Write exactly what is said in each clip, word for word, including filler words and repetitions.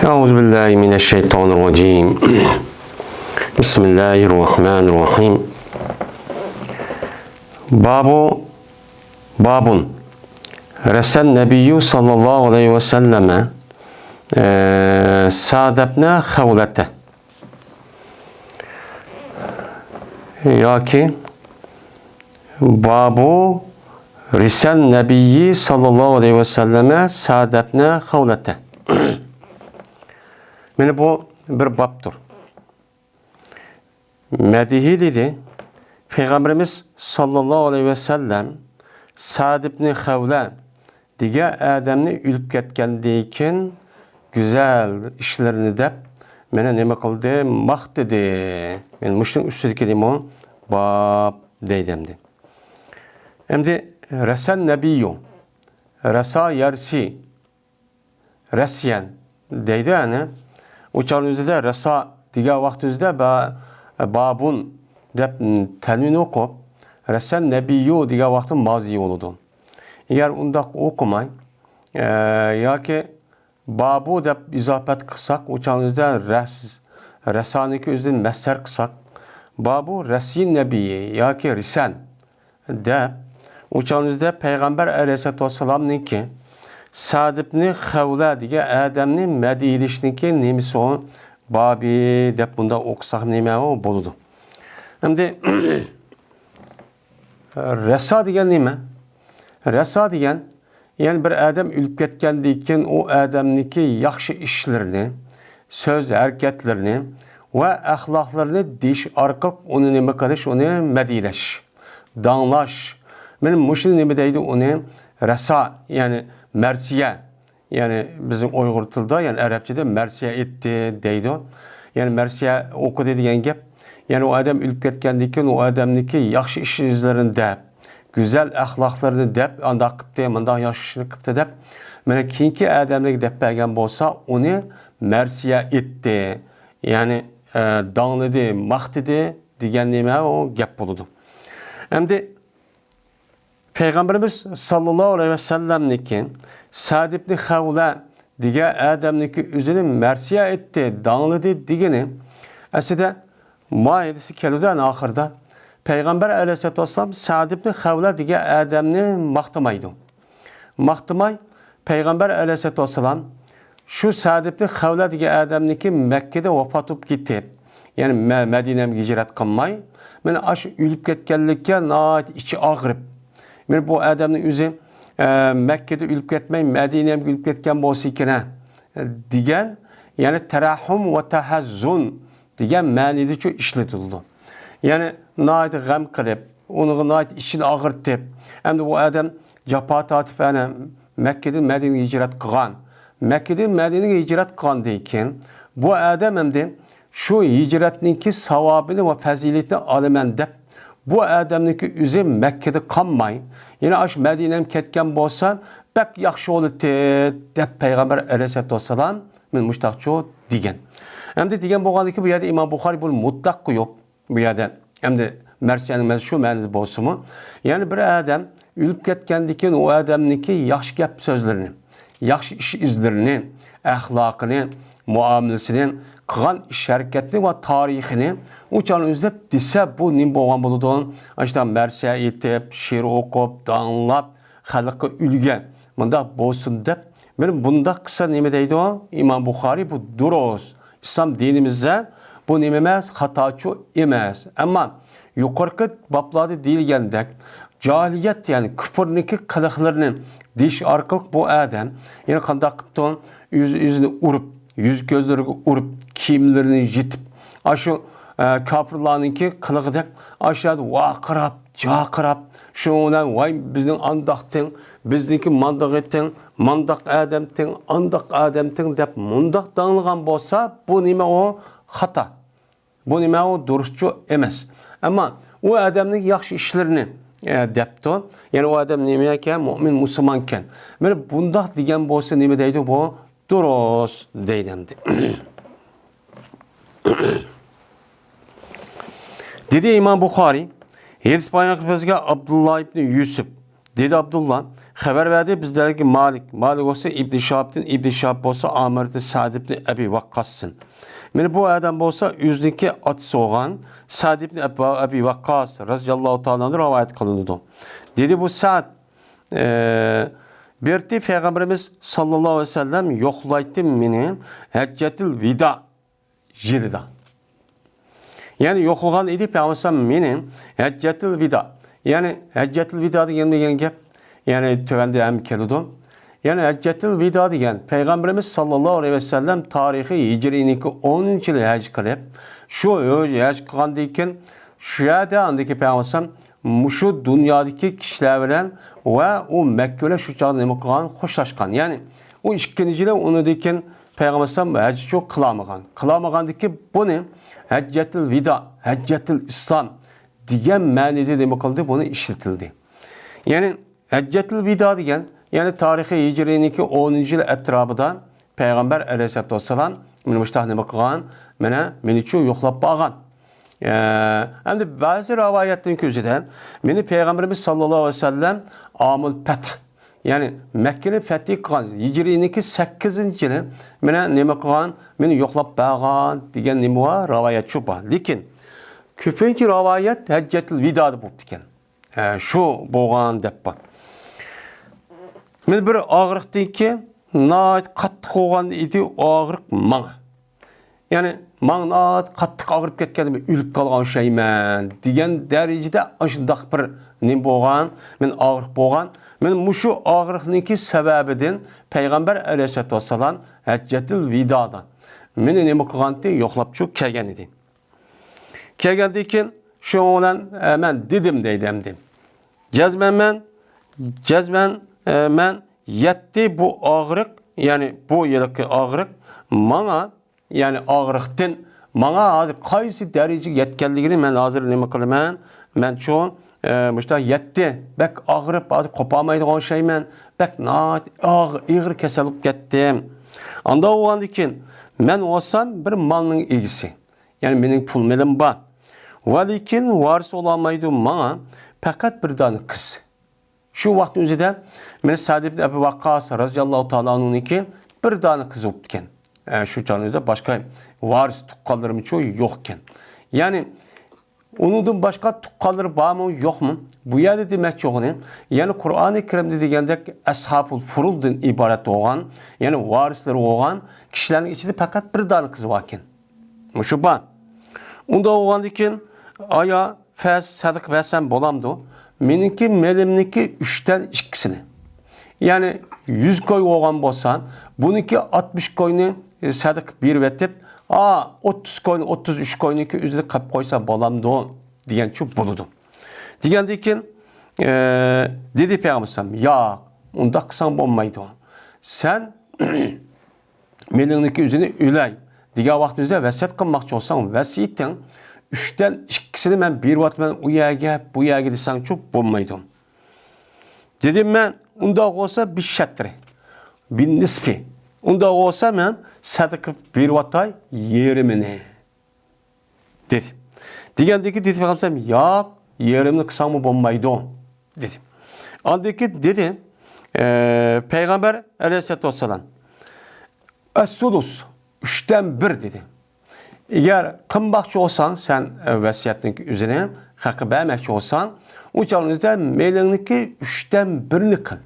أعوذ بالله من الشيطان الرجيم. بسم الله الرحمن الرحيم. باب، باب رسى النبي صلى الله عليه وسلم، ئە، سەئد ئىبنى خەۋلەتە. ياكى باب رسى النبي صلى الله عليه وسلم سەئد ئىبنى خەۋلەتە. مانا بۇ بىر بابتۇر. مەدھىي دېدى، پەيغەمبىرىمىز ساللاللاھۇ ئەلەيھى ۋەسەللەم سەئد ئىبنى خەۋلە دېگەن ئادەمنى ئۆلۈپ كەتكەندىن كېيىن گۈزەل ئىشلىرىنى دەپ، مانا نېمە قىلدى؟ ماختىدى. مانا مۇشۇنىڭ ئۈستىدىكى نېمە؟ باب دەيدۇ ئەمدى. ئەمدى رەسەن نەبىييۇ، رەسا يەرسى، رەسىيەن دەيدۇ، يەنى ئۇ چاغنىڭ ئۆزىدە رەسا دېگەن ۋاقىت ئۆزىدە با-، بابۇن دەپ تەنۋىن ئوقۇپ، رەسەن نەبىييۇ دېگەن ۋاقىتتا مازىي بولىدۇ. ئەگەر ئۇنداق ئوقۇماي، ئە، ياكى بابۇ دەپ ئىزاپەت قىلساق، ئۇ چاغنىڭ ئۆزىدە رەس-، رەسانىكى ئۆزىدىن مەسدەر قىلساق، بابۇ رەسىي نەبىيي ياكى رىسەن دەپ، ئۇ چاغنىڭ ئۆزىدە پەيغەمبەر ئەلەيھىسسالاتۇ ۋەسسالامنىڭكى سەئد ئىبنى خەۋلە دېگەن ئادەمنى مەدھىيلىشنىڭكى نېمىسى ئۇ؟ بابى دەپ بۇنداق ئوقۇساق نېمە ئۇ بولىدۇ؟ ئەمدى رەسا دېگەن نېمە؟ رەسا دېگەن، يەنى بىر ئادەم ئۆلۈپ كەتكەندىن كېيىن ئۇ ئادەمنىڭكى ياخشى ئىشلىرىنى، سۆز ھەرىكەتلىرىنى ۋە ئەخلاقلىرىنى دېيىش ئارقىلىق ئۇنى نېمە قىلىش، ئۇنى مەدھىيلەش، داڭلاش. مانا مۇشۇنى نېمە دەيدۇ؟ ئۇنى رەسا، يەنى مەرسىيە، يەنى بىزنىڭ ئۇيغۇر تىلىدا، يەنى ئەرەبچىدە مەرسىيە ئېيتتى دەيدۇ. يەنى مەرسىيە ئوقۇدى دېگەن گەپ. يەنى ئۇ ئادەم ئۆلۈپ كەتكەندىن كېيىن ئۇ ئادەمنىڭكى ياخشى ئىش ئىزلىرىنى دەپ، گۈزەل ئەخلاقلىرىنى دەپ، ئانداق قىپتى، مۇنداق ياخشى ئىشنى قىپتى دەپ، مانا كېيىنكى ئادەملەرگە دەپ بەرگەن بولسا، ئۇنى مەرسىيە ئېيتتى. يەنى، ئە، داڭلىدى، ماختىدى دېگەن نېمە ئۇ گەپ بولىدۇ. ئەمدى پەيغەمبىرىمىز ساللاللاھۇ ئەلەيھى ۋەسەللەمنىڭكى سەئد ئىبنى خەۋلە دېگەن ئادەمنىڭكى ئۆزىنى مەرسىيە ئېيتتى، داڭلىدى دېگىنى ئەسلىدە مۇئايىدىسى كېلىدۇ ئەنە ئاخىرىدا. پەيغەمبەر ئەلەيھىسسالاتۇ ۋەسسالام سەئد ئىبنى خەۋلە دېگەن ئادەمنى ماختىمايدۇ. ماختىماي، پەيغەمبەر ئەلەيھىسسالاتۇ ۋەسسالام شۇ سەئد ئىبنى خەۋلە دېگەن ئادەمنىڭكى مەككىدە ۋاپات بولۇپ كېتىپ، يەنى مە-، مەدىنەگە ھىجرەت قىلماي، مانا ئاشۇ ئۆلۈپ كەتكەنلىككە ناھايىتى ئىچى ئاغرىپ، مانا بۇ ئادەمنىڭ ئۆزى، ئە، مەككىدە ئۆلۈپ كەتمەي، مەدىنەگە ئۆلۈپ كەتكەن بولسا ئىكەن، ھە، دېگەن، يەنى تەرەھھۇم ۋە تەھەززۇن دېگەن مەنىدىچۇ ئىشلىتىلىدۇ. يەنى ناھايىتى غەم قىلىپ، ئۇنىڭغا ناھايىتى ئىچىنى ئاغرىتىپ، ئەمدى بۇ ئادەم جاپا تارتىپ، ئەنە مەككىدىن مەدىنىگە ھىجرەت قىلغان. مەككىدىن مەدىنىگە ھىجرەت قىلغاندىن كېيىن، بۇ ئادەم ئەمدى شۇ ھىجرەتنىڭكى ساۋابىنى ۋە پەزىلىتىنى ئالىمەن دەپ، بۇ ئادەمنىڭكى ئۆزى مەككىدە قالماي، يەنە ئاشۇ مەدىنەگە كەتكەن بولسا، بەك ياخشى بولاتتى، دەپ پەيغەمبەر ئەلەيھىسسالاتۇ ۋەسسالام مانا مۇشۇنداقچۇ دېگەن. ئەمدى دېگەن بولغاندىكىن، بۇ يەردە ئىمام بۇخارىي بۇنى مۇتلەق قويۇپ، بۇ يەردە ئەمدى مەرسىيەنىڭ مەنىسى شۇ مەنىدە بولسىمۇ، يەنى بىر ئادەم ئۆلۈپ كەتكەندىن كېيىن ئۇ ئادەمنىڭكى ياخشى گەپ سۆزلىرىنى، ياخشى ئىش ئىزلىرىنى، ئەخلاقىنى، مۇئامىلىسىنى، قىلغان ئىش ھەرىكەتنى ۋە تارىخىنى ئۇ چاغنىڭ ئۆزىدە دېسە، بۇ نېمە بولغان بولىدۇ؟ ئاشۇنداق مەرسىيە ئېيتىپ، شېئىر ئوقۇپ، داڭلاپ، خەلققە ئۈلگە مۇنداق بولسۇن دەپ، مانا بۇنداق قىلسا نېمە دەيدۇ؟ ئىمام بۇخارىي، بۇ دۇرۇس. ئىسلام دىنىمىزدە بۇ نېمە ئەمەس؟ خاتاچۇ ئەمەس. ئەمما يۇقىرىقى بابلاردا دېيىلگەندەك، جاھىلىيەت، يەنى كۇپۇرنىڭكى قىلىقلىرىنى دېيىش ئارقىلىق بۇ ئادەم يەنە قانداق قىپتۇ؟ ئۆز-، ئۆزىنى ئۇرۇپ، يۈز-كۆزلىرىگە ئۇرۇپ، كىيىملىرىنى يىرتىپ، ئاشۇ، ئە، كاپىرلارنىڭكى قىلىقىدەك ئاشۇ يەردە ۋارقىراپ، جارقىراپ، شۇنىڭ بىلەن، ۋاي، بىزنىڭ ئانداقتىڭ، بىزنىڭكى مانداق ئېتىڭ، مانداق ئادەمتىڭ، ئانداق ئادەمتىڭ دەپ مۇنداق داڭلىغان بولسا، بۇ نېمە ئۇ؟ خاتا. بۇ نېمە ئۇ؟ دۇرۇسچۇ ئەمەس. ئەمما ئۇ ئادەمنىڭ ياخشى ئىشلىرىنى، ئە، دەپتۇ. يەنى ئۇ ئادەم نېمە ئىكەن؟ مۇئمىن، مۇسۇلمان ئىكەن. مانا بۇنداق دېگەن بولسا نېمە دەيدۇ بۇ؟ دۇرۇس دەيدۇ ئەمدى. دېدى ئىمام بۇخارىي، ھەدىس بايان قىلىپ ئۆتكەن ئابدۇللا ئىبنى يۈسۈپ. دېدى ئابدۇللا، خەۋەر بەردى بىزلەرگە مالىك. مالىك بولسا ئىبنى شىھابتىن، ئىبنى شىھاب بولسا ئامىر ئىبنى سەئد ئىبنى ئەبى ۋەققاستىن. مانا بۇ ئادەم بولسا ئۆزىنىڭكى ئاتىسى بولغان سەئد ئىبنى ئەبى، ئەبى ۋەققاس رەزىياللاھۇ تائالا ئەنھۇ رىۋايەت قىلىنىدۇ. دېدى بۇ سەئد، ئە، بىرتى پەيغەمبىرىمىز ساللاللاھۇ ئەلەيھى ۋەسەللەم يوقلايتتى مېنى ھەججەتىل ۋىدا يىلىدا. يەنى يوقلىغان ئىدى پەيغەمبەر مېنى ھەججەتىل ۋىدا. يەنى ھەججەتىل ۋىدا دېگەن دېگەن گەپ، يەنى تۆۋەندە ھەم كېلىدۇ. يەنى ھەججەتىل ۋىدا دېگەن پەيغەمبىرىمىز ساللاللاھۇ ئەلەيھى ۋەسەللەم تارىخىي ھىجرىينىڭكى ئونىنچى يىلى ھەج قىلىپ، شۇ ھەج قىلغاندىن كېيىن شۇ يەردە ئاندىكى پەيغەمبەر مۇشۇ دۇنيادىكى كىشىلەر بىلەن ۋە ئۇ مەككە بىلەن شۇ چاغدا نېمە قىلغان؟ خوشلاشقان. يەنى ئۇ ئىككىنچى يىلى ئۇنىڭدىن كېيىن پەيغەمبەر ھەج شۇ قىلالمىغان. قىلالمىغاندىكى بۇنى ھەججەتىل ۋىدا، ھەججەتىل ئىسلام دېگەن مەنىدە نېمە قىلدى؟ بۇنى ئىشلىتىلدى. يەنى ھەججەتىل ۋىدا دېگەن، يەنى تارىخىي ھىجرىينىڭكى ئونىنچى يىل ئەتراپىدا پەيغەمبەر ئەلەيھىسسالاتۇ ۋەسسالام مانا مۇشۇنداق نېمە قىلغان؟ مانا مېنىچۇ يوقلاپ بارغان. ئە، ئەمدى بەزى رىۋايەتنىڭ كۆزىدە مېنى پەيغەمبىرىمىز ساللاللاھۇ ئەلەيھى ۋەسەللەم ئامۇل پەتھ، يەنى مەككىنى پەتھى قىلغان ھىجرىينىڭكى سەككىزىنچى يىلى مانا نېمە قىلغان؟ مېنى يوقلاپ بارغان دېگەن نېمە بار؟ رىۋايەتچۇ بار. لېكىن كۆپىنچە رىۋايەت ھەججەتىل ۋىدادا بوپتىكەن. ئە، شۇ بولغان دەپ بار. مانا بىر ئاغرىقتىن كېيىن ناھايىتى قاتتىق بولغان ئىدى ئاغرىق ماڭا. يەنى ماڭا ناھايىتى قاتتىق ئاغرىپ كەتكەن، ئۆلۈپ قالغان ئوخشايمەن دېگەن دەرىجىدە ئاشۇنداق بىر نېمە بولغان، مانا ئاغرىق بولغان. مانا مۇشۇ ئاغرىقنىڭكى سەۋەبىدىن پەيغەمبەر ئەلەيھىسسالاتۇ ۋەسسالام ھەججەتىل ۋىدادا مېنى نېمە قىلغانتى؟ يوقلاپچۇ كەلگەن ئىدى. كەلگەندىن كېيىن شۇنىڭ بىلەن، ئە، مەن دېدىم دەيدۇ ئەمدى. جەزمەن مەن، جەزمەن، ئە، مەن يەتتى بۇ ئاغرىق، يەنى بۇ يىلقى ئاغرىق ماڭا، يەنى ئاغرىقتىن ماڭا ھازىر قايسى دەرىجىگە يەتكەنلىكىنى مەن ھازىر نېمە قىلىمەن؟ مەنچۇ، ئە، مۇشۇنداق يەتتى، بەك ئاغرىپ، ھازىر قوپالمايدىغان ئوخشايمەن، بەك ناھايىتى ئاغ-، ئېغىر كېسەل بولۇپ كەتتىم. ئانداق بولغاندىن كېيىن مەن بولسام بىر مالنىڭ ئىگىسى. يەنى مېنىڭ پۇل مېلىم بار. ۋە لېكىن ۋارىس بولالمايدۇ ماڭا پەقەت بىر دانە قىز. شۇ ۋاقىتنىڭ ئۆزىدە مېنى سەئد ئىبن ئەبى ۋەققاس رەزىياللاھۇ تائالا ئەنھۇنىڭكى بىر دانە قىزى بوپتىكەن. ئە، شۇ چاغنىڭ ئۆزىدە باشقا ۋارىس تۇغقانلىرىمچۇ يوقكەن. يەنى ئۇنىڭدىن باشقا تۇغقانلىرى بارمۇ، يوقمۇ؟ بۇ يەردە دېمەكچى بولغىنى، يەنى قۇرئانى كەرىمدە دېگەندەك ئەسھابۇل فۇرۇلدىن ئىبارەت بولغان، يەنى ۋارىسلىرى بولغان كىشىلەرنىڭ ئىچىدە پەقەت بىر دانە قىز باركەن. مۇشۇ بار. ئۇنداق بولغاندىن كېيىن، ئايا، پەس سەدىقە بەرسەم بولامدۇ؟ مېنىڭكى مېلىمنىڭكى ئۈچتىن ئىككىسىنى. يەنى يۈز كوي بولغان بولسا، بۇنىڭكى ئاتمىش كوينى سەدىقە بېرىۋېتىپ، ئا، ئوتتۇز كوينى، ئوتتۇز ئۈچ كوينىڭكى ئۆزىنى قىلىپ قويسا بولامدۇ؟ دېگەنچۇ بولىدۇ. دېگەندىن كېيىن، ئە، دېدى پەيغەمبەر ئەلەيھىسسالام، ياق، ئۇنداق قىلساڭ بولمايدۇ. سەن مېلىڭنىڭكى ئۆزىنى ئۆلەي دېگەن ۋاقتىمىزدا ۋەسىيەت قىلماقچى بولساڭ، ۋەسىيىتىڭ ئۈچتىن ئىككىسىنى مەن بېرىۋاتىمەن ئۇ يەرگە، بۇ يەرگە دېسەڭچۇ بولمايدۇ. دېدىم مەن، ئۇنداق بولسا بىر شەترى، بىر نىسپى. ئۇنداق بولسا مەن سەدىقە بېرىۋاتاي يېرىمىنى. دېدى. دېگەندىن كېيىن دېدى پەيغەمبەر، ياق، يېرىمنى قىلساڭمۇ بولمايدۇ، دېدى. ئاندىن كېيىن دېدى، ئە، پەيغەمبەر ئەلەيھىسسالاتۇ ۋەسسالام، ئەسسۇدۇس، ئۈچتىن بىر، دېدى. ئەگەر قىلماقچى بولساڭ، سەن، ئە، ۋەسىيەتنىڭ ئۆزىنى، خەققە بەرمەكچى بولساڭ، ئۇ چاغنىڭدا مېلىڭنىڭكى ئۈچتىن بىرىنى قىل.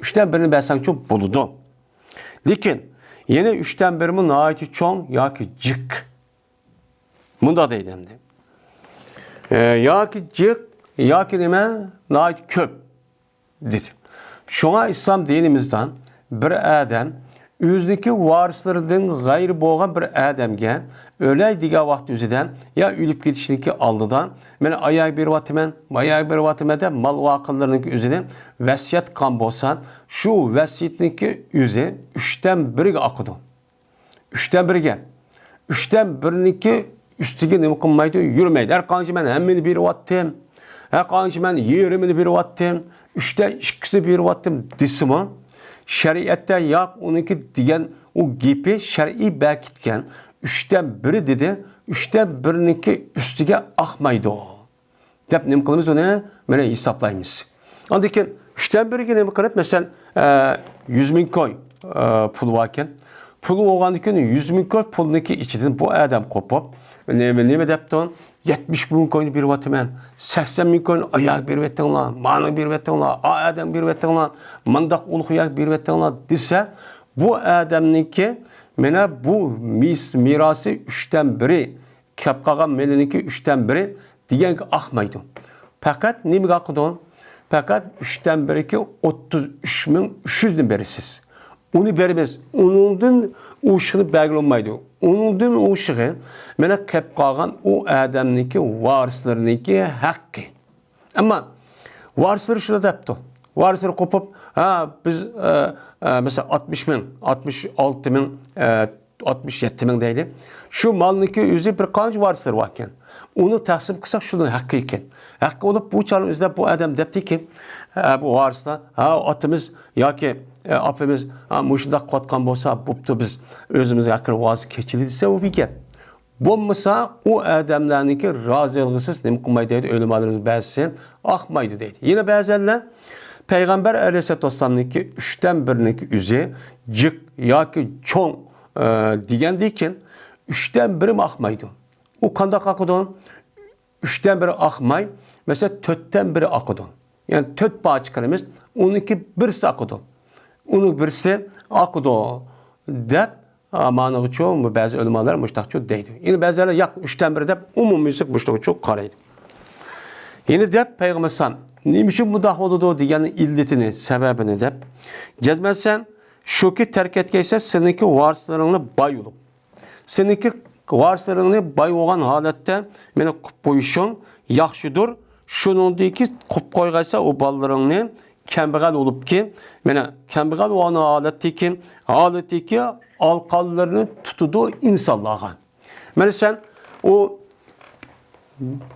ئۈچتىن بىرىنى بەرسەڭچۇ بولىدۇ. لېكىن يەنە ئۈچتىن بىرىمۇ ناھايىتى چوڭ ياكى جىق. مۇنداق دەيدۇ ئەمدى. ئە، ياكى جىق، ياكى نېمە، ناھايىتى كۆپ، دېدى. شۇڭا ئىسلام دىنىمىزدا بىر ئادەم ئۆزىنىڭكى ۋارىسلىرىدىن غەيرى بولغان بىر ئادەمگە ئۆلەي دېگەن ۋاقىت ئۆزىدە يا ئۆلۈپ كېتىشنىڭكى ئالدىدا، مەن ئاياغ بېرىۋاتىمەن، ماياغ بېرىۋاتىمەن دەپ مال ۋاقىلىرىنىڭكى ئۆزىنى ۋەسىيەت قىلغان بولسا، شۇ ۋەسىيىتىنىڭكى ئۆزى ئۈچتىن بىرىگە ئاقىدۇ. ئۈچتىن بىرگە. ئۈچتىن بىرنىڭكى ئۈستىگە نېمە قىلمايدۇ؟ يۈرمەيدۇ. ھەر قانچە مەن ھەممىنى بېرىۋاتتىم، ھەر قانچە مەن يېرىمىنى بېرىۋاتتىم، ئۈچتىن ئىككىسىنى بېرىۋاتتىم دېسىمۇ، شەرىئەتتە ياق، ئۇنىڭكى دېگەن ئۇ گېپى شەرئىي بەكىتكەن. ئۈچتىن بىرى دېدى، ئۈچتىن بىرنىڭكى ئۈستىگە ئاقمايدۇ. دەپ نېمە قىلىمىز ئۇنى؟ مانا ھېسابلايمىز. ئاندىن كېيىن ئۈچتىن بىرىگە نېمە قىلىپ، مەسىلەن، ئە، يۈز مىڭ كوي، ئە، پۇل باركەن. پۇل بولغاندىكىن يۈز مىڭ كوي پۇلنىڭكى ئىچىدىن بۇ ئادەم قوپۇپ، نېمە، نېمە دەپتۇ؟ يەتمىش مىڭ كوينى بېرىۋاتىمەن، سەكسەن مىڭ كوينى ئاياغ بېرىۋېتىڭلار، مانا بېرىۋېتىڭلار، ئا ئادەم بېرىۋېتىڭلار، مانداق ئۇلۇغ ياغ بېرىۋېتىڭلار دېسە، بۇ ئادەمنىڭكى مانا بۇ مىس-، مىراسى ئۈچتىن بىرى، كەپ قالغان مېلىنىڭكى ئۈچتىن بىرى دېگەنگە ئاقمايدۇ. پەقەت نېمىگە ئاقىدۇ؟ پەقەت ئۈچتىن بىرىگە ئوتتۇز ئۈچ مىڭ ئۈچ يۈزنى بېرىسىز. ئۇنى بېرىمىز. ئۇنىڭدىن ئوشۇقىنى بەرگىلى بولمايدۇ. ئۇنىڭدىن ئوشۇقى مانا كەپ قالغان ئۇ ئادەمنىڭكى ۋارىسلىرىنىڭكى ھەققى. ئەمما ۋارىسلىرى شۇنداق دەپتۇ. ۋارىسلىرى قوپۇپ، ھە، بىز، ئە، ئە، مەسىلەن، ئاتمىش مىڭ، ئاتمىش ئالتە مىڭ، ئە، ئاتمىش يەتتە مىڭ دەيلى. شۇ مالنىڭكى ئۆزى بىر قانچە ۋارىسلىرى باركەن. ئۇنى تەقسىم قىلساق شۇنىڭ ھەققى ئىكەن. ھەققى بولۇپ بۇ چارنى ئىزدەپ بۇ ئادەم دەپتىكى، ئە، بۇ ۋارىسلار، ھە، ئاتىمىز ياكى، ئە، ئاپىمىز، ھە، مۇشۇنداق قىلىۋاتقان بولسا بوپتۇ، بىز ئۆزىمىزگە ھەققىنى ۋاز كېچىلى دېسە ئۇ بىر گەپ. بولمىسا ئۇ ئادەملەرنىڭكى رازىلىقىسىز نېمە قىلماي دەيدۇ، ئۆلىمالىرىمىز بەزىسى ئاقمايدۇ دەيدۇ. يەنە بەزەنلەر پەيغەمبەر ئەلەيھىسسالاتۇ ۋەسسالامنىڭكى ئۈچتىن بىرىنىڭكى ئۆزى جىق ياكى چوڭ، ئە، دېگەندىن كېيىن ئۈچتىن بىرىمۇ ئاقمايدۇ. ئۇ قانداق ئاقىدۇ؟ ئۈچتىن بىرى ئاقماي، مەسىلەن، تۆتتىن بىرى ئاقىدۇ. يەنى تۆت پارچە قىلىمىز، ئۇنىڭكى بىرسى ئاقىدۇ. ئۇنىڭ بىرسى ئاقىدۇ دەپ، ئا، مانىغىچۇ، بۇ بەزى ئۆلىمالار مۇشتاقچۇ دەيدۇ. يەنە بەزىلەر ياق، ئۈچتىن بىرى دەپ ئومۇميۈزلۈك مۇشتاقچۇ قارايدۇ. يەنە دەپ پەيغەمبەر ئەلەيھىسسالام نېمە ئۈچۈن مۇنداق بولىدۇ دېگەن ئىللىتىنى، سەۋەبىنى دەپ، جەزمەن سەن شۇكى تەرك ئەتكەيسەن، سېنىڭكى ۋارىسلىرىڭنى باي بولۇپ، سېنىڭكى ۋارىسلىرىڭنى باي بولغان ھالەتتە مېنى قىپ قويۇشۇڭ ياخشىدۇر. شۇنىڭدىكى قىپ قويغايسا ئۇ بالىلىرىڭنى كەمبەغەل بولۇپكى، مانا كەمبەغەل بولغان ھالەتتىكى، ھالىتىكى ئالقانلىرىنى تۇتىدۇ ئىنسانلارغا. مانا سەن ئۇ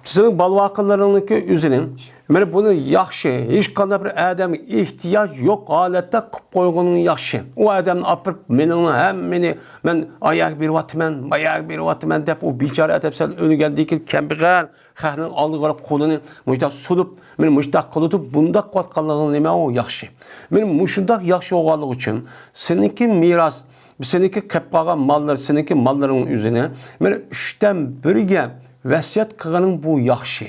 سېنىڭ بالىۋاقىلىرىڭنىڭكى ئۆزىنى، مانا بۇنى ياخشى، ھېچقانداق بىر ئادەمگە ئېھتىياج يوق ھالەتتە قىپ قويغىنىڭ ياخشى. ئۇ ئادەمنى ئاپىرىپ، مېنىڭ ھەممىنى مەن ئاياغ بېرىۋاتىمەن، ماياغ بېرىۋاتىمەن دەپ، ئۇ بىچارە ئادەم سەن ئۆلگەندىن كېيىن كەمبەغەل، خەقنىڭ ئالدىغا قولىنى مۇشتاق سۇنۇپ، مېنى مۇشتاق قىلىدۇ، بۇنداق قىلىۋاتقانلىقىڭ نېمە ئۇ ياخشى. مانا مۇشۇنداق ياخشى بولغانلىقى ئۈچۈن سېنىڭكى مىراس، سېنىڭكى قېلىپ قالغان ماللار، سېنىڭكى ماللىرىڭنىڭ ئۆزىنى مانا ئۈچتىن بىرىگە ۋەسىيەت قىلغىنىڭ بۇ ياخشى.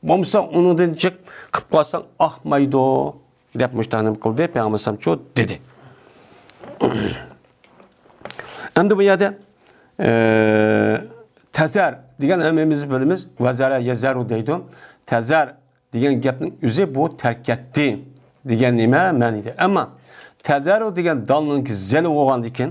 بولمىسا ئۇنىڭدىن جىق قىلىپ قالساڭ ئاقمايدۇ، دەپ مۇشتاق نېمە قىلدى، پەيغەمبەر ئەلەيھىسسالام شۇ دېدى. ئەمدى بۇ يەردە، ئە، تەزەر دېگەن ھەممىمىز بىلىمىز، ۋەزەرە يەزەرۇ دەيدۇ. تەزەر دېگەن گەپنىڭ ئۆزى بۇ تەرك ئەتتى دېگەن نېمە مەنىدە. ئەمما تەزەرۇ دېگەن دالنىڭكى زېلى بولغاندىكىن،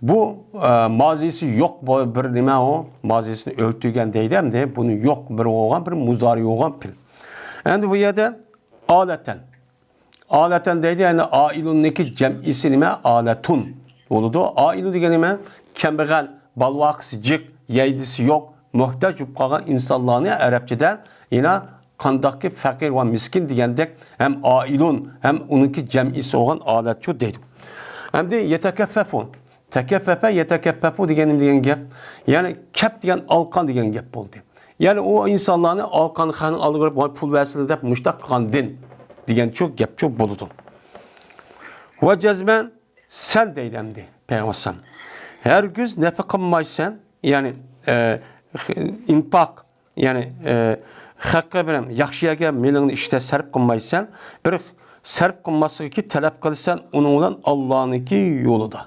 بۇ، ئە، مازىسى يوق بۇ بىر نېمە ئۇ، مازىسىنى ئۆلتۈرگەن دەيدۇ، ئەمدى بۇنى يوق بىر بولغان، بىر مۇزارى بولغان پېئىل. ئەمدى بۇ يەردە ئالەتەن. ئالەتەن دەيدۇ، يەنى ئائىلۇننىڭكى جەمئىسى نېمە؟ ئالەتۇن بولىدۇ. ئائىلۇ دېگەن نېمە؟ كەمبەغەل، بالىۋاقىسى جىق، يەيدىسى يوق، موھتاج بولۇپ قالغان ئىنسانلارنى ئەرەبچىدە يەنە قانداقكى پەقىر ۋە مىسكىن دېگەندەك ھەم ئائىلۇن، ھەم ئۇنىڭكى جەمئىسى بولغان ئالەتچۇ دەيدۇ. ئەمدى يەتەكەففەفۇ. تەكەففەفە، يەتەكەففەفۇ دېگەن نېمە دېگەن گەپ؟ يەنى كەپ دېگەن ئالقان دېگەن گەپ بولدى. يەنى ئۇ ئىنسانلارنى ئالقان خەقنىڭ ئالدىغا بېرىپ، «ۋاي، پۇل بەرسىلە» دەپ مۇشتاق قىلغاندىن دېگەنچۇ گەپچۇ بولىدۇ. ۋە جەزمەن سەن دەيدۇ ئەمدى پەيغەمبەر ئەلەيھىسسالام. ھەرگىز نەپە قىلمايسەن، يەنى، ئە، ئىنپاق، يەنى، ئە، خەققە بىر ياخشى يەرگە مېلىڭنى ئىشتە سەرپ قىلمايسەن، بىر سەرپ قىلماسلىققا تەلەپ قىلىسەن ئۇنىڭ بىلەن ئاللانىڭكى يولىدا.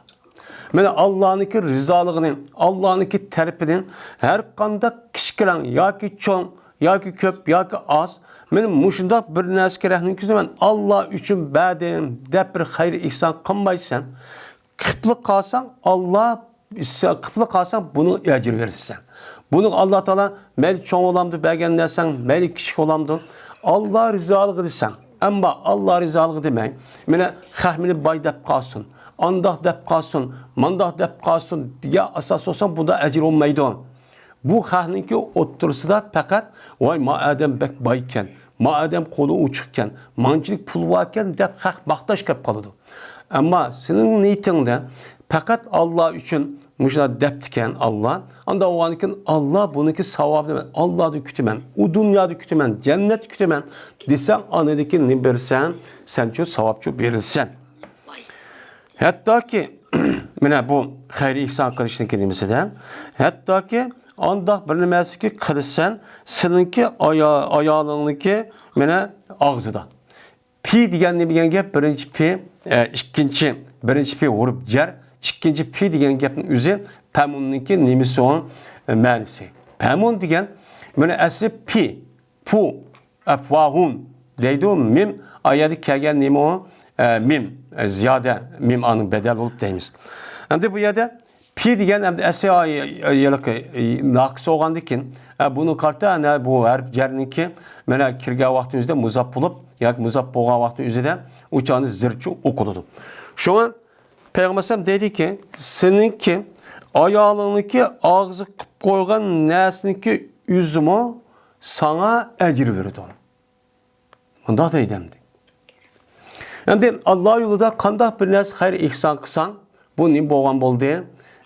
مانا ئاللانىڭكى رىزالىقىنى، ئاللانىڭكى تەرىپىنى ھەر قانداق كىچىككىنە ياكى چوڭ، ياكى كۆپ، ياكى ئاز، مانا مۇشۇنداق بىر نەرسىگە رەھنىڭ كۆزى مەن ئاللا ئۈچۈن بەردىم دەپ بىر خەير ئېھسان قىلمايسەن. قىپلا قالساڭ، ئاللا، قىپلا قالساڭ، بۇنىڭ ئەجرى بېرىسەن. بۇنىڭ ئاللا تائالا مەيلى چوڭ بولامدۇ بەرگەن نەرسەڭ، مەيلى كىچىك بولامدۇ، ئاللا رىزالىقى دېسەڭ. ئەمما ئاللا رىزالىقى دېمەي، مانا خەق مېنى باي دەپ قالسۇن، ئانداق دەپ قالسۇن، مانداق دەپ قالسۇن دېگەن ئاساس بولسا، بۇندا ئەجىر بولمايدۇ. بۇ خەقنىڭكى ئوتتۇرىسىدا پەقەت، «ۋاي، ما ئادەم بەك بايكەن، ما ئادەم قولى ئوچۇقكەن، مانچىلىك پۇل باركەن» دەپ خەق ماختاش كەپ قالىدۇ. ئەمما سېنىڭ نىيىتىڭدە پەقەت ئاللا ئۈچۈن مۇشۇنداق دەپتىكەن ئاللا. ئاندا بولغاندىكىن ئاللا بۇنىڭكى ساۋابىنى مەن ئاللادىن كۈتىمەن، ئۇ دۇنيادا كۈتىمەن، جەننەتتە كۈتىمەن دېسەڭ، ئاندىكىن نېمە بېرىسەن؟ سەنچۇ ساۋابچۇ بېرىلسەن. ھەتتاكى، مانا بۇ خەير ئېھسان قىلىشنىڭكى نېمىسىدە، ھەتتاكى ئانداق بىر نېمەسىكى قىلىسەن، سېنىڭكى ئايا-، ئايالىڭنىڭكى مانا ئاغزىدا. پى دېگەن نېمە دېگەن گەپ؟ بىرىنچى پى، ئە، ئىككىنچى، بىرىنچى پى ھۇرۇپ جەر، ئىككىنچى پى دېگەن گەپنىڭ ئۆزى پەمۇننىڭكى نېمىسى ئۇ، ئە، مەنىسى. پەمۇن دېگەن، مانا ئەسلى پى، پۇ، ئەفۋاھۇن دەيدۇ، مىم، ئايەدە كەلگەن نېمە ئۇ؟ ئە، مىم، ئە، زىيادە، مىم ئانىڭ بەدەل بولۇپ دەيمىز. ئەمدى بۇ يەردە پى دېگەن ئەمدى ئەسلى، ئاي-، ئاي-، ھېلىقى، ئاي-، ناقىس بولغاندىكىن، ئە، بۇنىڭ كارتا، ئەنە بۇ ھەرپ جەرنىڭكى، مانا كىرگەن ۋاقتىنىڭ ئۆزىدە مۇزاپ بولۇپ، ياكى مۇزاپ بولغان ۋاقتىنىڭ ئۆزىدە ئۇ چاغدا زىرچۇ ئوقۇلىدۇ. شۇڭا پەيغەمبەر ئەلەيھىسسالام دەيدىكى، سېنىڭكى ئايالىڭنىڭكى ئاغزى قىلىپ قويغان نەرسىنىڭكى ئۆزىمۇ ساڭا ئەجىر بېرىدۇ. مۇنداق دەيدۇ ئەمدى. ئەمدى ئاللا يولىدا قانداق بىر نەرسە خەير ئېھسان قىلساڭ، بۇ نېمە بولغان بولدى؟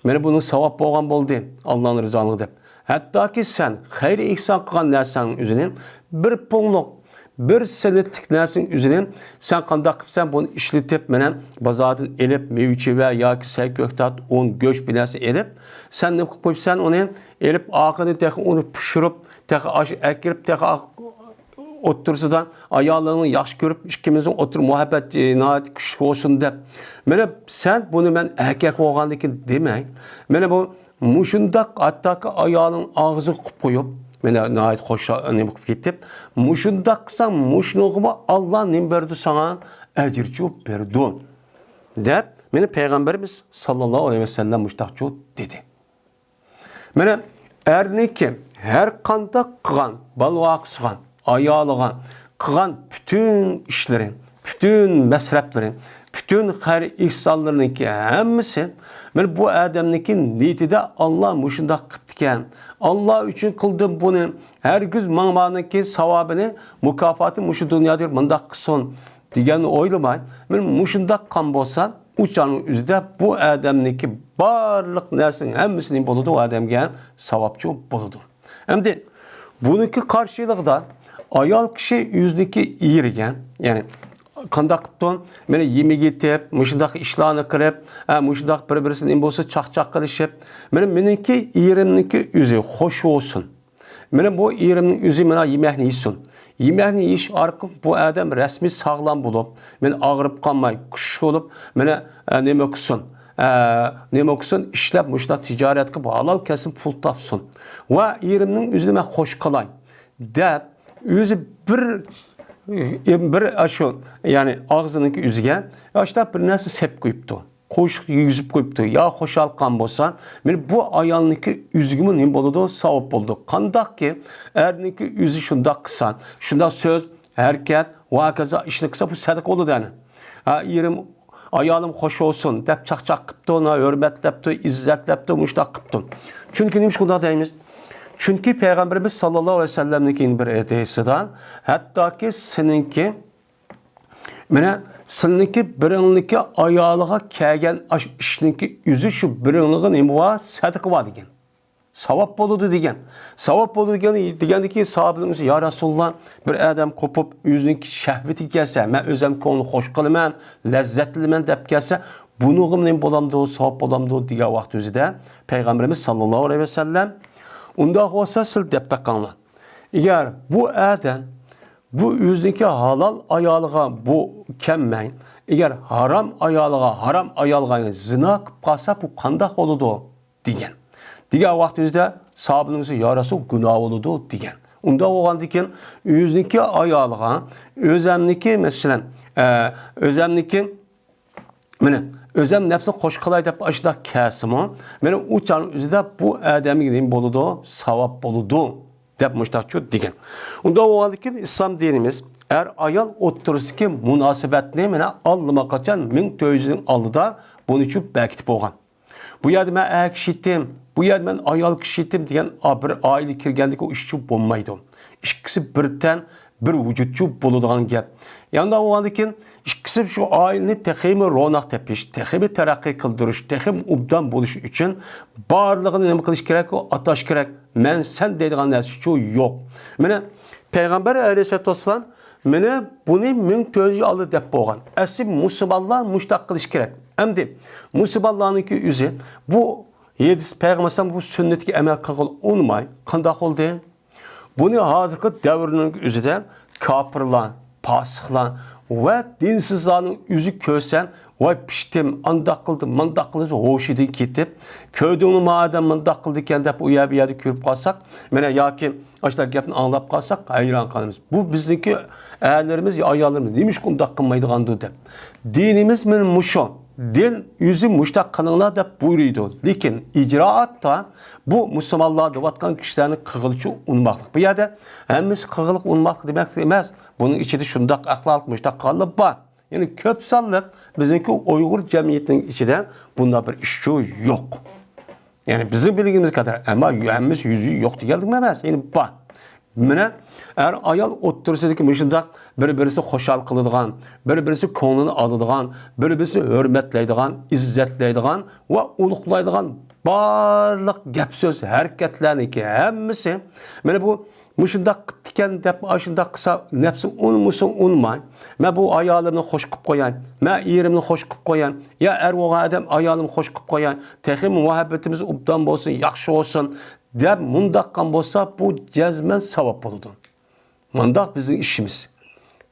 مانا بۇنىڭ ساۋاب بولغان بولدى، ئاللانىڭ رىزالىقى دەپ. ھەتتاكى سەن خەير ئېھسان قىلغان نەرسەڭنىڭ ئۆزىنى، بىر پۇڭلۇق، بىر سېنىتلىك نەرسىنىڭ ئۆزىنى سەن قانداق قىلىپسەن، بۇنى ئىشلىتىپ، مانا بازاردىن ئېلىپ، مېۋە-چېۋە ياكى سەي-كۆكتات، ئۇن، گۆش بىر نەرسە ئېلىپ، سەن نېمە قىلىپ قويۇپسەن ئۇنى؟ ئېلىپ، ئاخىرىدا تېخى ئۇنى پىشۇرۇپ، تېخى ئاشۇ ئەكىرىپ، تېخى ئوتتۇرىسىدا ئايالىڭنى ياخشى كۆرۈپ، ئىككىمىزنىڭ ئوتتۇرا مۇھەببەت، ئى، ناھايىتى كۈچلۈك بولسۇن دەپ. مانا سەن بۇنى مەن ئەركەك بولغاندىكىن دېمەي. مانا بۇ مۇشۇنداق ھەتتاكى ئايالىڭ ئاغزىغا قىلىپ قويۇپ، مانا ناھايىتى خوش نېمە قىلىپ كېتىپ، مۇشۇنداق قىلساڭ، مۇشۇنىڭغىمۇ ئاللا نېمە بېرىدۇ ساڭا؟ ئەجىرچۇ بېرىدۇ، دەپ مانا پەيغەمبىرىمىز ساللاللاھۇ ئەلەيھى ۋەسەللەم مۇشۇنداقچۇ دېدى. مانا ئەرنىڭكى ھەر قانداق قىلغان، بالىغا قىلغان، ئايالىغا قىلغان پۈتۈن ئىشلىرى، پۈتۈن مەسرەپلىرى، پۈتۈن خەير ئېھسانلىرىنىڭكى ھەممىسى، مانا بۇ ئادەمنىڭكى نىيىتىدە ئاللا مۇشۇنداق قىپتىكەن، ئاللا ئۈچۈن قىلدىم بۇنى، ھەرگىز ماڭا مانىڭكى ساۋابىنى، مۇكاپاتىنى مۇشۇ دۇنيادا مۇنداق قىلسۇن دېگەننى ئويلىماي، مانا مۇشۇنداق قىلغان بولسا، ئۇ چاغنىڭ ئۆزىدە بۇ ئادەمنىڭكى بارلىق نەرسىنىڭ ھەممىسى نېمە بولىدۇ؟ ئۇ ئادەمگە ساۋابچۇ بولىدۇ. ئەمدى بۇنىڭكى قارشىلىقىدا ئايال كىشى ئۆزىنىڭكى ئېرىگە، يەنى قانداق قىپتۇ؟ مانا يېمەك يېتىپ، مۇشۇنداق ئىشلارنى قىلىپ، ھە، مۇشۇنداق بىر-بىرسىنى نېمە بولسا چاقچاق قىلىشىپ، مانا مېنىڭكى ئېرىمنىڭكى ئۆزى خوش بولسۇن. مانا بۇ ئېرىمنىڭ ئۆزى مانا يېمەكنى يېسۇن. يېمەكنى يېيىش ئارقىلىق بۇ ئادەم رەسمىي ساغلام بولۇپ، مانا ئاغرىپ قالماي، كۈچلۈك بولۇپ، مانا، ئە، نېمە قىلسۇن؟ ئە، نېمە قىلسۇن؟ ئىشلەپ مۇشۇنداق تىجارەت قىلىپ ھالال كەسىپ پۇل تاپسۇن. ۋە ئېرىمنىڭ ئۆزىنى مەن خوش قىلاي دەپ، ئۆزى بىر، بىر ئاشۇ، يەنى ئاغزىنىڭكى ئۆزىگە ئاشۇنداق بىر نەرسە سېلىپ قويۇپتۇ. قوشۇق يېگۈزۈپ قويۇپتۇ. يا خۇشال قىلغان بولسا، مانا بۇ ئايالنىڭكى ئۆزىگىمۇ نېمە بولىدۇ؟ ساۋاب بولىدۇ. قانداقكى ئەرنىڭكى ئۆزى شۇنداق قىلسا، شۇنداق سۆز، ھەرىكەت ۋە ھاكازا ئىشنى قىلسا، بۇ سەدىقە بولىدۇ يەنى. ھە، ئېرىم، ئايالىم خوش بولسۇن دەپ چاقچاق قىپتۇ، ھۆرمەتلەپتۇ، ئىززەتلەپتۇ، مۇشۇنداق قىپتۇ. چۈنكى نېمىشقا ئۇنداق دەيمىز؟ چۈنكى پەيغەمبىرىمىز ساللاللاھۇ ئەلەيھى ۋەسەللەمنىڭكى بىر ھەدىسىدا، ھەتتاكى سېنىڭكى مانا سىلىنىڭكى بىرىڭلىكى ئايالىغا كەلگەن ئاش-، ئىشنىڭكى ئۆزى شۇ بىرىڭلىغا نېمە بار؟ سەدىقە بار دېگەن. ساۋاب بولىدۇ دېگەن. ساۋاب بولىدۇ دېگەن، دېگەندىكى ساھابىلىرىمىز، يا رەسۇلاللا، بىر ئادەم قوپۇپ ئۆزىنىڭكى شەھۋىتىگە كەلسە، مەن ئۆزۈم كۆڭلى خوش قىلىمەن، لەززەتلىنىمەن دەپ كەلسە، بۇنىڭغىمۇ نېمە بولامدۇ، ساۋاب بولامدۇ دېگەن ۋاقىت ئۆزىدە پەيغەمبىرىمىز ساللاللاھۇ ئەلەيھى ۋەسەللەم، ئۇنداق بولسا سىل دەپ بېقىڭلار. ئەگەر بۇ ئادەم بۇ ئۆزىنىڭكى ھالال ئايالىغا بۇ كەلمەي، ئەگەر ھارام ئايالىغا، ھارام ئايالغا زىنا قىلىپ قالسا، بۇ قانداق بولىدۇ؟ دېگەن. دېگەن ۋاقتىمىزدا ساھابىنىڭ، يا رەسۇل، گۇناھ بولىدۇ دېگەن. ئۇنداق بولغاندىكىن ئۆزىنىڭكى ئايالىغا، ئۆزەمنىكى، مەسىلەن، ئە، ئۆزەمنىكى مانا، ئۆزەم نەپسىنى خوش قىلاي دەپ ئاشۇنداق كەلسىمۇ، مانا ئۇ چاغنىڭ ئۆزىدە بۇ ئادەمگە نېمە بولىدۇ؟ ساۋاب بولىدۇ، دەپ مۇشتاقچۇ دېگەن. ئۇنداق بولغاندىكىن ئىسلام دىنىمىز ئەر-ئايال ئوتتۇرىسىدىكى مۇناسىۋەتنى مانا ئاللىماقاچان مىڭ تۆت يۈز يىلنىڭ ئالدىدا بۇنىچۇ بەكىتىپ بولغان. بۇ يەردە مەن ئەر كىشى ئىدىم، بۇ يەردە مەن ئايال كىشى ئىدىم دېگەن بىر ئائىلە كىرگەندىكى ئۇ ئىشچۇ بولمايدۇ. ئىككىسى بىر تەن، بىر ۋۇجۇدچۇ بولىدىغان گەپ. يانداق بولغاندىن كېيىن ئىككىسى شۇ ئائىلىنى تېخىمۇ روناق تېپىش، تېخىمۇ تەرەققىي قىلدۇرۇش، تېخىمۇ ئوبدان بولۇش ئۈچۈن بارلىقىنى نېمە قىلىش كېرەك؟ ئۇ ئاتاش كېرەك. مەن سەن دەيدىغان نەرسىچۇ يوق. مانا پەيغەمبەر ئەلەيھىسسالاتۇ ۋەسسالام مانا بۇنى مىڭ تۆت يۈز يىل ئالدى دەپ بولغان. ئەسلى مۇسۇلمانلار مۇشۇنداق قىلىش كېرەك. ئەمدى مۇسۇلمانلارنىڭكى ئۆزى بۇ ھەدىس پەيغەمبەر بۇ سۈننەتكە ئەمەل قىلغىلى ئۇنىماي قانداق بولدى؟ بۇنى ھازىرقى دەۋرنىڭ ئۆزىدە كاپىرلار، پاسىقلار ۋە دىنسىزلارنىڭ ئۆزى كۆرسە، ۋاي پىشتىم، ئانداق قىلدى، مانداق قىلدى، ھوشىدىن كېتىپ، كۆردۈڭمۇ ما ئادەم مانداق قىلدىكەن دەپ ئۇ يەر بۇ يەردە كۆرۈپ قالساق، مانا ياكى ئاشۇنداق گەپنى ئاڭلاپ قالساق ھەيران قالىمىز. بۇ بىزنىڭكى ئەرلىرىمىز، ئاياللىرىمىز نېمىشقا ئۇنداق قىلمايدىغاندۇ دەپ. دىنىمىز مانا مۇشۇ. دىن ئۆزى مۇشۇنداق قىلىڭلار دەپ بۇيرۇيدۇ. لېكىن ئىجرائاتتا بۇ مۇسۇلمانلار دەۋاتقان كىشىلەرنى قىلغىلىچۇ ئۇنىماقلىق. بۇ يەردە ھەممىسى قىلغىلىق ئۇنىماقلىق دېمەكلىك ئەمەس. بۇنىڭ ئىچىدە شۇنداق ئەخلاق، مۇشۇنداق قالىپ بار. يەنى كۆپ سانلىق بىزنىڭكى ئۇيغۇر جەمئىيىتىنىڭ ئىچىدە بۇنداق بىر ئىشچۇ يوق. يەنى بىزنىڭ بىلگىنىمىز قەدەر، ئەمما ھەممىسى يۈزى يوق دېگەنلىك ئەمەس، يەنى بار. مانا ئەر-ئايال ئوتتۇرىسىدىكى مۇشۇنداق بىر-بىرسى خۇشال قىلىدىغان، بىر-بىرسى كۆڭلىنى ئالىدىغان، بىر-بىرسىنى ھۆرمەتلەيدىغان، ئىززەتلەيدىغان ۋە ئۇلۇغلايدىغان بارلىق گەپ-سۆز، ھەرىكەتلەرنىڭكى ھەممىسى مانا بۇ مۇشۇنداق قىپتىكەن دەپ، ئاشۇنداق قىلسا نەپسى ئۇنىمىسۇن ئۇنىماي، مەن بۇ ئايالىمنى خوش قىلىپ قوياي، مەن ئېرىمنى خوش قىلىپ قوياي، يا ئەر بولغان ئادەم ئايالىمنى خوش قىلىپ قوياي، تېخىمۇ مۇھەببىتىمىز ئوبدان بولسۇن، ياخشى بولسۇن دەپ مۇنداق قىلغان بولسا، بۇ جەزمەن ساۋاب بولىدۇ. مۇنداق بىزنىڭ ئىشىمىز.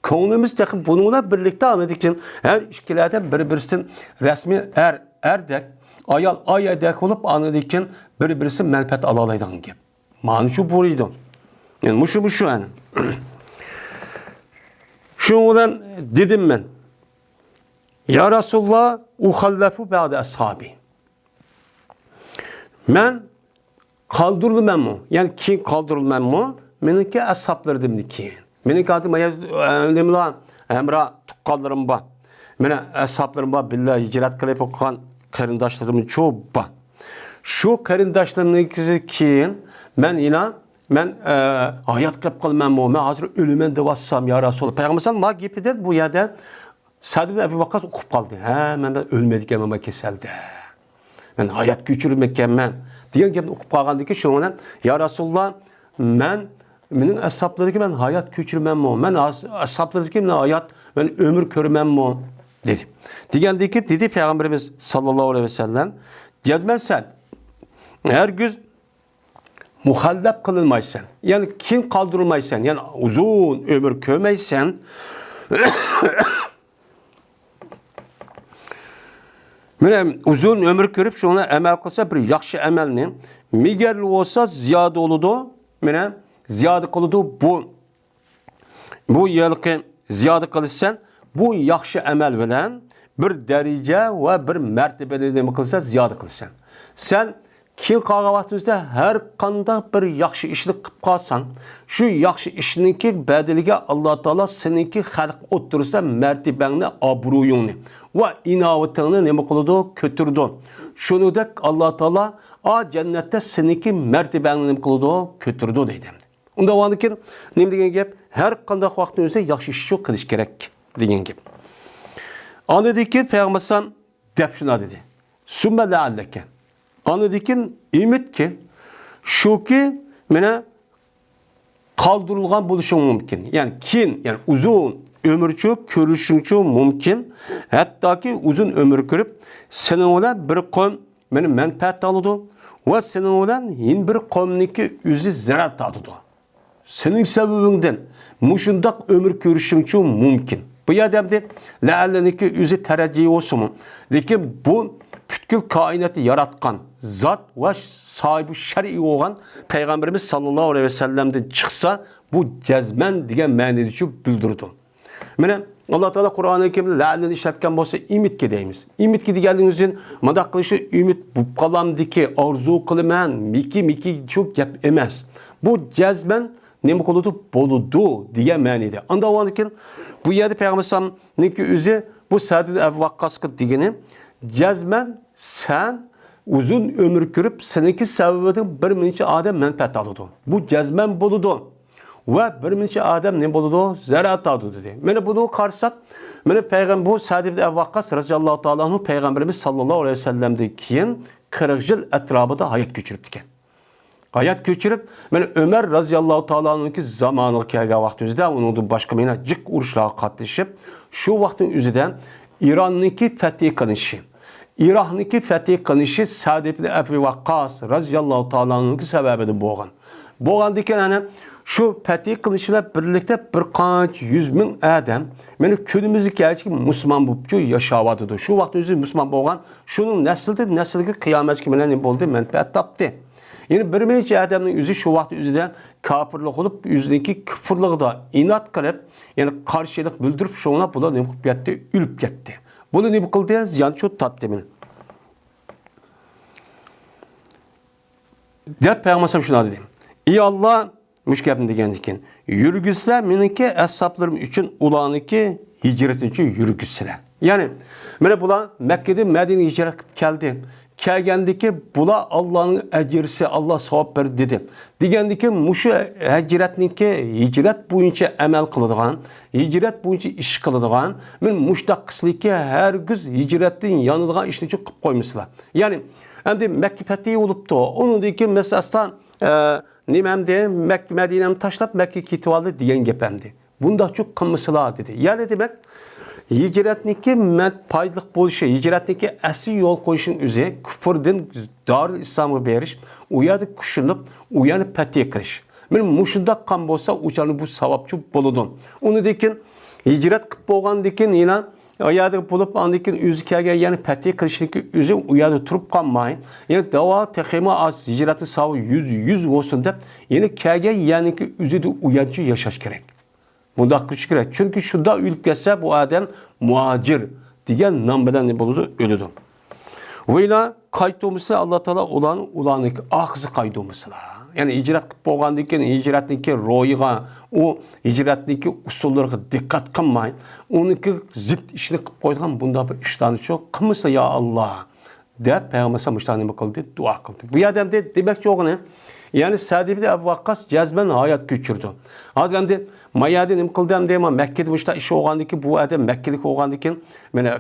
كۆڭلىمىز تېخى بۇنىڭ بىلەن بىرلىكتە ئاندىن كېيىن ھەر ئىككىلەردە بىر-بىرسىدىن رەسمىي ئەر ئەردەك، ئايال ئايالدەك بولۇپ، ئاندىن كېيىن بىر-بىرسى مەنپەئەت ئالالايدىغان گەپ. مانا شۇ بۇيرۇيدۇ. يەنى مۇشۇ، مۇشۇ يەنى. شۇنىڭ بىلەن دېدىم مەن، يا رەسۇلاللا، ئۇخەللەفۇ بەئدە ئەسھابى. مەن قالدۇرۇلىمەنمۇ؟ يەنى كېيىن قالدۇرۇلىمەنمۇ؟ مېنىڭكى ئەسھابلىرىمدىن كېيىن. مېنىڭكى ھازىر مانا، ئە، نېمىلەر، ھەمراھ تۇغقانلىرىم بار. مېنىڭ ئەسھابلىرىم بار، بىللە ھىجرەت قىلىپ ئوقۇغان قېرىنداشلىرىمچۇ بار. شۇ قېرىنداشلىرىمنىڭكى كېيىن مەن يەنە، مەن، ئە، ھايات قېلىپ قالىمەنمۇ؟ مەن ھازىر ئۆلىمەن دەۋاتسام، يا رەسۇل. پەيغەمبەر سەللەللاھۇ ئەلەيھى ۋەسەللەم ما گېپىدىن بۇ يەردە سەئد ئىبن ئەبى ۋەققاس ئۇقۇپ قالدى. ھە، مەن، مەن ئۆلمەيدىكەنمەن، مەن كېسەلدە. مەن ھايات كۆچۈرمەككەنمەن دېگەن گەپنى ئۇقۇپ قالغاندىن كېيىن شۇنىڭ بىلەن، يا رەسۇلاللا، مەن، مېنىڭ ئەسھابلىرىمدىكى مەن ھايات كۆچۈرىمەنمۇ؟ مەن ئەس-، ئەسھابلىرىمدىكى مەن ھايات، مەن ئۆمۈر كۆرىمەنمۇ؟ دېدى. دېگەندىن كېيىن دېدى پەيغەمبىرىمىز سەللەللاھۇ ئەلەيھى ۋەسەللەم، جەزمەن سەن ھەرگىز مۇخەللەپ قىلىنمايسەن، يەنى كېيىن قالدۇرۇلمايسەن، يەنى ئۇزۇن ئۆمۈر كۆرمەيسەن. مانا ئۇزۇن ئۆمۈر كۆرۈپ، شۇڭا ئەمەل قىلسا، بىر ياخشى ئەمەلنى، مىگەر بولسا زىيادە بولىدۇ. مانا زىيادە قىلىدۇ بۇ. بۇ يىلقى زىيادە قىلىسەن، بۇ ياخشى ئەمەل بىلەن بىر دەرىجە ۋە بىر مەرتىبىنى نېمە قىلىسەن؟ زىيادە قىلىسەن. سەن كېيىن قالغان ۋاقتىمىزدا ھەر قانداق بىر ياخشى ئىشنى قىلىپ قالساڭ، شۇ ياخشى ئىشنىڭكى بەدىلىگە ئاللا تائالا سېنىڭكى خەلق ئوتتۇرىسىدا مەرتىبەڭنى، ئابرۇيۇڭنى ۋە ئىناۋىتىڭنى نېمە قىلىدۇ؟ كۆتۈرىدۇ. شۇنىڭدەك ئاللا تائالا ئا جەننەتتە سېنىڭكى مەرتىبەڭنى نېمە قىلىدۇ؟ كۆتۈرىدۇ دەيدۇ. ئۇنداق بولغاندىكىن نېمە دېگەن گەپ؟ ھەر قانداق ۋاقىتنىڭ ئۆزىدە ياخشى ئىشنى قىلىش كېرەك دېگەن گەپ. ئاندىن كېيىن پەيغەمبەر ئەلەيھىسسالام دەپ شۇنداق دېدى. سۈممە لەئەللەكە. ئاندىن كېيىن ئۈمىدكى، شۇكى، مانا قالدۇرۇلغان بولۇشۇڭ مۇمكىن. يەنى كېيىن، يەنى ئۇزۇن ئۆمۈرچۇ كۆرۈشۈڭچۇ مۇمكىن. ھەتتاكى ئۇزۇن ئۆمۈر كۆرۈپ، سېنىڭ بىلەن بىر قوم مانا مەنپەئەت ئالىدۇ ۋە سېنىڭ بىلەن يەنە بىر قومنىڭكى ئۆزى زەرەر تارتىدۇ. سېنىڭ سەۋەبىڭدىن مۇشۇنداق ئۆمۈر كۆرۈشۈڭچۇ مۇمكىن. بۇ يەردە ئەمدى لەئەللىنىڭكى ئۆزى تەرەججىھ بولسىمۇ، لېكىن بۇ پۈتكۈل كائىناتنى ياراتقان زات ۋە ساھىبى شەرئى بولغان پەيغەمبىرىمىز ساللاللاھۇ ئەلەيھى ۋەسەللەمدىن چىقسا، بۇ جەزمەن دېگەن مەنىدىچۇ بىلدۈرىدۇ. مانا، ئاللا تائالا قۇرئانى كەرىمدە لەئەللىنى ئىشلەتكەن بولسا، ئۈمىدكە دەيمىز. ئۈمىدكە دېگەنلىكىمىز ئۈچۈن، مۇنداق قىلىشنى ئۈمىد بولۇپ قالامدىكى، ئارزۇ قىلىمەن، مىكى، مىكى شۇ گەپ ئەمەس. بۇ جەزمەن نېمە قىلىدۇ؟ بولىدۇ دېگەن مەنىدە. ئانداق بولغاندىكىن، بۇ يەردە پەيغەمبەر ئەلەيھىسسالامنىڭكى ئۆزى بۇ سەئد ئىبن ئەبى ۋەققاسقا دېگىنى، جەزمەن سەن ئۇزۇن ئۆمۈر كۆرۈپ، سېنىڭكى سەۋەبىدىن بىر مۇنچە ئادەم مەنپەئەت ئالىدۇ. بۇ جەزمەن بولىدۇ. ۋە بىر نەچچە ئادەم نېمە بولىدۇ؟ زەرەر تارتىدۇ دېدى. مانا بۇنى قارىساق، مانا پەيغەم-، بۇ سەئد ئىبن ئەبۇ ۋەققاس رەزىياللاھۇ تائالا ئەنھۇ پەيغەمبىرىمىز ساللاللاھۇ ئەلەيھى ۋەسەللەمدىن كېيىن قىرىق يىل ئەتراپىدا ھايات كۆچۈرۈپتىكەن. ھايات كۆچۈرۈپ، مانا ئۆمەر رەزىياللاھۇ تائالا ئەنھۇنىڭكى زامانىغا كەلگەن ۋاقتى ئۆزىدە، ئۇنىڭدىن باشقا مانا جىق ئۇرۇشلارغا قاتنىشىپ، شۇ ۋاقىتنىڭ ئۆزىدە ئىراننىڭكى فەتھى قىلىنىشى، ئىراقنىڭكى فەتھى قىلىنىشى سەئد ئىبن ئەبى ۋەققاس رەزىياللاھۇ تائالا ئەنھۇنىڭكى سەۋەبىدىن بولغان. بولغاندىكىن، ئەنە شۇ پەتھى قىلىنىش بىلەن بىرلىكتە بىر قانچە يۈز مىڭ ئادەم مانا كۈنىمىزگە كەلگۈچە مۇسۇلمان بولۇپچۇ ياشاۋاتىدۇ. شۇ ۋاقىت ئۆزى مۇسۇلمان بولغان، شۇنىڭ نەسلىدىن نەسىلگە قىيامەتكە مانا نېمە بولدى؟ مەنپەئەت تاپتى. يەنى بىر نەچچە ئادەمنىڭ ئۆزى شۇ ۋاقىت ئۆزىدە كاپىرلىق بولۇپ، ئۆزىنىڭكى كۇفرلۇقىدا ئىناد قىلىپ، يەنى قارشىلىق بىلدۈرۈپ، شۇڭا بۇلار نېمە قىلىپ كەتتى؟ ئۆلۈپ كەتتى. بۇلار نېمە قىلدى؟ زىيان شۇ تارتتى مانا. دەپ پەيغەمبەر ئەلەيھىسسالام شۇنداق دېدى. ئى ئاللا، مۇشۇ گەپنى دېگەندىن كېيىن، يۈرگۈزسە مېنىڭكى ئەسھابلىرىم ئۈچۈن ئۇلارنىڭكى ھىجرىتىنى يۈرگۈزسىلە. يەنى، مانا بۇلار مەككىدىن مەدىنىگە ھىجرەت قىلىپ كەلدى. كەلگەندىكى بۇلار ئاللانىڭ ئەجرىسى، ئاللا ساۋاب بەردى دېدى. دېگەندىكى مۇشۇ ھىجرەتنىڭكى، ھىجرەت بويىچە ئەمەل قىلىدىغان، ھىجرەت بويىچە ئىش قىلىدىغان، مانا مۇشۇنداق قىسلىكى ھەرگىز ھىجرەتتىن يانىدىغان ئىشنى قىلىپ قويمىسىلا. يەنى، ئەمدى مەككە پەتھى بولۇپتۇ. ئۇنىڭدىن كېيىن مەسىلەن، ئە، نېمە ئەمدى مەككە، مەدىنەنى تاشلاپ مەككىگە كېتىۋالدى دېگەن گەپ ئەمدى. بۇنداقچۇ قىلمىسىلا دېدى. يەنى دېمەك، ھىجرەتنىڭكى مەن پايدىلىق بولۇشى، ھىجرەتنىڭكى ئەسلى يول قويۇشنىڭ ئۆزى كۇفردىن دارۇل ئىسلامغا بېرىش، ئۇ يەردە كۈچلىنىپ، ئۇ يەرنى پەتھى قىلىش. مانا مۇشۇنداق قىلغان بولسا، ئۇ چاغدا بۇ ساۋابچۇ بولىدۇ. ئۇنىڭدىن كېيىن ھىجرەت قىلىپ بولغاندىن كېيىن يەنە ئۇ يەردە بولۇپ، ئاندىن كېيىن ئۆزى كەلگەن يەرنى پەتھى قىلىشنىڭكى ئۆزى ئۇ يەردە تۇرۇپ قالماي، يەنە داۋا تېخىمۇ ئاز ھىجرەتنىڭ ساۋابى يۈز، يۈز بولسۇن دەپ، يەنە كەلگەن يەرنىڭكى ئۆزىدە ئۇ يەردە ياشاش كېرەك. بۇنداق قىلىش كېرەك. چۈنكى شۇنداق ئۆلۈپ كەتسە، بۇ ئادەم مۇھاجىر دېگەن نام بىلەن نېمە بولىدۇ؟ ئۆلىدۇ. ۋە ئىلا قايتۇرمىسا، ئاللا تائالا ئۇلارنى، ئۇلارنىڭكى ئارقىسىغا قايتۇرمىسىلا. يەنى ھىجرەت قىلىپ بولغاندىن كېيىن، ھىجرەتنىڭكى روھىغا، ئۇ ھىجرەتنىڭكى ئۇسۇللىرىغا دىققەت قىلماي، ئۇنىڭكى زىت ئىشنى قىلىپ قويىدىغان بۇنداق بىر ئىشلارنى شۇ قىلمىسا، يا ئاللا، دەپ پەيغەمبەر ئەلەيھىسسالام مۇشۇنداق نېمە قىلدى؟ دۇئا قىلدى. بۇ يەردە ئەمدى دېمەكچى بولغىنى، يەنى سەئد ئىبن ئەبۇ ۋەققاس جەزمەن ھايات كۆچۈردى. ھازىر ئەمدى ما يەردە نېمە قىلدى ئەمدى؟ ما مەككىدە مۇشۇنداق ئىش بولغاندىن كېيىن، بۇ ئادەم مەككىدىكى بولغاندىن كېيىن، مانا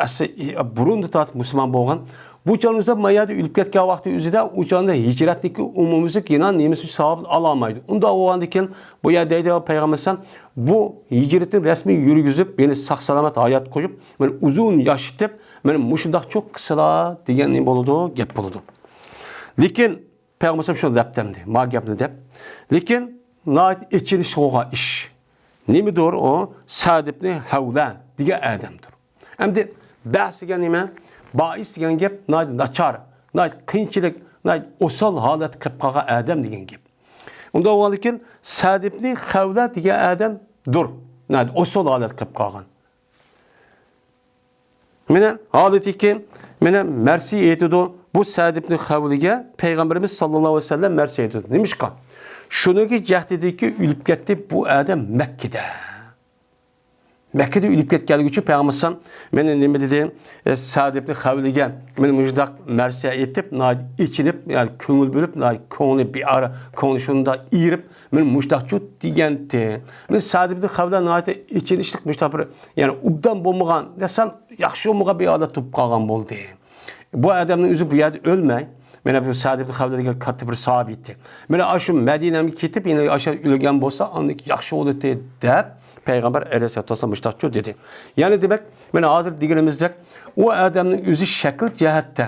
ئەسلى بۇرۇندا تارتىپ مۇسۇلمان بولغان. بۇ چاغنىڭ ئۆزىدە ما يەردە ئۆلۈپ كەتكەن ۋاقتى ئۆزىدە ئۇ چاغدا ھىجرەتنىڭكى ئومۇميۈزلۈك يەنە نېمىسى ساۋابىنى ئالالمايدۇ. ئۇنداق بولغاندىن كېيىن بۇ يەردە دەيدۇ پەيغەمبەر ئەلەيھىسسالام، بۇ ھىجرىتىنى رەسمىي يۈرگۈزۈپ، يەنى ساق-سالامەت ھايات قويۇپ، مانا ئۇزۇن ياشىتىپ، مانا مۇشۇنداق چوق قىلسىلا دېگەن نېمە بولىدۇ؟ گەپ بولىدۇ. لېكىن پەيغەمبەر ئەلەيھىسسالام شۇنداق دەپتىمدى، ما گەپنى دەپ. لېكىن ناھايىتى ئېچىنىشقا بولغان ئىش. نېمىدۇر ئۇ؟ سەئد ئىبنى خەۋلە دېگەن ئادەمدۇر. ئەمدى بەئس دېگەن نېمە؟ بائىس دېگەن گەپ ناھايىتى ناچار، ناھايىتى قىيىنچىلىق، ناھايىتى ئوسال ھالەتتە قېلىپ قالغان ئادەم دېگەن گەپ. ئۇنداق بولغاندىكىن سەئد ئىبنى خەۋلە دېگەن ئادەمدۇر ناھايىتى ئوسال ھالەتتە قېلىپ قالغان. مانا ھالىتىكى، مانا مەرسى ئېيتىدۇ. بۇ سەئد ئىبنى خەۋلىگە پەيغەمبىرىمىز ساللاللاھۇ ئەلەيھى ۋەسەللەم مەرسى ئېيتىدۇ. نېمىشقا؟ شۇنىڭكى جەھدىدىكى ئۆلۈپ كەتتى بۇ ئادەم مەككىدە. مەككىدە ئۆلۈپ كەتكەنلىكى ئۈچۈن پەيغەمبەر ئەلەيھىسسالام مانا نېمە دېدى؟ ئە، سەئد ئىبنى خەۋلىگە مانا مۇشۇنداق مەرسى ئېيتىپ، ناھايىتى ئېچىنىپ، يەنى كۆڭۈل بۆلۈپ، ناھايىتى كۆڭلى بىئارام، كۆڭلى شۇنداق ئېرىپ، مانا مۇشۇنداق چۇت دېگەنتى. مانا سەئد ئىبنى خەۋلە ناھايىتى ئېچىنىشلىق مۇشۇنداق بىر، يەنى ئوبدان بولمىغان، سەل ياخشى بولمىغان بىر ھالەتتە تۇرۇپ قالغان بولدى. بۇ ئادەمنىڭ ئۆزى بۇ يەردە ئۆلمەي، مانا بۇ سەئد ئىبنى خەۋلە دېگەن كاتتا بىر ساھابە ئىدى. مانا ئاشۇ مەدىنەگە كېتىپ، يەنە ئاشۇ ئۆلگەن بولسا، ئاندىن ياخشى بولاتتى، دەپ پەيغەمبەر ئەلەيھىسسالاتۇ ۋەسسالام مۇشۇنداق دېدى. يەنى دېمەك، مانا ھازىر دېگىنىمىزدەك، ئۇ ئادەمنىڭ ئۆزى شەكىل جەھەتتە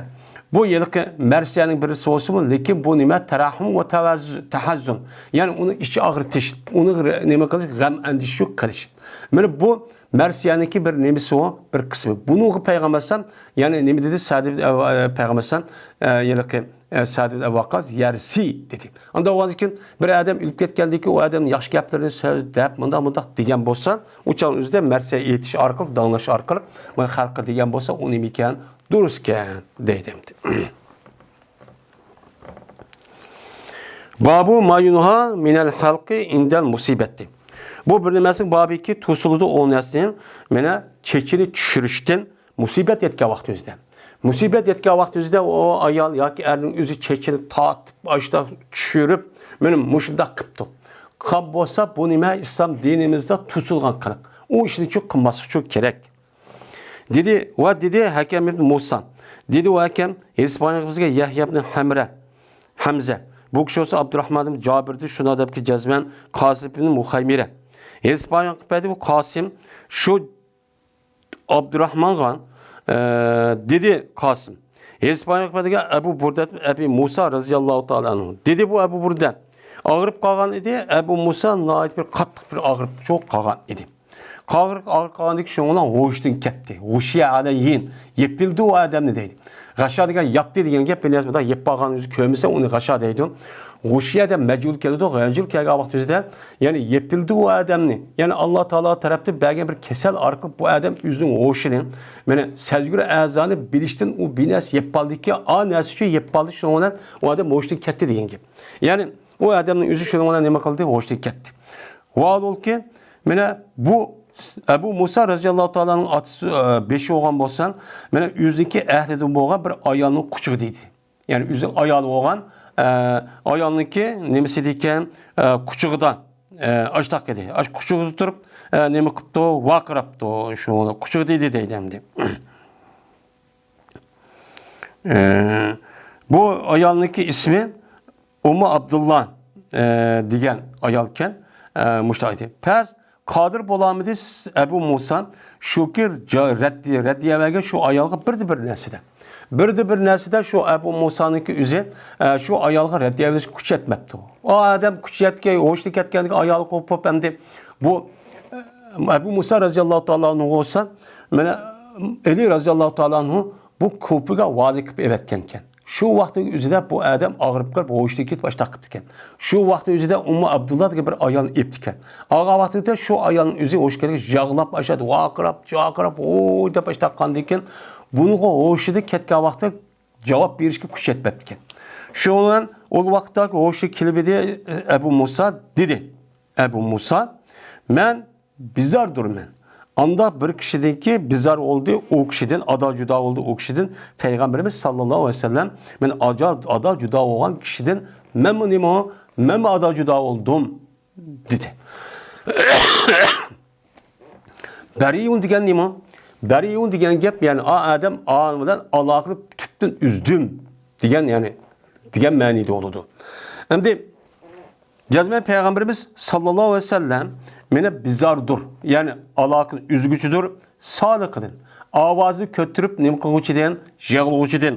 بۇ ھېلىقى مەرسىيەنىڭ بىرسى بولسىمۇ، لېكىن بۇ نېمە؟ تەرەھھۇم ۋە تەۋەززۇ-، تەھەززۇن. يەنى ئۇنى ئىچى ئاغرىتىش، ئۇنى نېمە قىلىش؟ غەم ئەندىشە قىلىش. مانا بۇ مەرسىيەنىڭكى بىر نېمىسى ئۇ، بىر قىسمى. بۇنىڭغا پەيغەمبەر ئەلەيھىسسالام، يەنى نېمە دېدى؟ سەئد ئىبن ئەب-، ئە، پەيغەمبەر ئەلەيھىسسالام، ئە، ھېلىقى، ئە، سەئد ئىبن ئەبۇ ۋەققاس يەرسى دېدى. ئانداق بولغاندىكىن بىر ئادەم ئۆلۈپ كەتكەندىكىن ئۇ ئادەمنىڭ ياخشى گەپلىرىنى سۆزلەپ، مۇنداق، مۇنداق دېگەن بولسا، ئۇ چاغنىڭ ئۆزىدە مەرسىيە ئېيتىش ئارقىلىق، داڭلاش ئارقىلىق، مانا خەلققە دېگەن بولسا، ئۇ نېمە ئىكەن؟ دۇرۇس ئىكەن، دەيدۇ ئەمدى. بابۇ ما يۇنھا مىنەل خەلقى ئىندەل مۇسىبەتى. بۇ بىر نېمىسىنىڭ بابىكى توسۇلىدۇ ئۇ نەرسىنى، مانا چېچىنى چۈشۈرۈشتىن، مۇسىبەت يەتكەن ۋاقتى ئۆزىدە. مۇسىبەت يەتكەن ۋاقتى ئۆزىدە ئۇ ئايال ياكى ئەرنىڭ ئۆزى چېچىنى تارتىپ، ئاشۇنداق چۈشۈرۈپ، مانا مۇشۇنداق قىپتۇ. قىلغان بولسا، بۇ نېمە؟ ئىسلام دىنىمىزدا توسۇلغان قىلىق. ئۇ ئىشنى شۇ قىلماسلىق شۇ كېرەك. دېدى ۋە دېدى ھەكەم ئىبن مۇسا. دېدى ئۇ ھەكەم، ھېدىس بايانغا بىزگە يەھيا ئىبن ھەمرە، ھەمزە. بۇ كىشى بولسا ئابدۇراھمان ئىبن جابىردىن شۇنى دەپكى جەزمەن قاسىم ئىبن مۇخەيمىرە. ھېدىس بايانغا بۇ قاسىم شۇ ئابدۇراھمانغا، ئە، دېدى قاسىم. ھېدىس بايانغا دېگەن ئەبۇ بۇردە ئەبى مۇسا رەزىياللاھۇ تائالا ئەنھۇ. دېدى بۇ ئەبۇ بۇردە. ئاغرىپ قالغان ئىدى. ئەبۇ مۇسا ناھايىتى بىر قاتتىق بىر ئاغرىپ چوق قالغان ئىدى. قاغرىق ئاغرىق قالغاندىكى شۇنىڭ بىلەن ھوشىدىن كەتتى. غۇشىيە ئەلەيھىم. يېپىلدى ئۇ ئادەمنى دەيدۇ. غەشا دېگەن ياپتى دېگەن گەپ. بىر نەرسە مۇنداق يېپىپ قالغان ئۆزى كۆرمىسە ئۇنى غەشا دەيدۇ. غۇشىيە دەپ مەجھۇل كېلىدۇ. مەجھۇل كەلگەن ۋاقىت ئۆزىدە، يەنى يېپىلدى ئۇ ئادەمنى. يەنى ئاللا تائالا تەرەپتىن بەرگەن بىر كېسەل ئارقىلىق بۇ ئادەم ئۆزىنىڭ ھوشىنى، مانا سەزگۈر ئەزانى بىلىشتىن ئۇ بىر نەرسە يېپىپ قالدىكى، ئا نەرسە شۇ يېپىپ قالدى، شۇنىڭ بىلەن ئۇ ئادەم ھوشىدىن كەتتى دېگەن گەپ. يەنى ئۇ ئادەمنىڭ ئۆزى شۇنىڭ بىلەن نېمە قىلدى؟ ھوشىدىن كەتتى. ۋاھالۇلكى، مانا بۇ ئەبۇ مۇسا رەزىياللاھۇ تائالانىڭ ئاتىسى، ئە، بېشى بولغان بولسا، مانا ئۆزىنىڭكى ئەھلىدىن بولغان بىر ئايالنىڭ قۇچىقى دېدى. يەنى ئۆزىنىڭ ئايالى بولغان، ئە، ئايالنىڭكى نېمىسى ئىدىكەن، ئە، قۇچىقىدا، ئە، ئاشتاق ئىدى. ئاش قۇچىقىدا تۇرۇپ، ئە، نېمە قىپتۇ؟ ۋارقىراپتۇ. شۇ قۇچىقىدا ئىدى دەيدۇ ئەمدى. ئە، بۇ ئايالنىڭكى ئىسمى ئۇممۇ ئابدۇللا، ئە، دېگەن ئايالكەن، ئە، مۇشۇنداق ئىدى. پەس قادىر بولالمىدى ئەبۇ مۇسا، شۇكى جا-، رەددىيە، رەددىيە بەرگەن شۇ ئايالغا بىردە بىر نەرسىدە. بىردە بىر نەرسىدە شۇ ئەبۇ مۇسانىڭكى ئۆزى، ئە، شۇ ئايالغا رەددىيە بېرىشكە كۈچ يەتمەپتۇ. ئۇ ئادەم كۈچ يەتكەن، ھوشىدىن كەتكەندىكى ئايالغا قوپۇپ ئەمدى بۇ، ئە، ئەبۇ مۇسا رەزىياللاھۇ تائالا ئەنھۇ بولسا، مانا ئەلى رەزىياللاھۇ تائالا ئەنھۇ بۇ كۇپىگە ۋالىي قىلىپ ئەۋەتكەنكەن. شۇ ۋاقىتنىڭ ئۆزىدە بۇ ئادەم ئاغرىپ قېلىپ، ھوشىدىن كېتىپ، ئاشتاق قىپتىكەن. شۇ ۋاقىتنىڭ ئۆزىدە ئۇممۇ ئابدۇللا دېگەن بىر ئايالنى ئېپتىكەن. ئالغان ۋاقتىدا شۇ ئايالنىڭ ئۆزى ھوشى كەلگەن، يىغلاپ، ئاشتاق ۋارقىراپ، ۋارقىراپ، ۋوي دەپ ئاشتاق قاندىكەن. بۇنىڭغا ھوشىدىن كەتكەن ۋاقتىدا جاۋاب بېرىشكە كۈچ يەتمەپتىكەن. شۇنىڭ بىلەن ئۇ ۋاقىتتا ھوشى كېلىۋىدى، ئەبۇ مۇسا دېدى. ئەبۇ مۇسا، مەن بىزاردۇرمەن. ئانداق بىر كىشىدىنكى بىزار بولدى، ئۇ كىشىدىن ئادا جۇدا بولدى، ئۇ كىشىدىن پەيغەمبىرىمىز ساللاللاھۇ ئەلەيھى ۋەسەللەم، مەن ئاجا-، ئادا جۇدا بولغان كىشىدىن مەنمۇ نېمە، مەنمۇ ئادا جۇدا بولدۇم، دېدى. بەرىئۇن دېگەن نېمە؟ بەرىئۇن دېگەن گەپ، يەنى ئا ئادەم ئا بىلەن ئالاقىنى تۈپتىن ئۈزدۈم دېگەن، يەنى دېگەن مەنىدە بولىدۇ. ئەمدى جەزمەن پەيغەمبىرىمىز ساللاللاھۇ ئەلەيھى ۋەسەللەم مېنى بىزاردۇر، يەنى ئالاقىنى ئۈزگۈچىدۇر، سالىقىدىن، ئاۋازىنى كۆتۈرۈپ نېمە قىلغۇچىدىن، يىغلىغۇچىدىن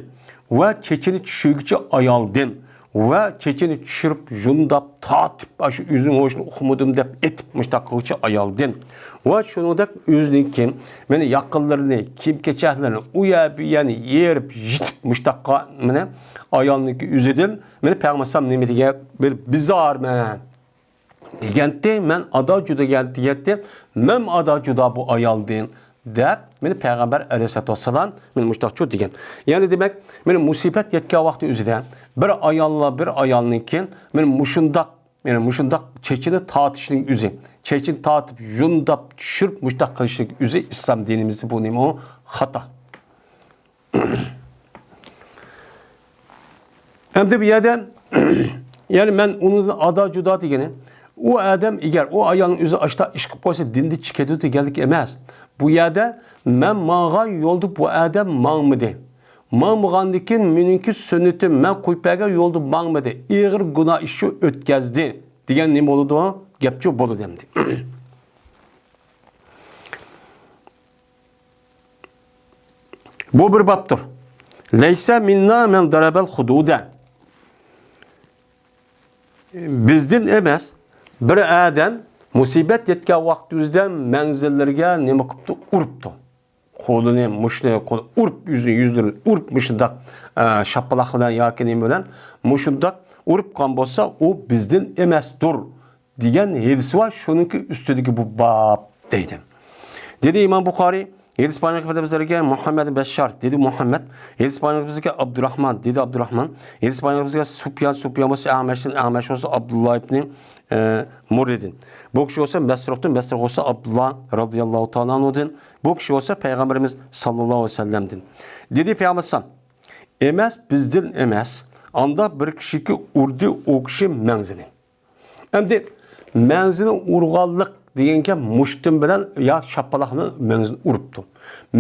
ۋە چېچىنى چۈشۈرگۈچى ئايالدىن ۋە چېچىنى چۈشۈرۈپ يۇنداپ تارتىپ، ئاشۇ ئۆزىنىڭ ھوشىنى ئۇقمىدىم دەپ ئېتىپ مۇشتاق قىلغۇچى ئايالدىن ۋە شۇنىڭدەك ئۆزىنىڭكى مېنى ياقىنلىرىنى، كىيىم-كېچەكلىرىنى ئۇ يەر بۇ يەرنى يېرىپ يىتىپ مۇشتاققا مېنى ئايالنىڭكى ئۆزىدىن مېنى پەيغەمبەر نېمە دېگەن بىر بىزارمەن. دېگەنتى، مەن ئادا جۇدا دېگەنتى، دېگەنتى، مەن ئادا جۇدا بۇ ئايالدىن، دەپ، مېنى پەيغەمبەر ئەلەيھىسسالاتۇ ۋەسسالام، مېنى مۇشۇنداق چۇ دېگەن. يەنى دېمەك، مېنى مۇسىبەت يەتكەن ۋاقتى ئۆزىدە، بىر ئاياللا بىر ئايالنىڭكى، مېنى مۇشۇنداق، مېنى مۇشۇنداق چېچىنى تارتىشنىڭ ئۆزى، چېچىنى تارتىپ، يۇنداپ، چۈشۈرۈپ، مۇشۇنداق قىلىشنىڭ ئۆزى ئىسلام دىنىمىزدە بۇ نېمە ئۇ؟ خاتا. ئەمدى بۇ يەردە، يەنى مەن ئۇنىڭدىن ئادا جۇدا دېگىنى، ئۇ ئادەم ئەگەر ئۇ ئايالنىڭ ئۆزى ئاشتا ئىش قىلىپ قويسا دىندىن چىقىدۇ دېگەنلىك ئەمەس. بۇ يەردە مەن ماڭغان يولدا بۇ ئادەم ماڭمىدى. ماڭمىغاندىن كېيىن مېنىڭكى سۈننىتىم، مەن قويۇپ بەرگەن يولدا ماڭمىدى. ئېغىر گۇناھ ئىشى ئۆتكەزدى دېگەن نېمە بولىدۇ؟ گەپچۇ بولىدۇ ئەمدى. بۇ بىر بابتۇر. لەيسە مىننا مەن دەرەبەل خۇدۇدە. بىزدىن ئەمەس، بىر ئادەم مۇسىبەت يەتكەن ۋاقتىمىزدا مەنزىللىرىگە نېمە قىپتۇ؟ ئۇرۇپتۇ. قولىنى، مۇشۇنى، قول-، ئۇرۇپ، يۈزىنى، يۈزلىرىنى ئۇرۇپ، مۇشۇنداق، ئە، شاپىلاق بىلەن ياكى نېمە بىلەن مۇشۇنداق ئۇرۇپ قالغان بولسا، ئۇ بىزدىن ئەمەستۇر. دېگەن ھەدىس بار، شۇنىڭكى ئۈستىدىكى بۇ باب دەيدۇ. دېدى ئىمام بۇخارىي، ھەدىس بايانغا بىزلەرگە مۇھەممەد بىن بەششار، دېدى مۇھەممەد، ھەدىس بايانغا بىزگە ئابدۇراخمان، دېدى ئابدۇراخمان، ھەدىس بايانغا بىزگە سۇپيان، سۇپيان بولسا ئەمەشتىن، ئەمەش بولسا ئابدۇللا ئىبنى، ئە، مۇررىدىن. بۇ كىشى بولسا مەسرۇقتىن، مەسرۇق بولسا ئابدۇللا رازىياللاھۇ تائالا ئەنھۇدىن. بۇ كىشى بولسا پەيغەمبىرىمىز ساللاللاھۇ ئەلەيھى ۋەسەللەمدىن. دېدى پەيغەمبەر ئەلەيھىسسالام، ئەمەس، بىزدىن ئەمەس، ئانداق بىر كىشىكى ئۇردى ئۇ كىشى مەڭزىنى. ئەمدى مەڭزىنى ئۇرغانلىق دېگەن گەپ مۇشتۇم بىلەن يا شاپىلاق بىلەن مەڭزىنى ئۇرۇپتۇ.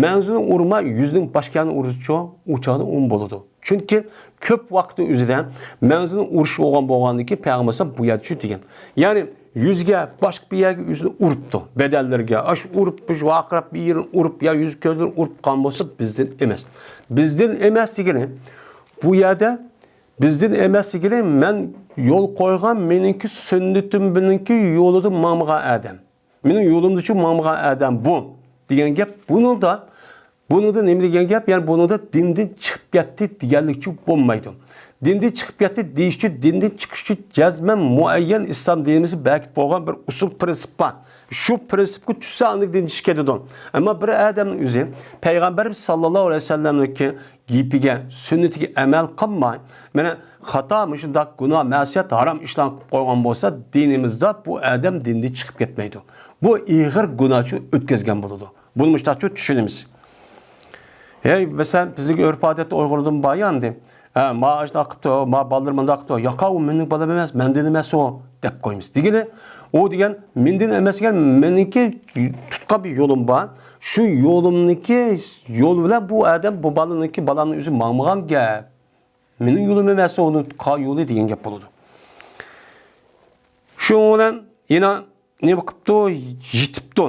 مەڭزىنى ئۇرماي يۈزىنىڭ باشقا يەرىنى ئۇرسىچۇ، ئۇ چاغدا ئۇمۇ بولىدۇ. چۈنكى كۆپ ۋاقىتنىڭ ئۆزىدە مەڭزىنى ئۇرۇش بولغان بولغاندىن كېيىن پەيغەمبەر ئەلەيھىسسالام بۇ يەردە شۇ دېگەن. يەنى يۈزىگە، باشقا بىر يەرگە يۈزىنى ئۇرۇپتۇ. بەدەنلىرىگە، ئاشۇ ئۇرۇپ، شۇ ۋارقىراپ بىر يېرىنى ئۇرۇپ يا يۈز كۆزلىرىنى ئۇرۇپ قالغان بولسا بىزدىن ئەمەس. بىزدىن ئەمەس دېگىنى بۇ يەردە بىزدىن ئەمەس دېگىلى، مەن يول قويغان مېنىڭكى سۈننىتىم بىلەنكى يولىدا ماڭمىغان ئادەم. مېنىڭ يولۇمدىچۇ ماڭمىغان ئادەم بۇ دېگەن گەپ. بۇنىڭدا، بۇنىڭدا نېمە دېگەن گەپ؟ يەنى بۇنىڭدا دىندىن چىقىپ كەتتى دېگەنلىكچۇ بولمايدۇ. دىندىن چىقىپ كەتتى دېيىشچۇ، دىندىن چىقىشچۇ جەزمەن مۇئەييەن ئىسلام دىنىمىزدا بەركىتىپ بولغان بىر ئۇسۇل پرىنسىپ بار. شۇ پرىنسىپقا چۈشسە ئاندىن دىندىن چىقىپ كېتىدۇ. ئەمما بىر ئادەمنىڭ ئۆزى پەيغەمبەرىمىز ساللاللاھۇ ئەلەيھى ۋەسەللەمنىڭكى گېپىگە، سۈننىتىگە ئەمەل قىلماي، مانا خاتا مۇشۇنداق گۇناھ، مەسىيەت، ھارام ئىشلارنى قىلىپ قويغان بولسا، دىنىمىزدا بۇ ئادەم دىندىن چىقىپ كەتمەيدۇ. بۇ ئېغىر گۇناھچۇ ئۆتكۈزگەن بولىدۇ. بۇنى مۇشۇنداقچۇ چۈشىنىمىز. ھەي، مەسىلەن، بىزنىڭ ئۆرپ-ئادەتتە ئۇيغۇرلىرىمۇ بار يا ئەمدى. ھە، ما ئاشۇنداق قىپتۇ، ما بالىلىرىم مۇنداق قىپتۇ. ياقا، ئۇ مېنىڭ بالام ئەمەس، مەندىن ئەمەس ئۇ، دەپ قويىمىز. دېگىلى، ئۇ دېگەن مېندىن ئەمەس دېگەن، مېنىڭكى تۇتقان بىر يولۇم بار. شۇ يولۇمنىڭكى يول بىلەن بۇ ئادەم، بۇ بالىنىڭكى، بالامنىڭ ئۆزى ماڭمىغان گەپ. مېنىڭ يولۇم ئەمەس، ئۇنىڭ تۇتقان يولى دېگەن گەپ بولىدۇ. شۇنىڭ بىلەن يەنە نېمە قىپتۇ؟ يېتىپتۇ.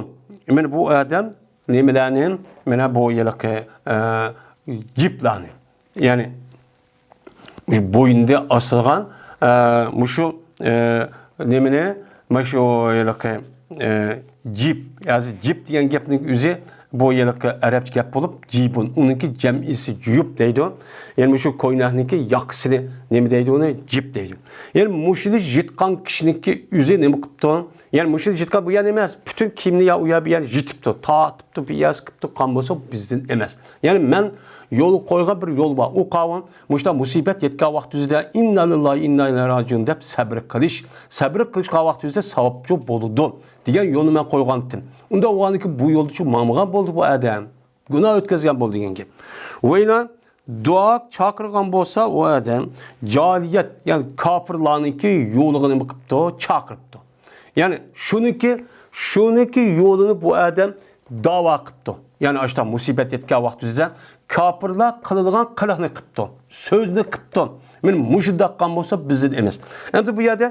مانا بۇ ئادەم نېمىلەرنى، مانا بۇ ھېلىقى، ئە، جىپلارنى، يەنى مۇشۇ بوينىدا ئاسىلغان، ئە، مۇشۇ، ئە، نېمىنى، مانا شۇ ھېلىقى، ئە، جىپ، ھازىر جىپ دېگەن گەپنىڭ ئۆزى بۇ ھېلىقى ئەرەبچە گەپ بولۇپ، جىبۇن، ئۇنىڭكى جەمئىسى جۇيۇپ دەيدۇ. يەنى مۇشۇ كويناكنىڭكى ياقىسىنى نېمە دەيدۇ، ئۇنى جىپ دەيدۇ. يەنى مۇشۇنى يىتقان كىشىنىڭكى ئۆزى نېمە قىپتۇ؟ يەنى مۇشۇنى يىتقان بۇ يەرنى ئەمەس، پۈتۈن كىيىمنى يا ئۇ يەر بۇ يەر يىتىپتۇ، تارتىپتۇ، بىر يەر سىقىپتۇ، قان بولسا بىزدىن ئەمەس. يەنى مەن يولغا قويغان بىر يول بار، ئۇ قاۋان مۇشۇنداق مۇسىبەت يەتكەن ۋاقتىمىزدا ئىننا لىللاھى ئىننا ئىلەيھى راجىئۇن دەپ سەبرى قىلىش، سەبرى قىلىشقان ۋاقتىمىزدا ساۋابچۇ بولىدۇ دېگەن يولنى مەن قويغانتىم. ئۇنداق بولغاندىكىن بۇ يولدىچۇ ماڭمىغان بولدى بۇ ئادەم. گۇناھ ئۆتكۈزگەن بولدى دېگەن گەپ. ۋەيلا دۇئا چاقىرغان بولسا ئۇ ئادەم جاھىلىيەت، يەنى كاپىرلارنىڭكى يولىغا نېمە قىپتۇ؟ چاقىرىپتۇ. يەنى شۇنىڭكى، شۇنىڭكى يولىنى بۇ ئادەم داۋا قىپتۇ. يەنى ئاشۇنداق مۇسىبەت يەتكەن ۋاقتىمىزدا كاپىرلار قىلىدىغان قىلىقنى قىپتۇ، سۆزنى قىپتۇ. مانا مۇشۇنداق قىلغان بولسا بىزدىن ئەمەس. ئەمدى بۇ يەردە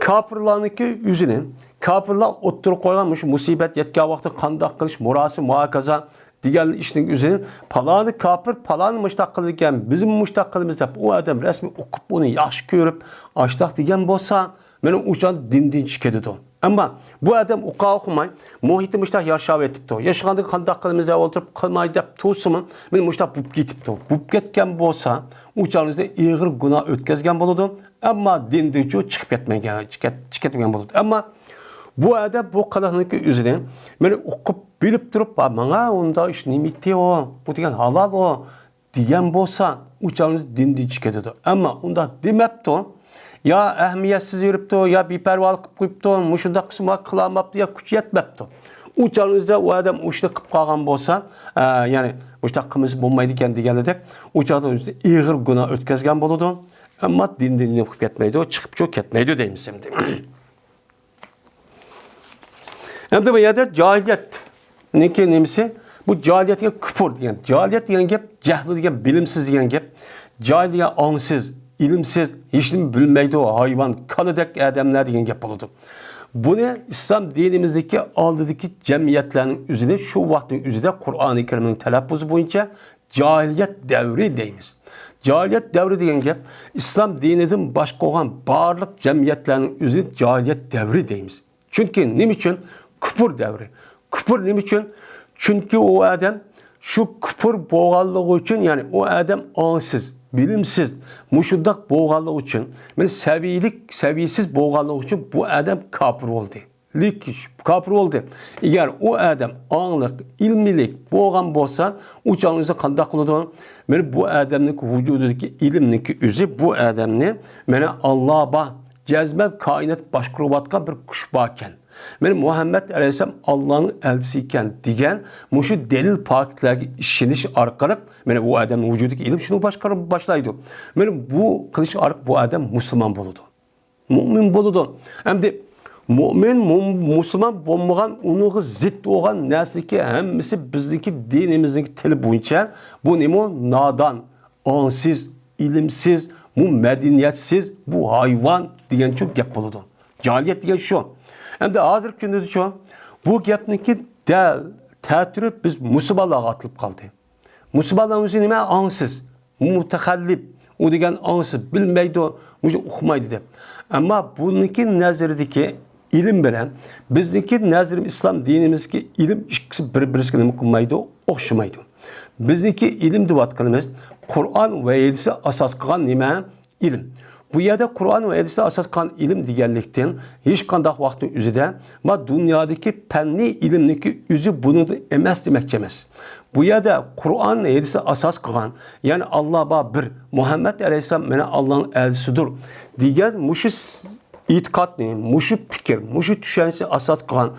كاپىرلارنىڭكى ئۆزىنى، كاپىرلار ئوتتۇرىغا قويغان مۇشۇ مۇسىبەت يەتكەن ۋاقىتتا قانداق قىلىش، مۇراسىم، مۇھاكازا دېگەن ئىشنىڭ ئۆزىنى پالانى كاپىر، پالانى مۇشتاق قىلىدىكەن، بىزمۇ مۇشتاق قىلىمىز دەپ ئۇ ئادەم رەسمىي ئوقۇپ ئۇنى ياخشى كۆرۈپ، ئاشتاق دېگەن بولسا، مانا ئۇ چاغدا دىندىن چىقىپ كېتىدۇ. ئەمما بۇ ئادەم ئۇقا ئۇقماي، مۇھىتى مۇشتاق ياشاۋېتىپتۇ. ياشىغاندا قانداق قىلىمىز دەپ ئولتۇرۇپ، قىلماي دەپ تۇرسىمۇ، مانا مۇشتاق بولۇپ كېتىپتۇ. بولۇپ كەتكەن بولسا، ئۇ چاغدا ئېغىر گۇناھ ئۆتكۈزگەن بولىدۇ. ئەمما دىندىنچۇ چىقىپ كەتمىگەن، چىقىپ كەتمىگەن بولىدۇ. ئەمما بۇ ئادەم بۇ قىلىقنىڭكى ئۆزىنى مانا ئۇقۇپ بىلىپ تۇرۇپ، «ھا، ماڭا ئۇنداق ئىش نېمە ئېيتتى ئۇ؟ بۇ دېگەن ھالال ئۇ» دېگەن بولسا، ئۇ چاغدا دىندىن چىقىپ كېتىدۇ. ئەمما ئۇنداق دېمەپتۇ، يا ئەھمىيەتسىز يۈرۈپتۇ، يا بىپەرۋالىق قىلىپ قويۇپتۇ، مۇشۇنداق قىلسا ماڭا قىلالماپتۇ يا كۈچى يەتمەپتۇ. ئۇ چاغدا ئۆزىدە ئۇ ئادەم ئۇ ئىشنى قىلىپ قالغان بولسا، ئە، يەنى مۇشۇنداق قىلمىسا بولمايدىكەن دېگەنلىدەك، ئۇ چاغدا ئۆزىدە ئېغىر گۇناھ ئۆتكۈزگەن بولىدۇ. ئەمما دىندىن نېمە قىلىپ كەتمەيدۇ، چىقىپچۇ كەتمەيدۇ دەيمىز ئەمدى. ئەمدى بۇ يەردە جاھىلىيەتنىڭكى نېمىسى؟ بۇ جاھىلىيەتكە كۇپۇر دېگەن. جاھىلىيەت دېگەن گەپ، جەھلۇ دېگەن بىلىمسىز دېگەن گەپ. جاھىل دېگەن ئاڭسىز، ئىلىمسىز، ھېچنېمە بىلمەيدۇ، ھايۋان، كالىدەك ئادەملەر دېگەن گەپ بولىدۇ. بۇنى ئىسلام دىنىمىزدىكى ئالدىدىكى جەمئىيەتلەرنىڭ ئۆزىنى شۇ ۋاقىتنىڭ ئۆزىدە قۇرئانى كەرىمنىڭ تەلەپپۇزى بويىچە جاھىلىيەت دەۋرى دەيمىز. جاھىلىيەت دەۋرى دېگەن گەپ ئىسلام دىنىدىن باشقا بولغان بارلىق جەمئىيەتلەرنىڭ ئۆزىنى جاھىلىيەت دەۋرى دەيمىز. چۈنكى نېمە ئۈچۈن؟ كۇپۇر دەۋرى. كۇپۇر نېمە ئۈچۈن؟ چۈنكى ئۇ ئادەم شۇ كۇپۇر بولغانلىقى ئۈچۈن، يەنى ئۇ ئادەم ئاڭسىز، بىلىمسىز، مۇشۇنداق بولغانلىقى ئۈچۈن، مانا سەۋىيىلىك، سەۋىيىسىز بولغانلىقى ئۈچۈن بۇ ئادەم كاپىر بولدى. لېكىن كاپىر بولدى. ئەگەر ئۇ ئادەم ئاڭلىق، ئىلمىلىك بولغان بولسا، ئۇ چاغنىڭ ئۆزى قانداق قىلىدۇ؟ مانا بۇ ئادەمنىڭ ۋۇجۇدىدىكى ئىلىمنىڭكى ئۆزى بۇ ئادەمنى، مانا، ئاللا بار، جەزمەن كائىنات باشقۇرۇۋاتقان بىر كۈچ باركەن، مانا مۇھەممەد ئەلەيھىسسالام ئاللانىڭ ئەلچىسى ئىكەن دېگەن مۇشۇ دەلىل پاكىتلارغا ئىشىنىش ئارقىلىق، مانا، بۇ ئادەمنىڭ ۋۇجۇدىدىكى ئىلىم شۇنى باشقۇرۇپ باشلايدۇ. مانا بۇ قىلىش ئارقىلىق بۇ ئادەم مۇسۇلمان بولىدۇ. مۇئمىن بولىدۇ. ئەمدى مۇئمىن، مۇ-، مۇسۇلمان بولمىغان، ئۇنىڭغا زىت بولغان نەرسىنىڭكى ھەممىسى بىزنىڭكى دىنىمىزنىڭكى تىلى بويىچە، بۇ نېمە؟ نادان، ئاڭسىز، ئىلىمسىز، بۇ مەدەنىيەتسىز، بۇ ھايۋان دېگەنچۇ گەپ بولىدۇ. جاھىلىيەت دېگەن شۇ. ئەمدى ھازىرقى كۈندىچۇ بۇ گەپنىڭكى دەل تەتۈرى بىز مۇسۇلمانلارغا ئاتىلىپ قالدى. مۇسۇلمانلار ئۆزى نېمە؟ ئاڭسىز، مۇتەخەللىپ، ئۇ دېگەن ئاڭسىز، بىلمەيدۇ، مۇشۇ ئۇقمايدۇ دەپ. ئەمما بۇنىڭكى نەزىرىدىكى ئىلىم بىلەن بىزنىڭكى نەزىرىم ئىسلام دىنىمىزدىكى ئىلىم ئىككىسى بىر-بىرسىگە نېمە قىلمايدۇ؟ ئوخشىمايدۇ. بىزنىڭكى ئىلىم دەۋاتقىنىمىز قۇرئان ۋە ھەدىسكە ئاساس قىلغان نېمە؟ ئىلىم. بۇ يەردە قۇرئان ۋە ھەدىسكە ئاساس قىلغان ئىلىم دېگەنلىكتىن ھېچقانداق ۋاقىتنىڭ ئۆزىدە، ما دۇنيادىكى پەننىي ئىلىمنىڭكى ئۆزى بۇنىڭدىن ئەمەس دېمەكچى ئەمەس. بۇ يەردە قۇرئان ھەدىسكە ئاساس قىلغان، يەنى ئاللا بار بىر، مۇھەممەد ئەلەيھىسسالام مانا ئاللانىڭ ئەلچىسىدۇر دېگەن مۇشۇ س-، ئېتىقادنى، مۇشۇ پىكىر، مۇشۇ چۈشەنچىنى ئاساس قىلغان،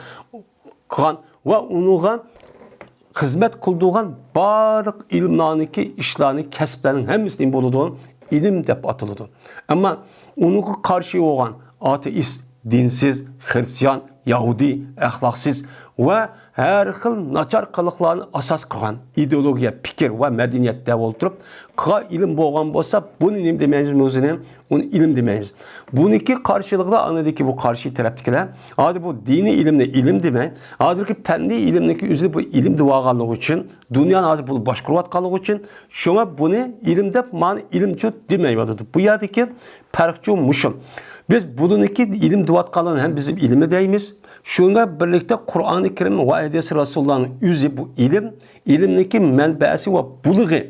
قىلغان ۋە ئۇنىڭغا خىزمەت قىلىدىغان بارلىق ئىلىملارنىڭكى، ئىشلارنى، كەسىپلەرنىڭ ھەممىسى نېمە بولىدۇ؟ ئىلىم دەپ ئاتىلىدۇ. ئەمما ئۇنىڭغا قارشى بولغان ئاتېئىست، دىنسىز، خرىستىيان، يەھۇدىي، ئەخلاقسىز ۋە ھەر خىل ناچار قىلىقلارنى ئاساس قىلغان ئىدېئولوگىيە، پىكىر ۋە مەدەنىيەت دەپ ئولتۇرۇپ قىلغان ئىلىم بولغان بولسا، بۇنى نېمە دېمەيمىز؟ ئۇنى ئىلىم دېمەيمىز. بۇنىڭكى قارشىلىقىدا ئاندىكى بۇ قارشى تەرەپتىكىلەر ھازىر بۇ دىنىي ئىلىمنى ئىلىم دېمەي، ھازىرقى پەننىي ئىلىمنىڭكى ئۆزىنى بۇ ئىلىم دەۋالغانلىقى ئۈچۈن، دۇنيانى ھازىر بۇ باشقۇرۇۋاتقانلىقى ئۈچۈن، شۇڭا بۇنى ئىلىم دەپ، مانا ئىلىمچۇ دېمەيۋاتىدۇ. بۇ يەردىكى پەرقچۇ مۇشۇ. بىز بۇنىڭكى ئىلىم دەۋاتقانلارنى ھەم بىز ئىلىم دەيمىز. شۇنىڭ بىلەن بىرلىكتە قۇرئانى كەرىم ۋە ھەدىس رەسۇلۇللانىڭ ئۆزى بۇ ئىلىم، ئىلىمنىڭكى مەنبەسى ۋە بۇلىغى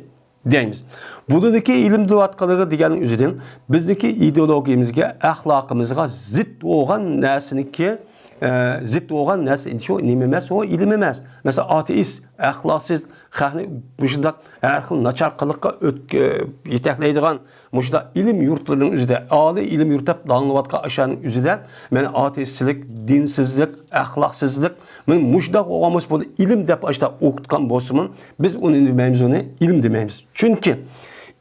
دەيمىز. بۇنىڭدىكى ئىلىم دەۋاتقانلىقى دېگەننىڭ ئۆزىدىن بىزنىڭكى ئىدېئولوگىيىمىزگە، ئەخلاقىمىزغا زىت بولغان نەرسىنىڭكى، ئە، زىت بولغان نەرسە شۇ نېمە ئەمەس، ئۇ ئىلىم ئەمەس. مەسىلەن، ئاتېئىست، ئەخلاقسىز، خەقنى مۇشۇنداق ھەر خىل ناچار قىلىققا ئۆتكە-، يېتەكلەيدىغان مۇشۇنداق ئىلىم يۇرتلىرىنىڭ ئۆزىدە، ئالىي ئىلىم يۇرت دەپ داڭلىنىۋاتقان ئاشۇنىڭ ئۆزىدە، مانا ئاتېئىستچىلىك، دىنسىزلىق، ئەخلاقسىزلىق، مانا مۇشۇنداق بولغان بولسا بۇنى ئىلىم دەپ ئاشۇنداق ئوقۇتقان بولسىمۇ، بىز ئۇنى دېمەيمىز، ئۇنى ئىلىم دېمەيمىز. چۈنكى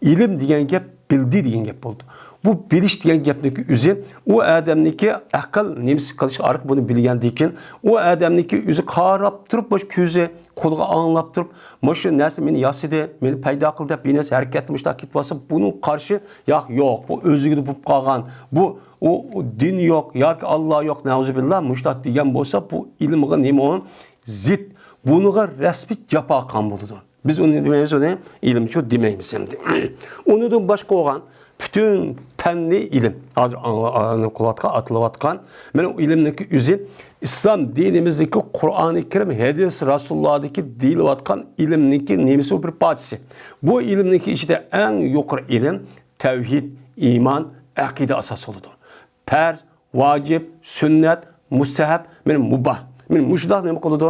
ئىلىم دېگەن گەپ بىلدى دېگەن گەپ بولىدۇ. بۇ بىلىش دېگەن گەپنىڭكى ئۆزى ئۇ ئادەمنىڭكى ئەقىل نېمىسى قىلىشقا ئارقا بۇنى بىلگەندىن كېيىن، ئۇ ئادەمنىڭكى ئۆزى قاراپ تۇرۇپ، مۇشۇ كۆزى، قۇلىقى ئاڭلاپ تۇرۇپ، مۇشۇ نەرسە مېنى ياسىدى، مېنى پەيدا قىلدى دەپ بىر نەرسە ھەرىكەتتە مۇشۇنداق كېتىۋالسا، بۇنىڭ قارشى، ياق، يوق، بۇ ئۆزلۈكىدە بولۇپ قالغان، بۇ، ئۇ، ئۇ دىن يوق ياكى ئاللا يوق، نەئۇزۇبىللا، مۇشۇنداق دېگەن بولسا، بۇ ئىلىمغا نېمە ئۇ؟ زىت. بۇنىڭغا رەسمىي جاپا قىلغان بولىدۇ. بىز ئۇنى دېمەيمىز، ئۇنى ئىلىمچۇ دېمەيمىز ئەمدى. ئۇنىڭدىن باشقا بولغان پۈتۈن پەننىي ئىلىم، ھازىر ئاڭلا-، ئاڭلىنىپ قېلىۋاتقان، ئاتىلىۋاتقان، مانا ئۇ ئىلىمنىڭكى ئۆزى ئىسلام دىنىمىزدىكى قۇرئانى كەرىم، ھەدىس رەسۇلۇللادىكى دېيىلىۋاتقان ئىلىمنىڭكى نېمىسى، بۇ بىر پارچىسى. بۇ ئىلىمنىڭكى ئىچىدە ئەڭ يۇقىرى ئىلىم تەۋھىد، ئىمان، ئەقىدە ئاساس بولىدۇ. پەرز، ۋاجىپ، سۈننەت، مۇستەھەب، مانا مۇباھ. مانا مۇشۇنداق نېمە قىلىدۇ؟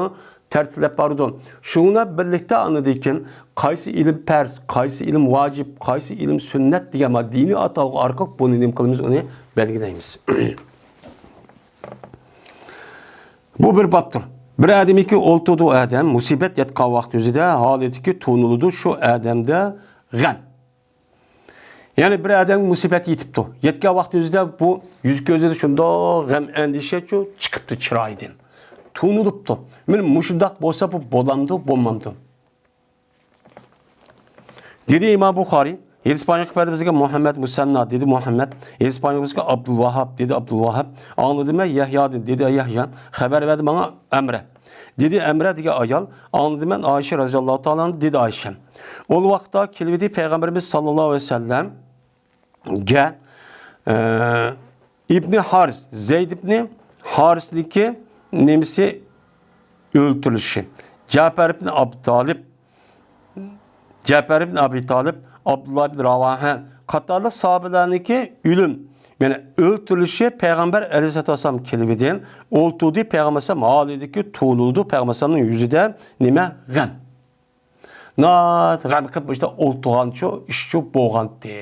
تەرتىپلەپ بارىدۇ. شۇنىڭ بىلەن بىرلىكتە ئاندىن كېيىن قايسى ئىلىم پەرز، قايسى ئىلىم ۋاجىپ، قايسى ئىلىم سۈننەت دېگەن ما دىنىي ئاتالغۇ ئارقىلىق بۇنى نېمە قىلىمىز؟ ئۇنى بەلگىلەيمىز. بۇ بىر بابتۇر. بىر ئادەمكى ئولتۇرىدۇ ئادەم، مۇسىبەت يەتكەن ۋاقىت يۈزىدە ھالىتىكى تونۇلىدۇ، شۇ ئادەمدە غەم. يەنى بىر ئادەمگە مۇسىبەت يېتىپتۇ. يەتكەن ۋاقىت يۈزىدە بۇ يۈز كۆزىدە شۇنداق غەم ئەندىشە شۇ چىقىپتۇ چىرايىدىن. تونۇلۇپتۇ. مانا مۇشۇنداق بولسا بۇ بولامدۇ، بولمامدۇ؟ دېدى ئىمام بۇخارىي، ھەدىس بايان قىلىپ بەردى بىزگە مۇھەممەد مۇسەننا، دېدى مۇھەممەد. ھەدىس بايان قىلىپ بىزگە ئابدۇلۋاھاب، دېدى ئابدۇلۋاھاب. ئاڭلىدىم مەن يەھيادىن، دېدى يەھيا. خەۋەر بەردى ماڭا ئەمرە. دېدى ئەمرە دېگەن ئايال، ئاڭلىدىم مەن ئائىشە رەزىياللاھۇ تائالا ئانھادىن، دېدى ئائىشە. ئۇ ۋاقىتتا كېلىۋىدى پەيغەمبىرىمىز ساللاللاھۇ ئەلەيھى ۋەسەللەم گە، ئە، ئىبنى ھارىس، زەيد ئىبنى ھارىسنىڭكى نېمىسى ئۆلتۈرۈلۈشى، جەپەر ئىبنى ئابى تالىپ، جەپەر ئىبنى ئابى تالىپ، ئابدۇللا ئىبنى راۋاھە قاتارلىق ساھابىلەرنىڭكى ئۆلۈم، يەنى ئۆلتۈرۈلۈشى پەيغەمبەر ئەلەيھىسسالاتۇ ۋەسسالام كېلىۋىدى، ئولتۇردى پەيغەمبەر ئەلەيھىسسالام ھالىدىكى تونۇلدى پەيغەمبەر ئەلەيھىسسالامنىڭ يۈزىدە نېمە؟ غەم. ناھايىتى غەم قىلىپ، مۇشۇنداق ئولتۇرغانچۇ ئىشچۇ بولغانتى.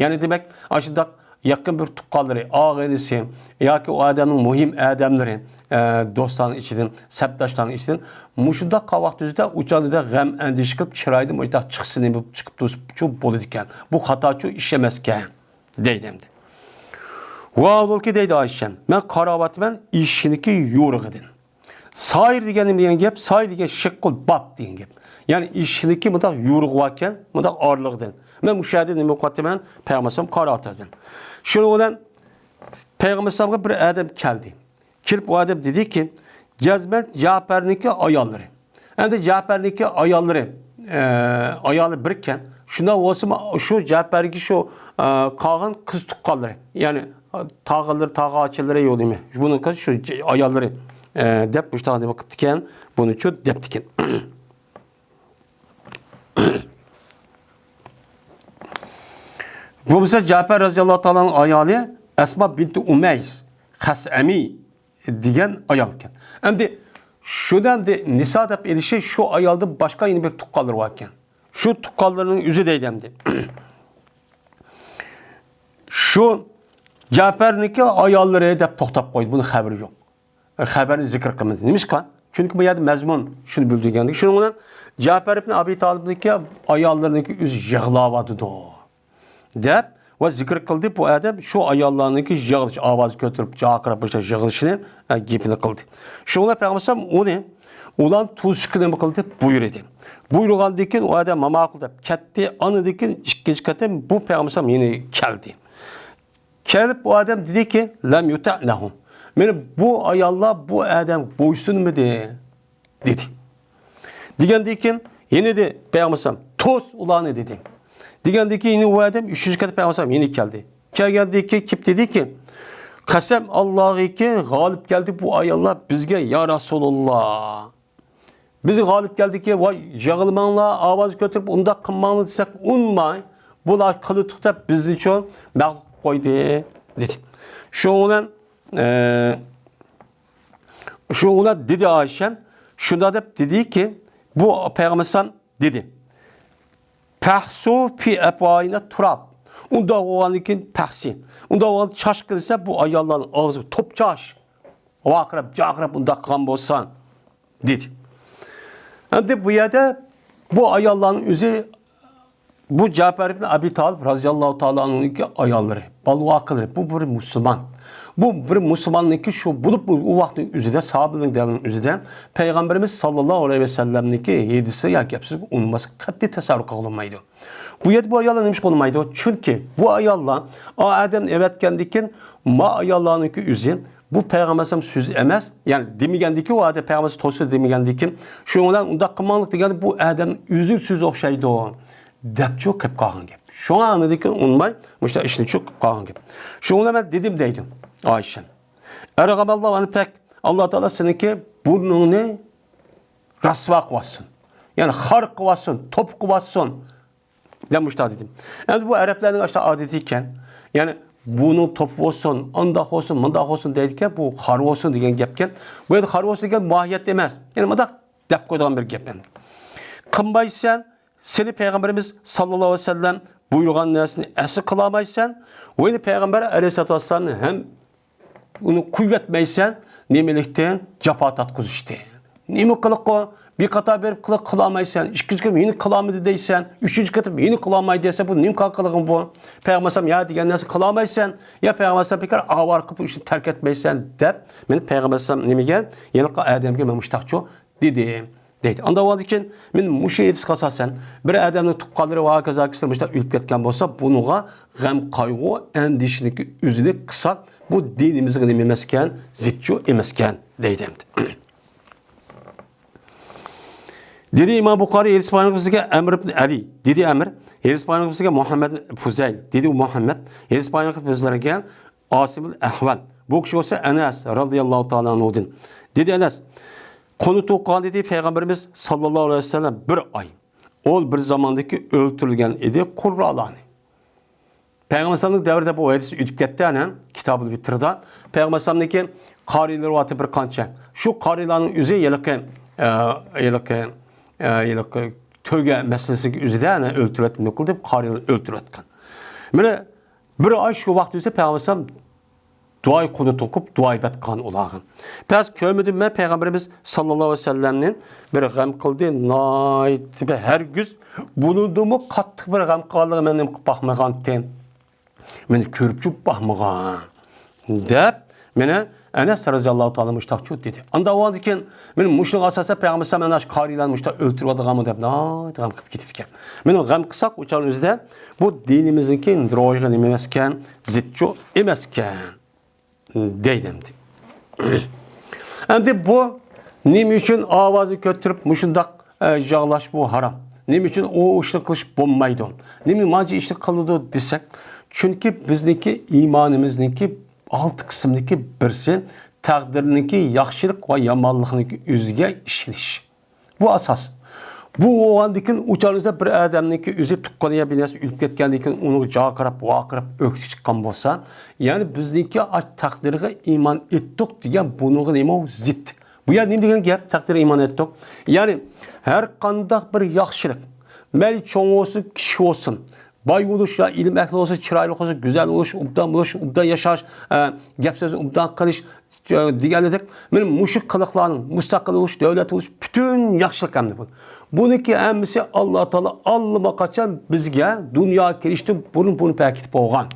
يەنى دېمەك، ئاشۇنداق يېقىن بىر تۇغقانلىرى، ئاغىنىسى ياكى ئۇ ئادەمنىڭ مۇھىم ئادەملىرى، ئە، دوستلارنىڭ ئىچىدىن، سەپداشلارنىڭ ئىچىدىن مۇشۇنداق قالغان ۋاقىت يۈزىدە ئۇ چاغدا غەم ئەندىشە قىلىپ، چىرايىدىن مۇشۇنداق چىقسىنى بولۇپ چىقىپ تۇرسىچۇ بولىدىكەن. بۇ خاتاچۇ ئىش ئەمەسكەن. دەيدۇ ئەمدى. ۋاھالۇلكى دەيدۇ ئائىشەم، مەن قاراۋاتىمەن ئىشىكنىكى يورۇقىدىن. سايىر دېگەن نېمە دېگەن گەپ؟ سايىر دېگەن شەققۇل باب دېگەن گەپ. يەنى ئىشىكنىكى مۇنداق يورۇقى باركەن، مۇنداق ئارىلىقىدىن. مەن مۇشۇ يەردە نېمە قىلىۋاتىمەن؟ پەيغەمبەر ئەلەيھىسسالام قاراۋاتىدىم. شۇنىڭ بىلەن پەيغەمبەر ئەلەيھىسسالامغا بىر ئادەم كەلدى. كېلىپ ئۇ ئادەم دېدىكى، جەزمەن جەپەرنىڭكى ئاياللىرى. ئەمدى جەپەرنىڭكى ئاياللىرى، ئە، ئايالى بىركەن. شۇنداق بولسىمۇ شۇ جەپەرگە شۇ، ئە، قالغان قىز تۇغقانلىرى، يەنى تاغىلىرى، تاغاچىلىرى يوق دېمە. بۇنىڭ شۇ ئاياللىرى، ئە، دەپ مۇشۇنداق نېمە قىپتىكەن، بۇنىچۇ دەپتىكەن. بولمىسا جەپەر رەزىياللاھۇ تائالا ئايالى ئەسما بىنتى ئۇمەيس خەسئەمى دېگەن ئايال ئىكەن. ئەمدى شۇنى ئەمدى نىسا دەپ ئېلىشى شۇ ئايالدىن باشقا يەنە بىر تۇغقانلىرى بار ئىكەن. شۇ تۇغقانلىرىنىڭ ئۆزى دەيدۇ ئەمدى. شۇ جەپەرنىڭكى ئاياللىرى دەپ توختاپ قويدى. بۇنىڭ خەۋىرى يوق. خەۋەرنى زىكىر قىلمىدى. نېمىشقا؟ چۈنكى بۇ يەردە مەزمۇن شۇنى بىلدۈرگەندىكى. شۇنىڭ بىلەن جەپەر ئىبن ئەبى تالىبنىڭكى ئاياللىرىنىڭكى ئۆزى يىغلاۋاتىدۇ دەپ ۋە زىكىر قىلدى. بۇ ئادەم شۇ ئاياللارنىڭكى يىغلىش، ئاۋاز كۆتۈرۈپ، جاقىراپ، باشلاپ يىغلىشىنى، ئە، گېپىنى قىلدى. شۇڭا پەيغەمبەر ئۇنى، ئۇلارنى توسۇشقا نېمە قىلدى؟ بۇيرۇدى. بۇيرۇغاندىن كېيىن ئۇ ئادەم ماقۇل دەپ كەتتى. ئاندىن كېيىن ئىككىنچى قېتىم بۇ پەيغەمبەر يەنە كەلدى. كېلىپ ئۇ ئادەم دېدىكى، لەم يۇتەئ لەھۇ. مانا بۇ ئاياللار بۇ ئادەمگە بويسۇنمىدى، دېدى. دېگەندىن كېيىن يەنە دە پەيغەمبەر ئەلەيھىسسالام، توس ئۇلارنى، دېدى. دېگەندىن كېيىن يەنە ئۇ ئادەم ئۈچىنچى قېتىم پەيغەمبەر ئەلەيھىسسالام يەنە كەلدى. كەلگەندىن كېيىن كېلىپ دېدىكى، قەسەم ئاللاھىكى، غالىب كەلدى بۇ ئاياللار بىزگە، يا رەسۇلاللا. بىزگە غالىب كەلدىكى، ۋاي، يىغلىماڭلار، ئاۋاز كۆتۈرۈپ ئۇنداق قىلماڭلار دېسەك ئۇنىماي، بۇلار قىلىۋېتىپ بىزنىچۇ مەغلۇپ قىلىپ قويدى، دېدى. شۇنىڭ بىلەن، ئە، شۇنىڭ بىلەن دېدى ئائىشەم، شۇنداق دەپ دېدىكى، بۇ پەيغەمبەر ئەلەيھىسسالام دېدى، پەخسۇ پى ئەپۋاھىنە تۇراب. ئۇنداق بولغاندىن كېيىن پەخسى. ئۇنداق بولغاندا چاش قىلسا بۇ ئاياللارنىڭ ئاغزىغا توپ چاش. ۋارقىراپ، جارقىراپ ئۇنداق قىلغان بولسا، دېدى. ئەمدى بۇ يەردە بۇ ئاياللارنىڭ ئۆزى، بۇ جەپەر ئىبن ئەبى تالىپ رەزىياللاھۇ تائالا ئەنھۇنىڭكى ئاياللىرى، بالىۋاقىلىرى. بۇ بىر مۇسۇلمان. بۇ بىر مۇسۇلماننىڭكى شۇ بولۇپ، ئۇ ۋاقىتنىڭ ئۆزىدە، ساھابىلەرنىڭ دەۋرىنىڭ ئۆزىدە پەيغەمبىرىمىز ساللاللاھۇ ئەلەيھى ۋەسەللەمنىڭكى ھەدىسى يا گەپسىز ئۇنىماسلىق قەتئىي تەسەۋۋۇر قىلغىلى بولمايدۇ. بۇ يەردە بۇ ئاياللار نېمىشقا ئۇنىمايدۇ؟ چۈنكى بۇ ئاياللار ئا ئادەمنى ئەۋەتكەندىن كېيىن، ما ئاياللارنىڭكى ئۆزى، بۇ پەيغەمبەر ئەلەيھىسسالام سۆزى ئەمەس، يەنى دېمىگەندىكى، ئۇ ئادەم پەيغەمبەر توسۇ دېمىگەندىكىن، شۇنىڭ بىلەن ئۇنداق قىلماڭلىق دېگەندە، بۇ ئادەم ئۆزى سۆزى ئوخشايدۇ، دەپچۇ قىلىپ قالغان گەپ. شۇڭا ئاندىن كېيىن ئۇنىماي، مۇشۇنداق ئىشنى چۇ قىلىپ قالغان گەپ. شۇنىڭ بىلەن مەن دېدىم دەيدۇ ئائىشەم. ئەرغەمەللاھۇ ئەنفەك، ئاللا تائالا سېنىڭكى بۇرنۇڭنى رەسۋا قىلىۋاتسۇن. يەنى خار قىلىۋاتسۇن، توپ قىلىۋاتسۇن. دەپ مۇشۇنداق دېدىم. ئەمدى بۇ ئەرەبلەرنىڭ ئاشۇنداق ئادىتى ئىكەن. يەنى بۇنىڭ توپى بولسۇن، ئانداق بولسۇن، مۇنداق بولسۇن دەيدىكەن، بۇ خار بولسۇن دېگەن گەپكەن. بۇ يەردە خار بولسۇن دېگەن ماھىيەتتە ئەمەس. يەنى مۇنداق دەپ قويىدىغان بىر گەپ ئەمدى. قىلمايسەن، سېنى پەيغەمبىرىمىز ساللاللاھۇ ئەلەيھى ۋەسەللەم بۇيرۇغان نەرسىنى ئەسلى قىلالمايسەن. ۋە يەنە پەيغەمبەر ئەلەيھىسسالاتۇ ۋەسسالامنى ھەم ئۇنى قويۇۋەتمەيسەن، نېمىلىكتىن؟ جاپا تارتقۇزۇشتىن. نېمە قىلىققۇ؟ بىر قاتار بېرىپ قىلىق قىلالمايسەن، ئىككىنچى قېتىم يەنە قىلالمىدى دەيسەن، ئۈچىنچى قېتىم يەنە قىلالمايدۇ دەيسەن، بۇ نېمە قىلغىنىڭ بۇ؟ پەيغەمبەر ئەلەيھىسسالام يا دېگەن نەرسە قىلالمايسەن، يا پەيغەمبەر ئەلەيھىسسالام بىكار ئاۋارە قىلىپ ئىشنى تەرك ئەتمەيسەن دەپ، مېنى پەيغەمبەر ئەلەيھىسسالام نېمىگە؟ ھېلىقى ئادەمگە مەن مۇشتاقچۇ دېدىم. دەيدۇ. ئانداق بولغاندىكىن، مەن مۇشۇ ھەدىسكە ئاساسەن، بىر ئادەمنىڭ تۇغقانلىرى ۋە ھاكازا كىشىلەر مۇشۇنداق ئۆلۈپ كەتكەن بولسا، بۇنىڭغا غەم قايغۇ، ئەندىشىنى ئۆزىنى قىلساق، بۇ دىنىمىزغا نېمە ئەمەسكەن، زىتچۇ ئەمەسكەن، دەيدۇ ئەمدى. دېدى ئىمام بۇخارىي، ھەدىس بايان قىلىپ بىزگە ئەمر ئىبن ئەلى، دېدى ئەمر، ھەدىس بايان قىلىپ بىزگە مۇھەممەد فۇزەيل، دېدى ئۇ مۇھەممەد، ھەدىس بايان قىلىپ بىزلەرگە ئاسىمۇل ئەھۋەل. بۇ كىشى بولسا ئەنەس رازىياللاھۇ تائالا ئەنھۇدىن. دېدى ئەنەس، قونۇپ تۇغقان دېدى پەيغەمبىرىمىز ساللاللاھۇ ئەلەيھى ۋەسەللەم بىر ئاي. ئۇ بىر زاماندىكى ئۆلتۈرۈلگەن ئىدى قۇررالارنى. پەيغەمبەر سەللەللاھۇ ئەلەيھى ۋەسەللەمنىڭ دەۋرىدە بۇ ھەدىس ئۆتۈپ كەتتى، ئەنە، كىتابۇل ۋىتردا. پەيغەمبەر سەللەللاھۇ ئەلەيھى ۋەسەللەمنىڭكى قارىيلىرى بار بىر قانچە. شۇ قارىيلارنىڭ ئۆزى ھېلىقى، ئە، ھېلىقى، ئە، ھېلىقى تۆگە مەسىلىسىگە ئۆزىدە، ئەنە، ئۆلتۈرۈۋەتتى، نېمە قىلدى؟ قارىيلار ئۆلتۈرۈۋەتكەن. مانا بىر ئاي شۇ ۋاقىت ئۆتسە پەيغەمبەر ئەلەيھىسسالام دۇئايى قۇنۇت ئوقۇپ، دۇئا ئېيتقان ئۇلارغا. بەس كۆرمىدىم مەن پەيغەمبىرىمىز ساللاللاھۇ ئەلەيھى ۋەسەللەمنى بىر غەم قىلدى، ناھايىتى بىر ھەرگىز بۇنىڭدىنمۇ قاتتىق بىر غەم قىلغانلىقىنى مەن نېمە قىلىپ باقمىغانتىم. مېنى كۆرۈپچۇ باقمىغان. دەپ، مانا ئەنەس رەزىياللاھۇ تائالا مۇشتاقچۇ دېدى. ئاندا ئۇنىڭدىن كېيىن، مانا مۇشۇنىڭ ئاساسىدا پەيغەمبەر ئەلەيھىسسالام مانا شۇ قارىيلارنى مۇشتاق ئۆلتۈرۈۋاتىدىغانمۇ دەپ ناھايىتى غەم قىلىپ كېتىپتىكەن. مانا غەم قىلساق، ئۇ چاغنىڭ ئۆزىدە بۇ دىنىمىزنىڭكى روھىغا نېمە ئەمەسكەن، زىتچۇ ئەمەسكەن. دەيدۇ ئەمدى. ئەمدى بۇ نېمە ئۈچۈن ئاۋازنى كۆتۈرۈپ مۇشۇنداق، ئە، يىغلاش بۇ ھارام؟ نېمە ئۈچۈن ئۇ ئىشنى قىلىش بولمايدۇ؟ نېمە مانچە ئىشنى قىلىدۇ دېسەك، چۈنكى بىزنىڭكى ئىمانىمىزنىڭكى ئالتە قىسىمدىكى بىرسى تەقدىرنىڭكى ياخشىلىق ۋە يامانلىقنىڭكى ئۆزىگە ئىشىنىش. بۇ ئاساس. بۇ بولغاندىكىن ئۇ چاغدا بىر ئادەمنىڭكى ئۆزى تۇغقىنى يا بىر نەرسە ئۆلۈپ كەتكەندىن كېيىن ئۇنىڭ جاقىراپ، ۋارقىراپ ئۆكسۈشى چىققان بولسا، يەنى بىزنىڭكى ئاش تەقدىرگە ئىمان ئەتتۇق دېگەن بۇنىڭغا نېمە ئۇ زىت. بۇ يەردە نېمە دېگەن گەپ؟ تەقدىرگە ئىمان ئەتتۇق. يەنى ھەر قانداق بىر ياخشىلىق، مەيلى چوڭ بولسۇن، كىچىك بولسۇن، باي بولۇش يا ئىلىم ئەھلى بولسا، چىرايلىق بولسا، گۈزەل بولۇش، ئوبدان بولۇش، ئوبدان ياشاش، ئە، گەپ سۆزنى ئوبدان قىلىش، ئە، دېگەنلىك، مانا مۇشۇ قىلىقلارنىڭ، مۇستەقىل بولۇش، دۆلەت بولۇش، پۈتۈن ياخشىلىق ئەمدى بۇ. بۇنىڭكى ھەممىسى ئاللا تائالا ئاللىماقاچان بىزگە دۇنياغا كېلىشتىن بۇرۇن بۇنى پەكىتىپ بولغان.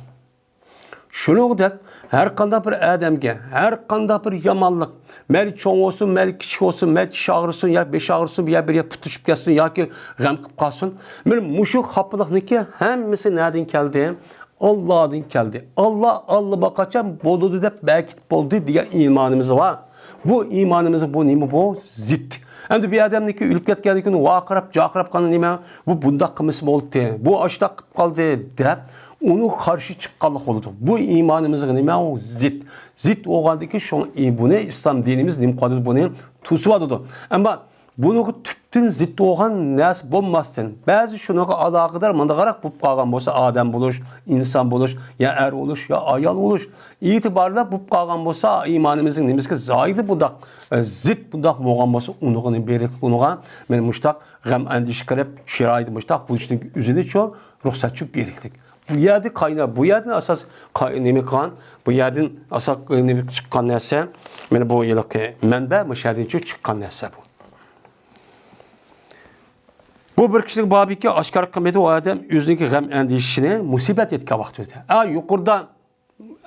شۇنىڭغا دەپ، ھەر قانداق بىر ئادەمگە، ھەر قانداق بىر يامانلىق، مەيلى چوڭ بولسۇن، مەيلى كىچىك بولسۇن، مەيلى چىش ئاغرىسۇن يا بېشى ئاغرىسۇن يا بىر يەر پۇت تۈشۈپ كەتسۇن ياكى غەم قىلىپ قالسۇن، مانا مۇشۇ خاپىلىقنىڭكى ھەممىسى نەدىن كەلدى؟ ئاللادىن كەلدى. ئاللا ئاللىماقاچان بولىدۇ دەپ بەكىت بولدى دېگەن ئىمانىمىز بار. بۇ ئىمانىمىز بۇ نېمە بۇ؟ زىت. ئەمدى بىر ئادەمنىڭكى ئۆلۈپ كەتكەندىن كېيىن ۋارقىراپ، جاقىراپ قالغان نېمە؟ بۇ بۇنداق قىلمىسا بولدى، بۇ ئاشتاق قىلىپ قالدى دەپ ئۇنىڭ قارشى چىققانلىق بولىدۇ. بۇ ئىمانىمىزغا نېمە ئۇ؟ زىت. زىت بولغاندىن كېيىن شۇڭا ئى-، بۇنى ئىسلام دىنىمىز نېمە قىلىۋاتىدۇ؟ بۇنى توسۇۋاتىدۇ. ئەمما بۇنىڭغا تۈپتىن زىت بولغان نەرسە بولماستىن، بەزى شۇنىڭغا ئالاقىدار مۇنداقراق بولۇپ قالغان بولسا، ئادەم بولۇش، ئىنسان بولۇش، يا ئەر بولۇش، يا ئايال بولۇش ئېتىبارلىق بولۇپ قالغان بولسا، ئىمانىمىزنىڭ نېمىسىگە زايىدى بۇنداق، ئە، زىت بۇنداق بولغان بولسا، ئۇنىڭغا نېمە بېرىك، ئۇنىڭغا مەن مۇشتاق غەم ئەندىشە قىلىپ، چىرايىدا مۇشتاق بولۇشنىڭ ئۆزىنىچۇ رۇخسەتچۇ بېرىكلىك. بۇ يەردە قاينا-، بۇ يەردىن ئاساس قاي-، نېمە قىلغان، بۇ يەردىن ئاساس نېمە چىققان نەرسە، مانا بۇ ھېلىقى مەنبە مۇشۇ يەردىنچۇ چىققان نەرسە بۇ. بۇ بىر كىشىنىڭ بابىكى ئاشكارا قىلمىدى، ئۇ ئادەم ئۆزىنىڭكى غەم ئەندىشىسىنى مۇسىبەت يەتكەن ۋاقتىدا. ئا، يۇقىرىدا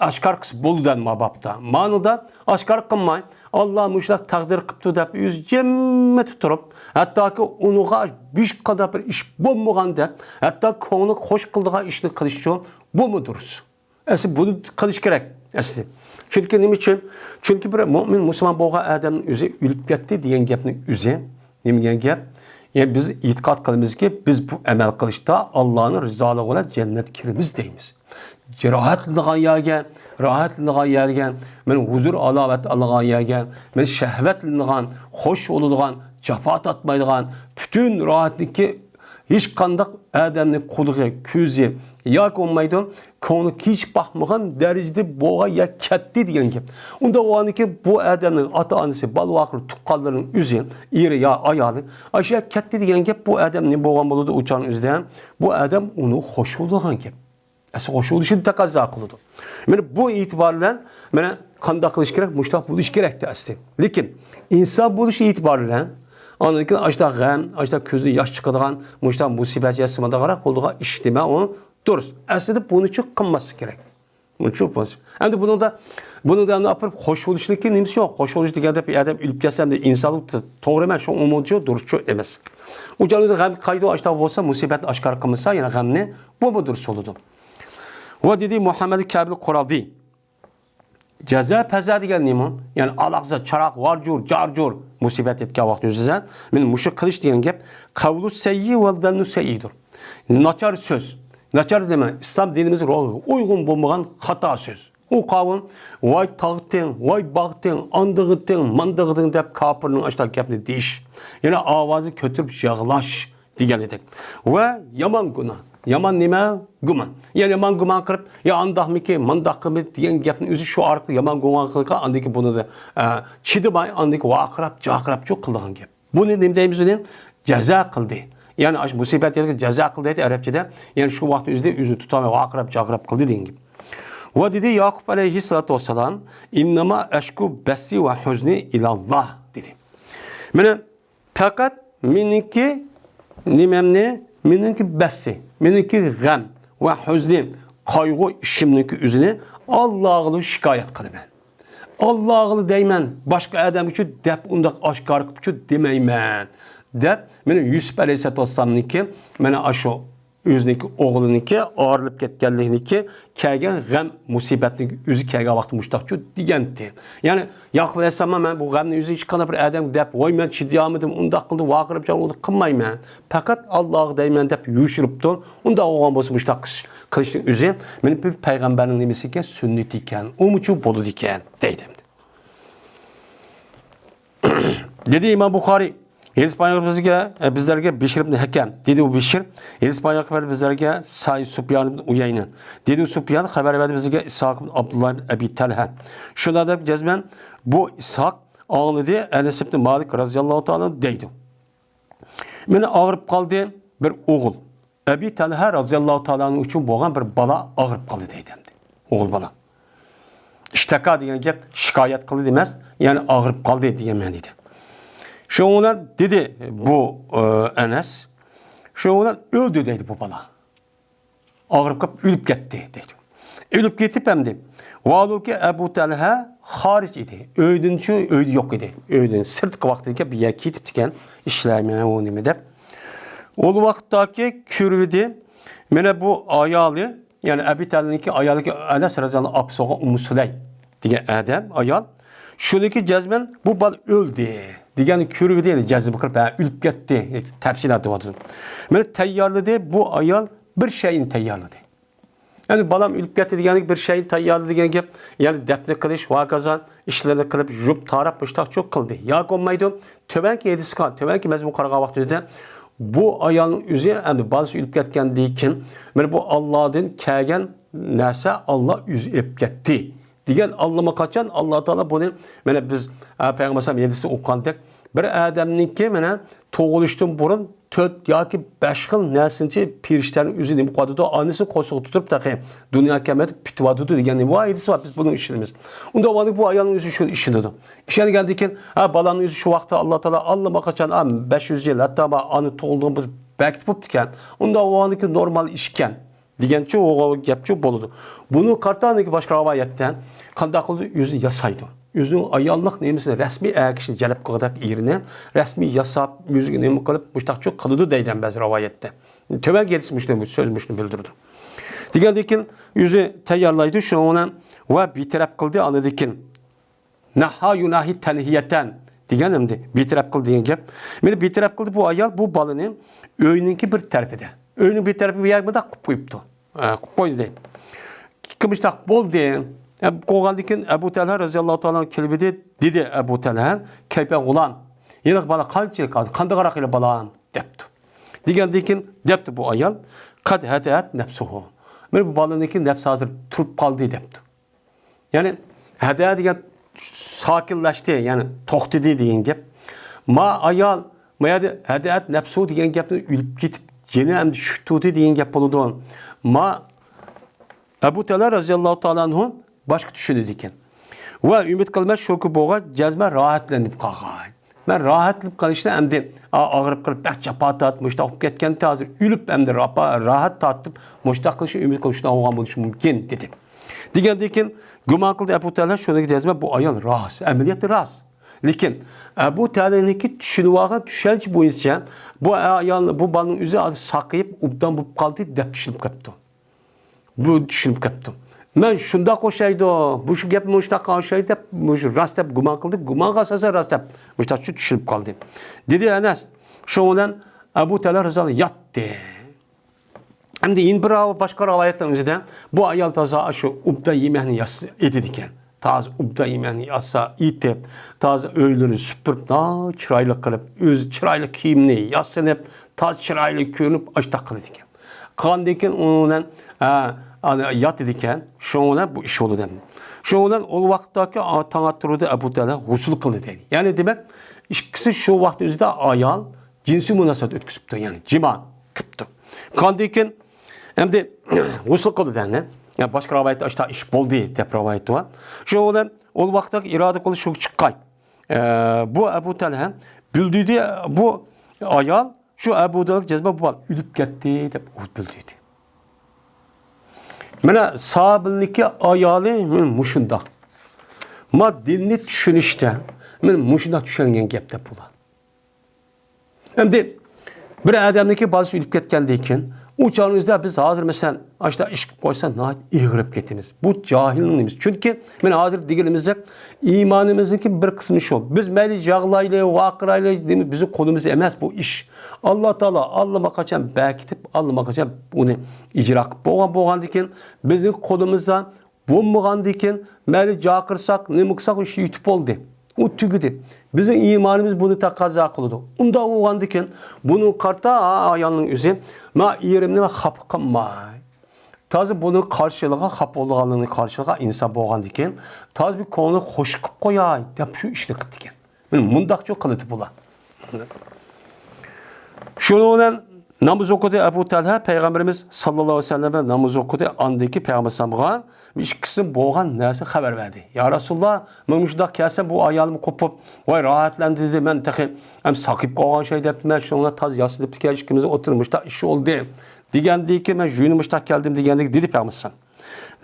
ئاشكارا قىلسا بولىدۇ دەن ما بابتا. مانىدا ئاشكارا قىلماي، ئاللا مۇشۇنداق تەقدىر قىپتۇ دەپ ئۆزى جىممىتى تۇرۇپ، ھەتتاكى ئۇنىڭغا ھېچقانداق بىر ئىش بولمىغان دەپ، ھەتتا كۆڭلى خوش قىلىدىغان ئىشنى قىلىشچۇ، بۇمۇ دۇرۇس. ئەسلى بۇنى قىلىش كېرەك، ئەسلى. چۈنكى نېمە ئۈچۈن؟ چۈنكى بىر مۆمىن مۇسۇلمان بولغان ئادەمنىڭ ئۆزى ئۆلۈپ كەتتى دېگەن گەپنىڭ ئۆزى نېمە دېگەن گەپ؟ يەنى بىز ئېتىقاد قىلىمىزكى، بىز بۇ ئەمەل قىلىشتا ئاللانىڭ رىزالىقى بىلەن جەننەتكە كىرىمىز دەيمىز. راھەتلىنىدىغان يەرگە، راھەتلىنىدىغان يەرگە، مانا ھۇزۇر ھالاۋەت ئالىدىغان يەرگە، مانا شەھۋەتلىنىدىغان، خوش بولىدىغان، جاپا تارتمايدىغان، پۈتۈن راھەتلىككە ھېچقانداق ئادەمنىڭ قۇلىقى، كۆزى ياكى بولمايدۇ، كۆڭلى ھېچ باقمىغان دەرىجىدە بولغان يا كەتتى دېگەن گەپ. ئۇنداق بولغاندىكىن بۇ ئادەمنىڭ ئاتا-ئانىسى، بالا-ۋاقىر، تۇغقانلىرىنىڭ ئۆزى، ئېرى يا ئايالى ئاشۇ يەر كەتتى دېگەن گەپ، بۇ ئادەم نېمە بولغان بولىدۇ ئۇ چاغنىڭ ئۆزىدە؟ بۇ ئادەم ئۇنى خوش بولىدىغان گەپ. ئەسلى خوش بولۇشىنى تەقەززا قىلىدۇ. مانا بۇ ئېتىبار بىلەن مانا قانداق قىلىش كېرەك؟ مۇشۇنداق بولۇش كېرەكتى ئەسلى. لېكىن ئىنسان بولۇشى ئېتىبارى بىلەن ئاندىن كېيىن ئاشۇنداق غەم، ئاشۇنداق كۆزدىن ياش چىقىدىغان، مۇشۇنداق مۇسىبەت يەتسىمۇ داغراق بولىدىغان ئىش دېمە ئۇ دۇرۇس. ئەسلىدە بۇنىچۇ قىلماسلىق كېرەك. بۇنىچۇ بولسا. ئەمدى بۇنىڭدا، بۇنىڭدا ئەمدى ئاپىرىپ خوش بولۇشنىڭكى نېمىسى يوق؟ خوش بولۇش دېگەندە بىر ئادەم ئۆلۈپ كەتسە ئەمدى ئىنسانلىق توغرا ئەمەس، شۇ ئومۇمچۇ، دۇرۇسچۇ ئەمەس. ئۇ جايدا غەم قايدا ئاشۇنداق بولسا، مۇسىبەتنى ئاشكارا قىلمىسا، يەنە غەمنى بۇمۇ دۇرۇس بولىدۇ. ۋە دېدى مۇھەممەد كەبىل قۇرادى. جەزا پەزا دېگەن نېمە؟ يەنى ئالاقزا، چاراق، ۋارجۇر، جارجۇر، مۇسىبەت يەتكەن ۋاقىت يۈزىسەن، مەن مۇشۇ قىلىش دېگەن گەپ، قەۋلۇ سەييى ۋە زەننۇ سەييىدۇر. ناچار سۆز. ناچار نېمە؟ ئىسلام دىنىمىزغا ئۇيغۇن بولمىغان خاتا سۆز. ئۇ قاۋۇل، ۋاي تاغتىڭ، ۋاي باغتىڭ، ئاندىغىتىڭ، ماندىغىتىڭ دەپ كاپىرنىڭ ئاشۇنداق گەپنى دېيىش. يەنە ئاۋازنى كۆتۈرۈپ يىغلاش. دېگەن ئىدى. ۋە يامان گۇناھ. يامان نېمە؟ گۇمان. يەنى يامان گۇمان قىلىپ، يا ئانداقمىكى، مانداقمىكى دېگەن گەپنىڭ ئۆزى شۇ ئارقىلىق يامان گۇمان قىلغان، ئاندىكى بۇنى، ئە، چىدىماي، ئاندىكى ۋارقىراپ، جارقىراپچۇ قىلىدىغان گەپ. بۇنى نېمە دەيمىز ئۇنى؟ جەزا قىلدى. يەنى ئاشۇ مۇسىبەت يەتكەن جەزا قىلدى دەيدۇ ئەرەبچىدە. يەنى شۇ ۋاقىت ئۆزىدە ئۆزىنى تۇتالماي ۋارقىراپ، جارقىراپ قىلدى دېگەن گەپ. ۋە دېدى ياقۇب ئەلەيھىسسالاتۇ ۋەسسالام، ئىننەما ئەشكۇ بەسسى ۋە ھۇزنى ئىلاللاھ دېدى. مانا پەقەت مېنىڭكى نېمەمنى، مېنىڭكى بەسسى، مېنىڭكى غەم ۋە ھۇزنى قايغۇ ئىشىمنىڭكى ئۆزىنى ئاللاغىلا شىكايەت قىلىمەن. ئاللاغىلا دەيمەن، باشقا ئادەمگىچۇ دەپ ئۇنداق ئاشكارا قىلىپچۇ دېمەيمەن، دەپ، مانا يۈسۈپ ئەلەيھىسسالاتۇ ۋەسسالامنىڭكى، مانا ئاشۇ ئۆزىنىڭكى ئوغلىنىڭكى ئايرىلىپ كەتكەنلىكىنىڭكى كەلگەن غەم مۇسىبەتنىڭ ئۆزى كەلگەن ۋاقتى مۇشتاقچۇ دېگەنتى. يەنى ياقۇپ ئەلەيھىسسالام، مەن بۇ غەمنى ئۆزى ھېچقانداق بىر ئادەمگە دەپ، ۋاي، مەن چىدىيالمىدىم، ئۇنداق قىلدىم، ۋارقىراپ جان ئۇنداق قىلمايمەن. پەقەت ئاللاغا دەيمەن دەپ يوشۇرۇپتۇ. ئۇنداق بولغان بولسا مۇشتاق قىلىش، قىلىشنىڭ ئۆزى مانا بىر پەيغەمبەرنىڭ نېمىسى ئىكەن، سۈننىتى ئىكەن، ئۇمۇچۇ بولىدىكەن دەيدۇ. دېدى ئىمام بۇخارىي، ھەدىس بايان بىزگە، بىزلەرگە بىشر ئىبن ھەكەم. دېدى ئۇ بىشر، ھەدىس بايان بىزلەرگە ساي سۇپيان ئىبن ئۇيەينە. دېدى ئۇ سۇپيان، خەۋەر بەردى بىزگە ئىسھاق ئىبن ئابدۇللا ئىبن ئەبى تەلھە. شۇنداق دەپ جەزمەن بۇ ئىسھاق ئاڭلىدى، ئەنەس ئىبن مالىك رازىياللاھۇ تائالا دەيدۇ. مانا ئاغرىپ قالدى بىر ئوغۇل. ئەبى تەلھە رازىياللاھۇ تائالا ئۈچۈن بولغان بىر بالا ئاغرىپ قالدى دەيدۇ ئەمدى. ئوغۇل بالا. ئىشتەكا دېگەن گەپ شىكايەت قىلدى ئەمەس، يەنى ئاغرىپ قالدى دېگەن مەنىدە. شۇنىڭ بىلەن دېدى بۇ، ئە، ئەنەس، شۇنىڭ بىلەن ئۆلدى دەيدۇ بۇ بالا. ئاغرىپ قېلىپ ئۆلۈپ كەتتى دەيدۇ. ئۆلۈپ كېتىپ ئەمدى. ۋاھالۇكى ئەبۇ تەلھە خارىج ئىدى. ئۆيدىنچۇ، ئۆيدە يوق ئىدى. ئۆيدىن سىرتقى ۋاقتىدىكى بىر يەرگە كېتىپتىكەن، ئىشلەيمەن ئۇ نېمە دەپ. ئۇ ۋاقىتتاكى كۆرۈۋىدى. مانا بۇ ئايالى، يەنى ئەبى تەلھەنىڭكى ئايالىكى ئەنەس رەزىياللاھۇ ئاپىسى بولغان ئۇممۇ سۇلەيم دېگەن ئادەم، ئايال. شۇنىڭكى جەزمەن بۇ بالا ئۆلدى دېگەننى كۆرۈۋىدى، يەنى جەزم قىلىپ، ھە، ئۆلۈپ كەتتى، تەپسىلات دەۋاتىدۇ. مانا تەييارلىدى، بۇ ئايال بىر شەيئىنى تەييارلىدى. يەنى بالام ئۆلۈپ كەتتى دېگەندىكىن بىر شەيئىنى تەييارلىدى دېگەن گەپ، يەنى دەپنە قىلىش، ۋاكازان ئىشلىرىنى قىلىپ، يۇيۇپ تاراپ مۇشتاقچۇ قىلدى. ياكى بولمايدۇ، تۆۋەنكى ھەدىسكە، تۆۋەنكى مەزمۇنغا قارىغان ۋاقتىمىزدا بۇ ئايالنىڭ ئۆزى ئەمدى بالىسى ئۆلۈپ كەتكەندىن كېيىن، مانا بۇ ئاللادىن كەلگەن نەرسە ئاللا ئۆزى ئېلىپ كەتتى دېگەن، ئاللىماقاچان ئاللا تائالا بۇنى، مانا بىز، ئە، پەيغەمبەر ئەلەيھىسسالام ھەدىسى ئوقۇغاندەك، بىر ئادەمنىڭكى، مانا، تۇغۇلۇشتىن بۇرۇن تۆت ياكى بەش خىل نەرسىنى پېرىشتەنىڭ ئۆزى نېمە قىلىۋاتىدۇ، ئانىسىنى قورسىقىدا تۇرۇپ تېخى دۇنياغا كەلمەيدۇ، پۈتۈۋاتىدۇ دېگەن نېمە ھەدىسى بار، بىز بۇنىڭ ئىشىنىمىز. ئۇنداق بولغاندا بۇ ئايالنىڭ ئۆزى شۇنى ئىشىنىدۇ. ئىشەنگەندىن كېيىن، ھە، بالامنىڭ ئۆزى شۇ ۋاقىتتا ئاللا تائالا ئاللىماقاچان، ھە، بەش يۈز يىل، ھەتتا ئانا تۇغۇلدىغان بىر بەكىت بوپتىكەن. ئۇنداق بولغاندىكىن نورمال ئىشكەن. دېگەنچۇ، ئۇ گەپچۇ بولىدۇ. بۇنى قارىتانىكى باشقا رىۋايەتتە قانداق قىلىدۇ؟ ئۆزى ياسايدۇ. ئۆزىنىڭ ئاياللىق نېمىسىنى رەسمىي ئەر كىشىنى جەلپ قىلغۇدەك ئېرىنى رەسمىي ياساپ، ئۆزىگە نېمە قىلىپ، مۇشتاقچۇ قىلىدۇ دەيدۇ بەزى رىۋايەتتە. تۆۋەنكى ھەدىس مۇشۇنى، سۆز مۇشۇنى بىلدۈرىدۇ. دېگەندىن كېيىن ئۆزى تەييارلايدۇ، شۇنىڭ بىلەن ۋە بىتەرەپ قىلدى، ئاندىن كېيىن نەھا يۇناھى تەنھىيەتەن دېگەن ئەمدى بىتەرەپ قىلدى دېگەن گەپ. مانا بىتەرەپ قىلدى بۇ ئايال بۇ بالىنى ئۆينىڭكى بىر تەرىپىدە. ئۆينىڭ بىر تەرىپى بۇ يەرگە مۇنداق قىلىپ قويۇپتۇ. ئە، قىلىپ قويدى. ئىككى مۇشتاق بولدى. ئە، قويغاندىن كېيىن ئەبۇ تەلھە رەزىياللاھۇ تائالا كېلىۋىدى، دېدى ئەبۇ تەلھە، كەيپە غۇلام، ھېلىقى بالا قانچىلىك قالدى، قانداقراق ھېلى بالام، دەپتۇ. دېگەندىن كېيىن دەپتۇ بۇ ئايال، قەد ھەدەئەت نەپسۇھۇ. مانا بۇ بالىنىڭكى نەپسى ھازىر تۇرۇپ قالدى دەپتۇ. يەنى ھەدە دېگەن ساكىنلاشتى، يەنى توختىدى دېگەن گەپ. ما ئايال، ما يەردە ھەدەئەت نەپسۇ دېگەن گەپنى ئۆلۈپ كېتىپ، جېنى ئەمدى چۈشۈپ تۇردى دېگەن گەپ بولىدۇ. ما ئەبۇ تەلھە رەزىياللاھۇ تائالا ئەنھۇ باشقا چۈشىنىدىكەن. ۋە ئۈمىد قىلىمەن شۇكى بۇغا جەزمەن راھەتلىنىپ قالغاي. مەن راھەتلىنىپ قېلىشنى ئەمدى، ئا، ئاغرىپ قېلىپ، بەك جاپا تارتىپ، مۇشتاق بولۇپ كەتكەنتى، ھازىر ئۆلۈپ ئەمدى راپا-، راھەت تارتىپ، مۇشتاق قىلىشنى ئۈمىد قىلىپ شۇنداق بولغان بولۇشى مۇمكىن، دېدى. دېگەندىن كېيىن گۇمان قىلدى ئەبۇ تەلھە، شۇنىڭغا جەزمەن بۇ ئايال راست، ئەمەلىيەتتە راست. لېكىن ئەبۇ تەلھەنىڭكى چۈشىنىۋالغان چۈشەنچە بويىچە بۇ ئايال، بۇ بالىنىڭ ئۆزى ھازىر ساقىيىپ، ئوبدان بولۇپ قالدى دەپ چۈشىنىپ قاپتۇ. بۇ چۈشىنىپ قاپتۇ. مەن شۇنداق ئوخشايدۇ، مۇشۇ گەپ مۇشۇنداققا ئوخشايدۇ دەپ، مۇشۇ راست دەپ گۇمان قىلدى، گۇمانغا ئاساسەن راست دەپ مۇشۇنداق چۈشىنىپ قالدى. دېدى ئەنەس، شۇنىڭ بىلەن ئەبۇ تەلھە رەزىياللاھۇ ياتتى. ئەمدى يەنە بىر راۋا-، باشقا رىۋايەتلەرنىڭ ئۆزىدە بۇ ئايال تازا شۇ ئوبدان يېمەكنى ياس-، ئېتىدىكەن. تازا ئوبدان يېمەكنى ياسا، ئېتىپ، تازا ئۆيلىرىنى سۈپۈرۈپ، ناھايىتى چىرايلىق قىلىپ، ئۆزى چىرايلىق كىيىمنى ياسىنىپ، تازا چىرايلىق كۆرۈنۈپ، ئاشتاق قىلىدىكەن. قاندىن كېيىن ئۇنىڭ بىلەن، ھە، ئانا ياتىدىكەن. شۇنىڭ بىلەن بۇ ئىش بولىدۇ ئەمدى. شۇنىڭ بىلەن ئۇ ۋاقىتتاكى، ئا، تاڭ ئاتتۇرۇدى ئەبۇ تەلھە غۇسۇل قىلدى دەيدۇ. يەنى دېمەك، ئىككىسى شۇ ۋاقىت ئۆزىدە ئايال جىنسىي مۇناسىۋەت ئۆتكۈزۈپتۇ، يەنى جىما قىپتۇ. قاندىن كېيىن ئەمدى غۇسۇل قىلدى دەيدۇ. يەنى باشقا رىۋايەتتە ئاشتا ئىش بولدى دەپ رىۋايەت بار. شۇنىڭ بىلەن ئۇ ۋاقىتتاكى ئىرادە قىلدى شۇ چىققاي. ئە، بۇ ئەبۇ تەلھە بىلدى، بۇ ئايال شۇ ئەبۇ تەلھە جەزمەن بۇ بالا ئۆلۈپ كەتتى دەپ ئۇ بىلدى. مانا سابىلنىڭكى ئايالى مانا مۇشۇنداق. ما دىننى چۈشىنىشتە مانا مۇشۇنداق چۈشەنگەن گەپ دەپ بولار. ئەمدى بىر ئادەمنىڭكى بالىسى ئۆلۈپ كەتكەندىن كېيىن، ئۇ چاغنىڭ ئۆزىدە بىز ھازىر مەسىلەن ئاشۇنداق ئىش قىلىپ قويسا ناھايىتى ئېغىرىپ كېتىمىز. بۇ جاھىلنىڭ نېمىسى. چۈنكى مانا ھازىر دېگىنىمىزدەك ئىمانىمىزنىڭكى بىر قىسمى شۇ. بىز مەيلى يىغلايلى، ۋارقىرايلى، دېمەك بىزنىڭ قولىمىزدا ئەمەس بۇ ئىش. ئاللا تائالا ئاللىماقاچان بەكىتىپ، ئاللىماقاچان ئۇنى ئىجرا قىلىپ بولغان، بولغاندىن كېيىن بىزنىڭ قولىمىزدا بولمىغاندىكىن، مەيلى جاقىرساق، نېمە قىلساق، ئىش يېتىپ بولدى. ئۇ تۈگىدى. بىزنىڭ ئىمانىمىز بۇنى تەقەززا قىلىدۇ. ئۇنداق بولغاندىكىن، بۇنىڭغا قارىتا ئايالنىڭ ئۆزى، ما ئېرىمنى مەن خاپا قىلماي. تازا بۇنىڭ قارشىلىقىغا، خاپا بولىدىغانلىقىنى قارشىلىقىغا ئىنسان بولغاندىكىن، تازا بىر كۆڭلى خوش قىلىپ قوياي، دەپ شۇ ئىشنى قىپتىكەن. مانا مۇنداقچۇ قىلىدۇ بۇلار. شۇنىڭ بىلەن ناماز ئوقۇدى ئەبۇ تەلھە، پەيغەمبىرىمىز ساللاللاھۇ ئەلەيھى ۋەسەللەم بىلەن ناماز ئوقۇدى، ئاندىن كېيىن پەيغەمبەر ئەلەيھىسسالامغا ئىككىسىدىن بولغان نەرسىنى خەۋەر بەردى. يا رەسۇلاللا، مەن مۇشۇنداق كەلسەم بۇ ئايالىم قوپۇپ، ۋاي راھەتلەندى دېدى، مەن تېخى ئەم ساقىيىپ قالغان شەي دەپتىمەن، شۇنىڭ بىلەن تاز ياسىدىپتىكەن، ئىككىمىزنىڭ ئوتتۇرىدا مۇشۇنداق ئىش بولدى دېگەندىن كېيىن مەن يۇيۇنۇپ مۇشۇنداق كەلدىم دېگەندەك دېدى پەيغەمبەر ئەلەيھىسسالام.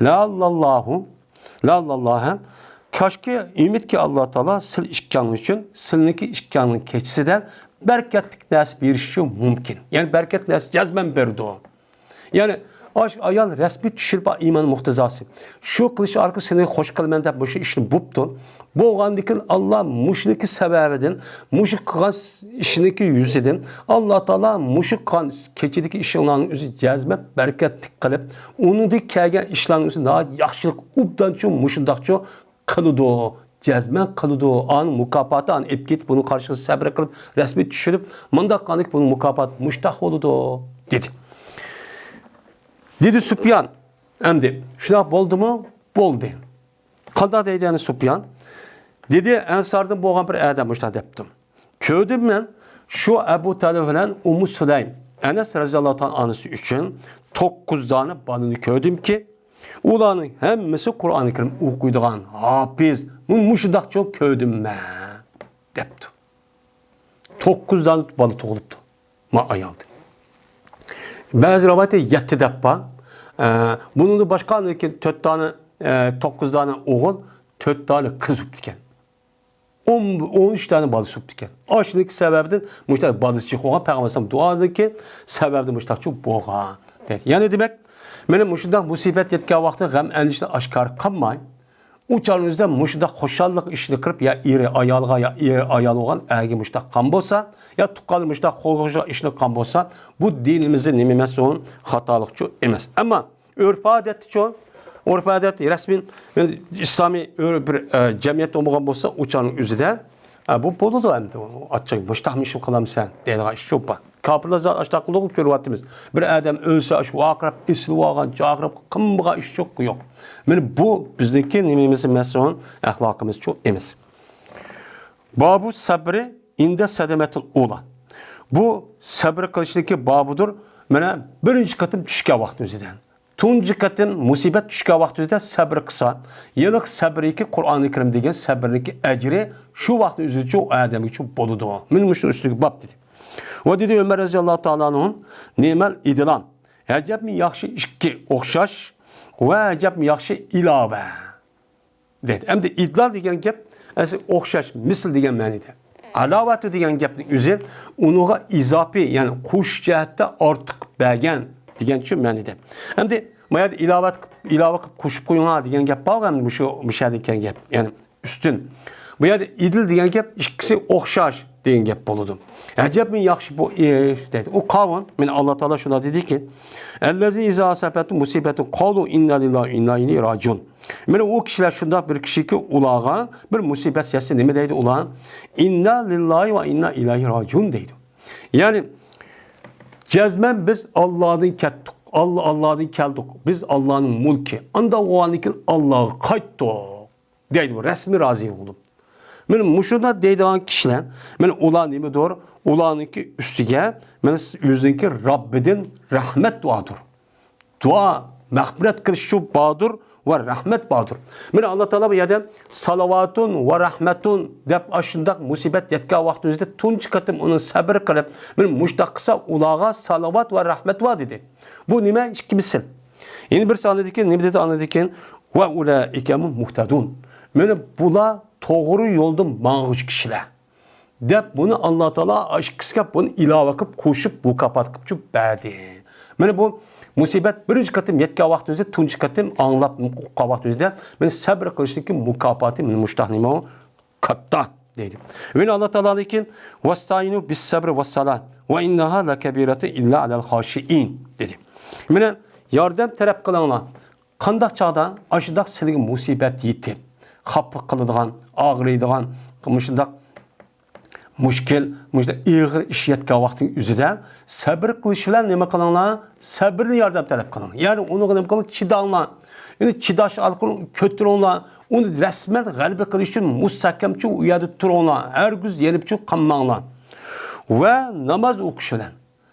لەئەللەللاھۇ، لەئەللەللاھە، كاشكى، ئۈمىدكى، ئاللا تائالا سىل ئىككىڭلار ئۈچۈن، سىلنىڭكى ئىككىڭلارنىڭ كېچىسىدە بەرىكەتلىك نەرسە بېرىشى مۇمكىن. يەنى بەرىكەتلىك نەرسە جەزمەن بېرىدۇ. يەنى ئاشۇ ئايال رەسمىي چۈشۈرۈپ، ئىمان مۇقتىزاسى شۇ قىلىش ئارقىلىق سېنى خوش قىلىمەن دەپ مۇشۇ ئىشنى بوپتۇ. بولغاندىكىن ئاللا مۇشۇنىڭكى سەۋەبىدىن، مۇشۇ قىلغان ئىشىنىڭكى يۈزىدىن ئاللا تائالا مۇشۇ قىلغان كېچىدىكى ئىشىڭلارنىڭ ئۆزى جەزمەن بەرىكەتلىك قىلىپ، ئۇنىڭدىن كەلگەن ئىشلارنىڭ ئۆزى ناھايىتى ياخشىلىق، ئوبدانچۇ، مۇشۇنداقچۇ قىلىدۇ، جەزمەن قىلىدۇ. ئانىڭ مۇكاپاتى ئانى ئېلىپ كېتىپ، بۇنىڭ قارشىسىغا سەبرى قىلىپ، رەسمىي چۈشۈرۈپ، مۇنداق قىلغاندىكىن بۇنىڭ مۇكاپاتى مۇشتاق بولىدۇ، دېدى. دېدى سۇپيان، ئەمدى شۇنداق بولدىمۇ؟ بولدى. قانداق دەيدۇ يەنە سۇپيان؟ دېدى، ئەنساردىن بولغان بىر ئادەم مۇشۇنداق دەپتۇ. كۆردۈم مەن شۇ ئەبۇ تەلھە بىلەن ئۇممۇ سۇلەيم، ئەنەس رەزىياللاھۇ تائالا ئانھۇ ئۈچۈن توققۇز دانە بالىنى كۆردۈمكى، ئۇلارنىڭ ھەممىسى قۇرئانى كەرىم ئوقۇيدىغان، ھاپىز، مۇ-، مۇشۇنداقچۇ كۆردۈم مەن، دەپتۇ. توققۇز دانە بالا تۇغۇلۇپتۇ ما ئايالدىن. بەزى رىۋايەتتە يەتتە دەپ بار. ئە، بۇنىڭدا باشقا تۆت دانە، ئە، توققۇز دانە ئوغۇل، تۆت دانە قىز بوپتىكەن. ئون، ئون ئۈچ دانە بالىسى بوپتىكەن. ئاشۇنىڭكى سەۋەبىدىن مۇشۇنداق بالىسى چىقىپ قالغان، پەيغەمبەر ئەلەيھىسسالام دۇئادىكى سەۋەبىدىن مۇشۇنداقچۇ بولغان، دەيدۇ. يەنى دېمەك، مانا مۇشۇنداق مۇسىبەت يەتكەن ۋاقىتتا غەم ئەندىشە ئاشكارا قىلماي، ئۇ چاغنىڭ ئۆزىدە مۇشۇنداق خۇشاللىق ئىشنى قىلىپ، يا ئېرى ئايالغا، يا ئېرى ئايال بولغان ئەرگە مۇشۇنداق قىلغان بولسا، يا تۇغقانلىرى مۇشۇنداق خۇشاللىق ئىشنى قىلغان بولسا، بۇ دىنىمىزدە نېمە ئەمەس، ئۇ خاتالىقچۇ ئەمەس. ئەمما ئۆرپ-ئادەتتىچۇ؟ ئۆرپ-ئادەت رەسمىي ئىسلامىي ئۆر-، بىر، ئە، جەمئىيەت بولمىغان بولسا، ئۇ چاغنىڭ ئۆزىدە، ئە، بۇ بولىدۇ ئەمدى. ئاچچىق مۇشتاقمۇ ئىشنى قىلامسەن دەيدىغان ئىشچۇ بار. كاپىرلار زادى ئاشۇنداق قىلىدىغۇ، كۆرۈۋاتىمىز. بىر ئادەم ئۆلسە، ئاشۇ ۋارقىراپ، ئېسىلىۋالغان، جاقىراپ، قىلمىغان ئىشچۇ يوق. مانا بۇ بىزنىڭكى نېمىمىز ئەمەس، ئەخلاقىمىزچۇ ئەمەس. بابۇ سەبرى ئىندە سەدەمەتىل ئۇلا. بۇ سەبرى قىلىشنىڭكى بابىدۇر. مانا بىرىنچى قېتىم چۈشكەن ۋاقىتنىڭ ئۆزىدە. تۇنجى قېتىم مۇسىبەت چۈشكەن ۋاقىتنىڭ ئۆزىدە سەبرى قىلسا، يەنە سەبرىكى قۇرئانى كەرىم دېگەن سەبرىنىڭكى ئەجرى شۇ ۋاقىتنىڭ ئۆزىدىچۇ ئۇ ئادەمگىچۇ بولىدۇ. مانا مۇشۇنىڭ ئۈستىگە باب دېدى. ۋە دېدى ئۆمەر رەزىياللاھۇ تائالا ئەنھۇ، نېمەل ئىدلان. ئەجەبمۇ ياخشى ئىككى ئوخشاش ۋە ئەجەبمۇ ياخشى ئىلاۋە. دەيدۇ. ئەمدى ئىدلال دېگەن گەپ ئەسلى ئوخشاش، مىسىل دېگەن مەنىدە. ئالاۋەتۇ دېگەن گەپنىڭ ئۆزى ئۇنىڭغا ئىزاپىي، يەنى قوشۇش جەھەتتە ئارتۇق بەرگەن دېگەن شۇ مەنىدە. ئەمدى ما يەردە ئىلاۋە، ئىلاۋە قىلىپ قوشۇپ قويۇڭلار دېگەن گەپ بار، ئەمدى مۇشۇ، مۇشۇ يەردىن كەلگەن گەپ. يەنى ئۈستۈن. بۇ يەردە ئىدىل دېگەن گەپ ئىككىسى ئوخشاش دېگەن گەپ بولىدۇ. ئەجەبمۇ ياخشى بۇ ئىش دەيدۇ. ئۇ قاۋۇم، مانا ئاللا تائالا شۇنداق دېدىكى، ئەللەزى ئىزا ئاسابەتھۇم مۇسىبەتۇن قالۇ ئىننا لىللاھى ۋە ئىننا ئىلەيھى راجىئۇن. مانا ئۇ كىشىلەر شۇنداق بىر كىشىكى، ئۇلارغا بىر مۇسىبەت يەتسە نېمە دەيدۇ ئۇلار؟ ئىننا لىللاھى ۋە ئىننا ئىلەيھى راجىئۇن دەيدۇ. يەنى جەزمەن بىز ئاللادىن كەتتۇق، ئاللا، ئاللادىن كەلدۇق، بىز ئاللانىڭ مۇلكى، ئانداق بولغاندىن كېيىن ئاللاغا قايتتۇق. دەيدۇ، رەسمىي رازى بولۇپ. مانا مۇشۇنداق دەيدىغان كىشىلەر، مانا ئۇلار نېمىدۇر؟ ئۇلارنىڭكى ئۈستىگە مانا ئۆزىنىڭكى رەببىدىن رەھمەت دۇئادۇر. دۇئا، مەغپىرەت قىلىشچۇ باردۇر ۋە رەھمەت باردۇر. مانا ئاللا تائالا بۇ يەردە سالاۋاتۇن ۋە رەھمەتۇن دەپ ئاشۇنداق مۇسىبەت يەتكەن ۋاقتىمىزدا تۇنجى قېتىم ئۇنى سەبرى قىلىپ، مانا مۇشۇنداق قىلسا ئۇلارغا سالاۋات ۋە رەھمەت بار دېدى. بۇ نېمە؟ ئىككى مىسىل. يەنە بىرسى ئاندىن كېيىن نېمە دېدى؟ ئاندىن كېيىن، «ۋە ئۇلائىكە ھۇمۇل مۇھتەدۇن.» مانا بۇلار توغرا يولدا ماڭغۇچى كىشىلەر. دەپ بۇنى ئاللا تائالا ئىككىسىگە بۇنى ئىلاۋە قىلىپ قوشۇپ مۇكاپات قىلىپ بەردى. مانا بۇ مۇسىبەت بىرىنچى قېتىم يەتكەن ۋاقتىمىزدا، تۇنجى قېتىم ئاڭلاپ ئۇققان ۋاقتىمىزدا، مانا سەبر قىلىشنىڭكى مۇكاپاتى مانا مۇشۇنداق نېمە ئۇ؟ كاتتا دەيدۇ. يەنە ئاللا تائالا لېكىن، «ۋەستەئىنۇ بىس سەبرى ۋەسسالا ۋە ئىننەھا لەكەبىرەتۇ ئىللا ئەلەل خاشىئىن» دېدى. مانا ياردەم تەلەپ قىلىڭلار. قانداق چاغدا ئاشۇنداق سىلىگە مۇسىبەت يېتىپ، خاپا قىلىدىغان، ئاغرىيدىغان، مۇشۇنداق مۈشكۈل، مۇشۇنداق ئېغىر ئىش يەتكەن ۋاقتىنىڭ ئۆزىدە سەبرى قىلىش بىلەن نېمە قىلىڭلار؟ سەبرىنى ياردەم تەلەپ قىلىڭ. يەنى ئۇنىڭغا نېمە قىلىڭ؟ چىداڭلار. يەنى چىداش ئارقىلىق كۆتۈرۈڭلار. ئۇنى رەسمەن غەلىبە قىلىش ئۈچۈن مۇستەھكەمچە ئۇ يەردە تۇرۇڭلار. ھەرگىز يېنىپ چۈشۈپ قالماڭلار. ۋە ناماز ئوقۇش بىلەن.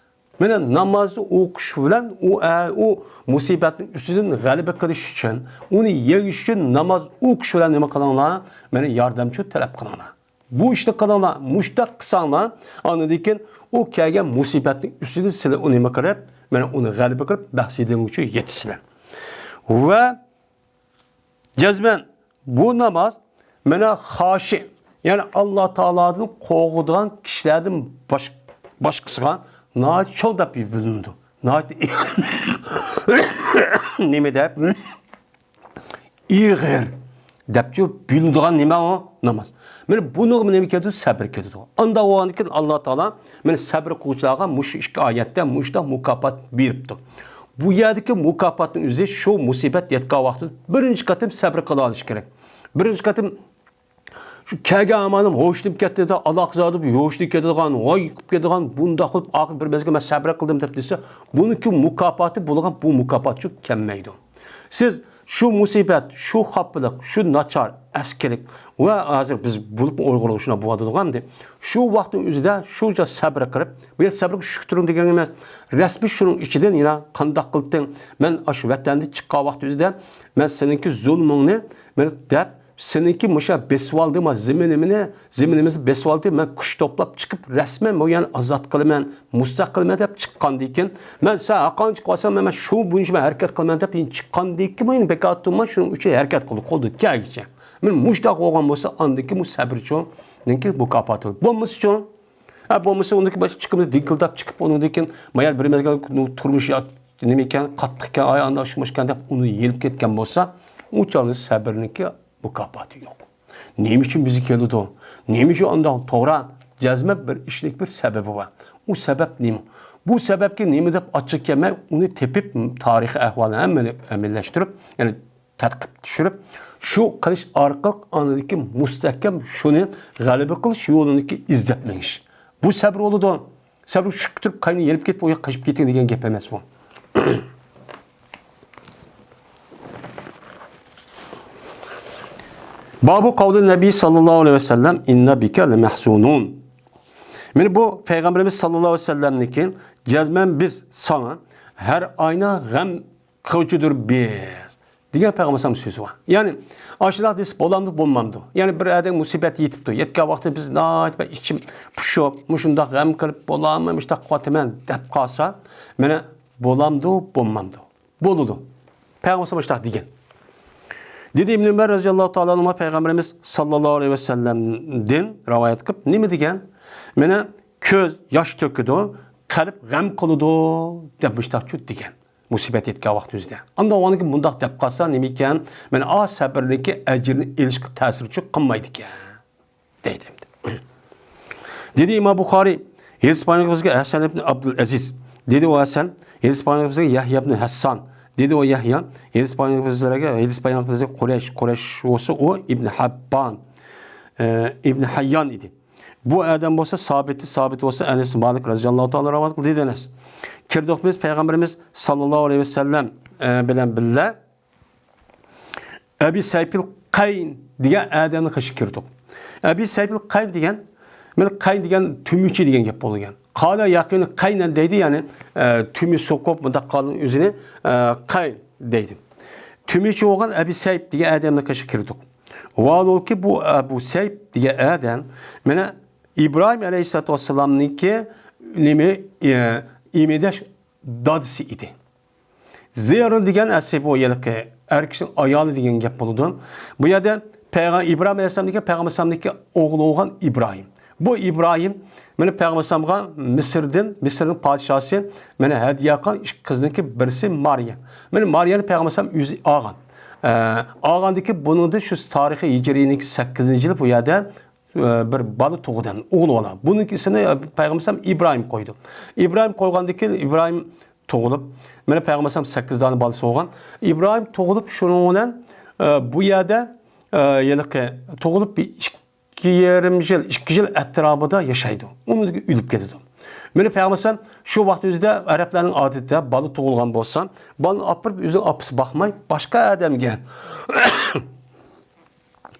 مانا ناماز ئوقۇش بىلەن ئۇ، ئە، ئۇ مۇسىبەتنىڭ ئۈستىدىن غەلىبە قىلىش ئۈچۈن، ئۇنى يېڭىش ئۈچۈن ناماز ئوقۇش بىلەن نېمە قىلىڭلار؟ مانا ياردەمچى تەلەپ قىلىڭلار. بۇ ئىشنى قىلىڭلار، مۇشۇنداق قىلساڭلار، ئاندىن كېيىن ئۇ كەلگەن مۇسىبەتنىڭ ئۈستىدىن سىلەر ئۇنى نېمە قىلىپ، مانا ئۇنى غەلىبە قىلىپ، مەقسىتىڭلارغىچە يېتىسىلەر. ۋە جەزمەن بۇ ناماز مانا خاشى، يەنى ئاللا تائالادىن قورقىدىغان كىشىلەردىن باش-، باشقىسىغا ناھايىتى چوڭ دەپ بىلىنىدۇ. ناھايىتى نېمە دەپ؟ ئېغىر دەپچۇ بىلىنىدىغان نېمە ئۇ؟ ناماز. مانا بۇنىڭغا نېمە كېلىدۇ؟ سەبر كېلىدۇ. ئاندا بولغاندىكىن ئاللا تائالا مانا سەبر قىلغۇچىلارغا مۇشۇ ئىككى ئايەتتە مۇشۇنداق مۇكاپات بېرىپتۇ. بۇ يەردىكى مۇكاپاتنىڭ ئۆزى شۇ مۇسىبەت يەتكەن ۋاقتىدا بىرىنچى قېتىم سەبر قىلىۋېلىش كېرەك. بىرىنچى قېتىم شۇ كەلگەن ئامالىم ھوشىنىپ كەتتى دە، ئالاقىزادە بىر ھوشىنى كېتىدىغان، ۋاي قىلىپ كېتىدىغان، بۇنداق قىلىپ ئاخىر بىر مەزگىل مەن سەبر قىلدىم دەپ دېسە، بۇنىڭكى مۇكاپاتى بولغان بۇ مۇكاپاتچۇ كەلمەيدۇ. سىز شۇ مۇسىبەت، شۇ خاپىلىق، شۇ ناچار، ئەسكىلىك ۋە ھازىر بىز بولۇپ ئۇيغۇرلۇق شۇنداق بولۇۋاتىدىغان ئەمدى. شۇ ۋاقىتنىڭ ئۆزىدە شۇنچە سەبر قىلىپ، بۇ يەردە سەبرگە شۈكرى دېگەن ئەمەس. رەسمىي شۇنىڭ ئىچىدىن يەنە قانداق قىلدىڭ؟ مەن ئاشۇ ۋەتەندىن چىققان ۋاقىت ئۆزىدە مەن سېنىڭكى زۇلمۇڭنى مەن دەپ سېنىڭكى مۇشۇ بېسىۋالدى، ما زېمىنىمنى، زېمىنىمىزنى بېسىۋالدى، مەن كۈچ توپلاپ چىقىپ، رەسمەن بۇ يەرنى ئازاد قىلىمەن، مۇستەق قىلىمەن دەپ چىققاندىن كېيىن، مەن سەن ھەرقانچە چىقىۋالساڭ، مەن، مەن شۇ بويىچە مەن ھەرىكەت قىلىمەن دەپ، يەنە چىققاندىن كېيىن مەن بىكار تۇرماي، شۇنىڭ ئۈچۈن ھەرىكەت قىلدى، قولدىن كەلگىچە. مەن مۇشۇنداق بولغان بولسا، ئاندىن كېيىن بۇ سەبرچۇ، نېمىكى مۇكاپاتى. بولمىسىچۇ، ھە، بولمىسا ئۇندىن كېيىن باشقا چىقىمىز دىڭكىلداپ چىقىپ، ئۇنىڭدىن كېيىن، ما يەنە بىر مەزگىل تۇرمۇش يا-، نېمە ئىكەن، قاتتىق ئىكەن، ئاي، ئانداق شۇمۇش ئىكەن دەپ ئۇنى يېنىپ كەتكەن بولسا، ئۇ چاغدا سەبرنىڭكى مۇكاپاتى يوق. نېمە ئۈچۈن بىزگە كېلىدۇ؟ نېمە ئۈچۈن ئانداق؟ توغرا، جەزمەن بىر ئىشنىڭ بىر سەۋەبى بار. ئۇ سەۋەب نېمە؟ بۇ سەۋەبكە نېمە دەپ ئاچچىق كەلمەي، ئۇنى تېپىپ، تارىخىي ئەھۋالنى ھەممىنى ئەمەلىيلەشتۈرۈپ، يەنى تەتقىق چۈشۈرۈپ، شۇ قىلىش ئارقىلىق ئاندىن كېيىن مۇستەھكەم شۇنى غەلىبە قىلىش يولىنىڭكى ئىزدەپ مېڭىش. بۇ سەبر بولىدۇ. سەبر شۈك تۇرۇپ، قاينى يېنىپ كېتىپ، ئۇ ياققا قېچىپ كېتىڭ دېگەن گەپ ئەمەس بۇ. بابۇ قەۋلى نەبىي ساللاللاھۇ ئەلەيھى ۋەسەللەم، «ئىننە بىكە لەمەھزۇنۇن.» مانا بۇ پەيغەمبىرىمىز ساللاللاھۇ ئەلەيھى ۋەسەللەمنىڭكى، «جەزمەن بىز ساڭا ھەر ئاينا غەم قىلغۇچىدۇر بىز» دېگەن پەيغەمبەر سۆزى بار. يەنى ئاشۇنداق دېسە بولامدۇ، بولمامدۇ؟ يەنى بىر ئادەم مۇسىبەت يېتىپتۇ. يەتكەن ۋاقتىدا بىز ناھايىتى بىر ئىچىم پۇشۇپ، مۇشۇنداق غەم قىلىپ بولامەن، مۇشۇنداق قىلىۋاتىمەن دەپ قالسا، مانا بولامدۇ، بولمامدۇ؟ بولىدۇ. پەيغەمبەر مۇشۇنداق دېگەن. دېدى ئىبن ئۆمەر رەزىياللاھۇ تائالا ئەنھۇما، پەيغەمبىرىمىز ساللاللاھۇ ئەلەيھى ۋەسەللەمدىن رىۋايەت قىلىپ نېمە دېگەن؟ مانا كۆز ياش تۆكىدۇ، قەلب غەم قىلىدۇ دەپ مۇشۇنداق دېگەن. مۇسىبەت يەتكەن ۋاقتى ئۆزىدە. ئاندىن ئۇنىڭكى مۇنداق دەپ قالسا نېمە ئىكەن؟ مانا ئا سەبرنىڭكى ئەجرىنى ئېلىشقا تەسىرچۇ قىلمايدىكەن. دەيدۇ ئەمدى. دېدى ئىمام بۇخارى، ھەدىس بايان قىلغان بىزگە ھەسەن ئىبن ئابدۇل ئەزىز. دېدى ئۇ ھەسەن، ھەدىس بايان قىلغان بىزگە يەھيا ئىبن ھەسسان. دېدى ئۇ يەھيا، ھەدىس بايان قىلغان بىزگە، ھەدىس بايان قىلغان بىزگە قۇرەيش، قۇرەيش بولسا ئۇ ئىبن ھەببان، ئە، ئىبن ھەييان ئىدى. بۇ ئادەم بولسا سابىت، سابىت بولسا ئەنەس ئىبن مالىك رەزىياللاھۇ تائالا رىۋايەت قىلدى، دېدى ئەنەس. كىردۇق بىز پەيغەمبىرىمىز ساللاللاھۇ ئەلەيھى ۋەسەللەم، ئە، بىلەن بىللە ئەبى سەيپىل قەين دېگەن ئادەمنىڭ قېشىغا كىردۇق. ئەبى سەيپىل قەين دېگەن، مانا قەين دېگەن تۈمۈچى دېگەن گەپ بولىدىكەن. قال يەقىنى قەينەن دەيدۇ، يەنى، ئە، تۈمى سوقۇپ، مۇنداق قالدى ئۆزىنى، ئە، قەين دەيدۇ. تۈمۈچى بولغان ئەبى سەيپ دېگەن ئادەمنىڭ قېشىغا كىردۇق. ۋاھالبۇكى بۇ ئەبۇ سەيپ دېگەن ئادەم، مانا ئىبراھىم ئەلەيھىسسالاتۇ ۋەسسالامنىڭكى نېمە، ئە، ئىمىداش دادىسى ئىدى. زېرۇ دېگەن ئەسلى بۇ ھېلىقى ئەر كىشىنىڭ ئايالى دېگەن گەپ بولىدۇ. بۇ يەردە پەيغەم-، ئىبراھىم ئەلەيھىسسالامدىكى پەيغەمبەر ئەلەيھىسسالامدىكى ئوغلى بولغان ئىبراھىم. بۇ ئىبراھىم مانا پەيغەمبەر ئەلەيھىسسالامغا مىسىردىن، مىسىرنىڭ پادىشاھى مانا ھەدىيە قىلغان ئىككى قىزنىڭكى بىرسى مارىيا. مانا مارىيەنى پەيغەمبەر ئەلەيھىسسالام ئۆزى ئالغان. ئە، ئالغاندىكى بۇنىڭدىن شۇ تارىخىي ھىجرىينىڭكى سەككىزىنچى يىلى بۇ يەردە، ئە، بىر بالا تۇغدى، ئوغۇل بالا. بۇنىڭكى ئىسمىنى، ئە، پەيغەمبەر ئەلەيھىسسالام ئىبراھىم قويدى. ئىبراھىم قويغاندىن كېيىن ئىبراھىم تۇغۇلۇپ، مانا پەيغەمبەر ئەلەيھىسسالام سەككىز دانە بالىسى بولغان. ئىبراھىم تۇغۇلۇپ، شۇنىڭ بىلەن، ئە، بۇ يەردە، ئە، ھېلىقى تۇغۇلۇپ بىر ئىككى يېرىم يىل، ئىككى يىل ئەتراپىدا ياشايدۇ. ئۇنىڭدىن كېيىن ئۆلۈپ كېتىدۇ. مانا پەيغەمبەر ئەلەيھىسسالام شۇ ۋاقىت ئۆزىدە ئەرەبلەرنىڭ ئادىتىدە بالا تۇغۇلغان بولسا، بالىنى ئاپىرىپ ئۆزىنىڭ ئاپىسى باقماي، باشقا ئادەمگە